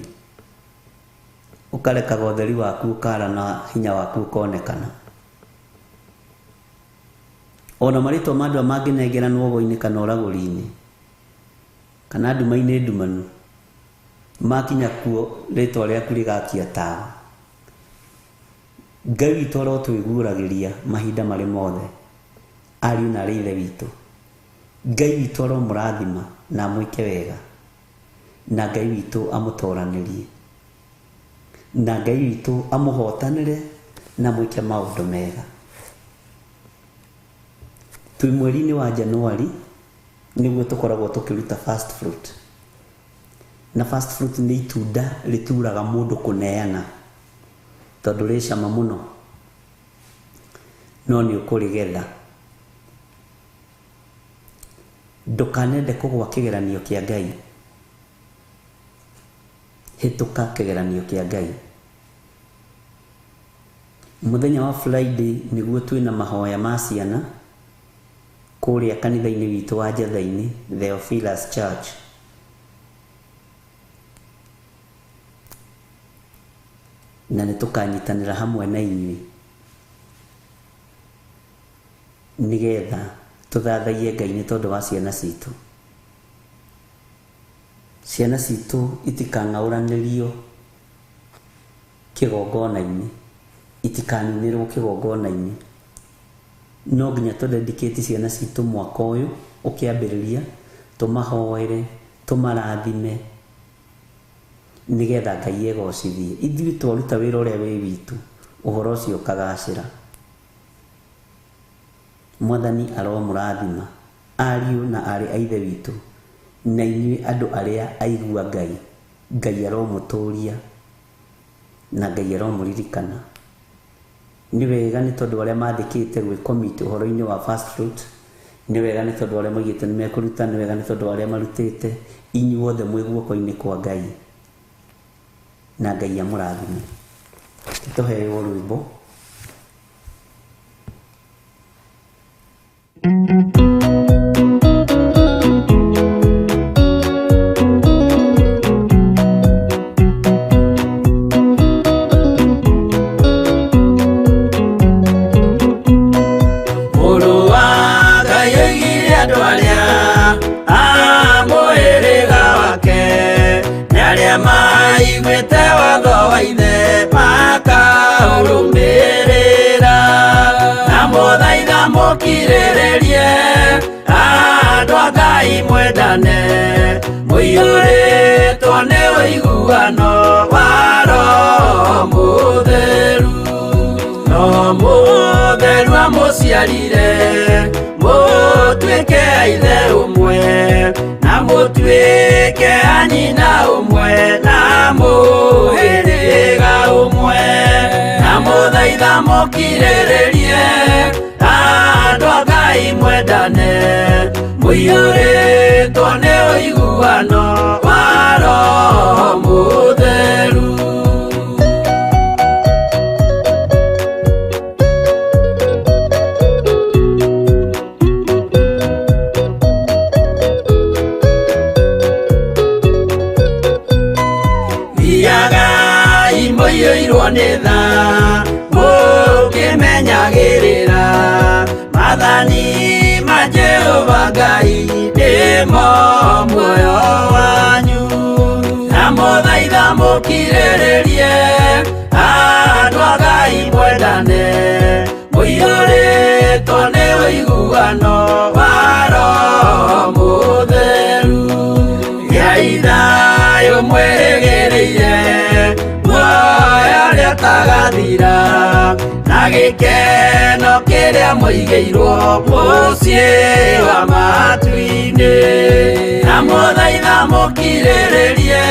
ũkarekaga ũtheri waku ũkara na hinya waku ũkonekana. Ona marĩtwa ma andũ arĩa mangĩnengeranwo ũgo-inĩ kana ũragũri-inĩ kana nduma-inĩ ndumanu, makinya kuo rĩtwa rĩaku rĩgakia tawa. Ngai witũ arotwĩguũragĩria mahinda marĩ mothe, ariũ na arĩ ithe witũ. Ngai witũ aromũrathima na amwĩke wega, na Ngai witũ amũtoranĩrie, na Ngai witũ amũhotanĩre na amwĩke maũndũ mega. Twĩ mweri-inĩ wa Januari nĩguo tũkoragwo tũkĩruta first fruit. Na first fruit nĩ itunda rĩturaga mũndũ kũneana tondũ rĩ cama mũno, no nĩ ũkũrĩgetha. Ndũkanende kũgwa kĩgeranio kĩa Ngai, hĩtũka kĩgeranio kĩa Ngai. Mũthenya wa Friday nĩguo twĩna mahoya ma ciana kũrĩa kanitha-inĩ witũ wa Njatha-inĩ, Theophilus Church. Na nĩ tũkanyitanĩra hamwe na inyuĩ nĩgetha tũthathaiye Ngai nĩ tondũ wa ciana citũ. Ciana citũ itikang'aũranĩrio kĩgongona-inĩ, itikaninĩrwo kĩgongona-inĩ. No nginya tũ dedicate ciana citũ mwaka ũyũ ũkĩambĩrĩria, tũmahoere, tũmarathime nĩgetha Ngai egocithie. Ithuĩ twaruta wĩra ũrĩa wĩ witũ, ũhoro ũcio ũkagacĩra. Mwathani aromũrathima ariũ na aarĩ a ithe witũ, na inyuĩ andũ arĩa aigua Ngai. Ngai aromũtũria na Ngai aromũririkana. Nĩ wega nĩ tondũ arĩa mathĩkĩte gwĩ commit ũhoro-inĩ wa first fruit, nĩ wega nĩ tondũ arĩa moigĩte nĩ mekũruta, nĩ wega nĩ tondũ arĩa marutĩte, inyuothe mwĩ guoko-inĩ kwa Ngai, na Ngai amũrathime. Tũheo rwĩmbo. Mũrũ wa Ngai oigire andũ arĩa a mũhĩrĩga wake nĩ arĩa maiguĩte watho wa ithe makaũrũmĩrĩra, na mũthaitha mũkirĩrĩrie andũ a Ngai mwendane, mũiyũrĩtwo nĩ ũiguano wa Roho Mũtheru. Roho Mũtheru amũciarire mũtuĩke a ithe ũmwe, na mũtuĩke a nyina ũmwe, na mũhĩrĩga ũmwe. Ndamũthaitha mũkirĩrĩrie andũ a Ngai mwendane mũiyũrĩtwo nĩ ũiguano wa Roho Mũtheru. Thiagai mũiyũirwo nĩ tha mũkĩmenyagĩrĩra maathani ma Jehova Ngai nĩmo muoyo wanyu. Ndamũthaitha mũkirĩrĩrie andũ a Ngai mwendane mũiyũrĩtwo nĩ ũiguano wa Roho Mũtheru. Gĩai thayũ mwĩrĩgĩrĩire muoyo ũrĩa ũtagathira na gĩkeno kĩrĩa mũigĩirwo mũciĩ wa matu-inĩ. Ndamũthaitha mũkirĩrĩrie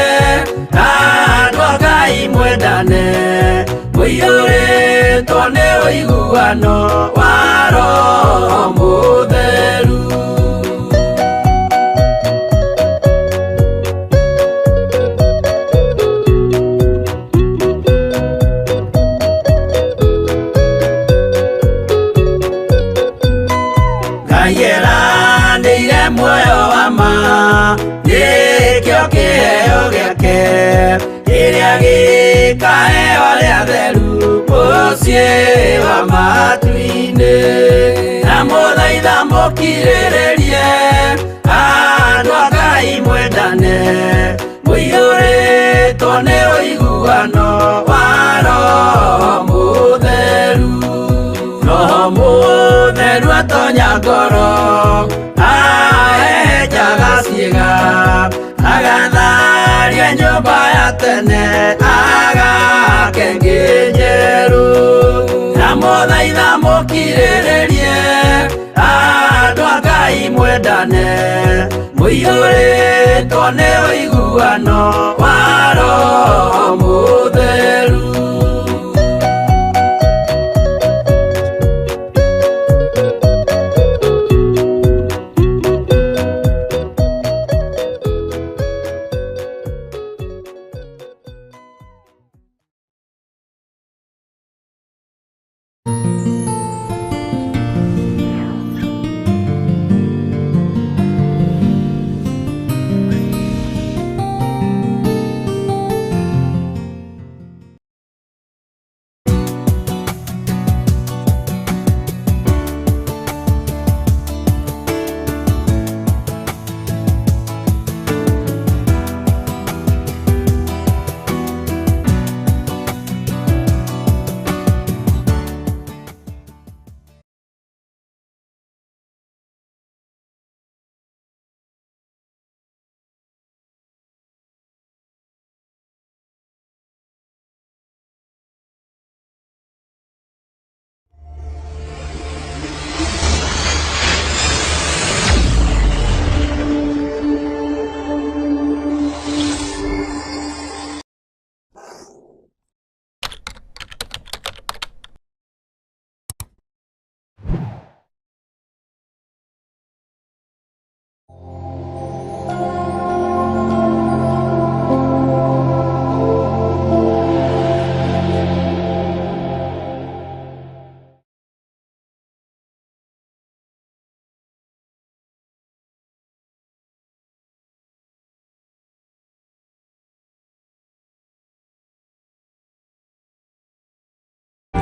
andũ a Ngai mwendane mũiyũrĩtwo nĩ ũiguano wa Roho Mũtheru. Ngai eranĩire muoyo wa ma nĩkĩo kĩheo gĩake kĩrĩa gĩkaheo arĩa atheru mũciĩ wa matu-inĩ. Ndamũthaitha mũkirĩrĩrie andũ a Ngai mwendane mũiyũrĩtwo nĩ ũiguano wa Roho Mũtheru. Roho Mũtheru atonya ngoro ahehenjaga ciĩga agatharia nyũmba ya tene agake ĩngĩ njerũ. Ndamũthaitha mũkirĩrĩrie andũ a Ngai mwendane mũiyũrĩtwo nĩ ũiguano wa Roho Mũtheru.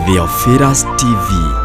Theophilus TV.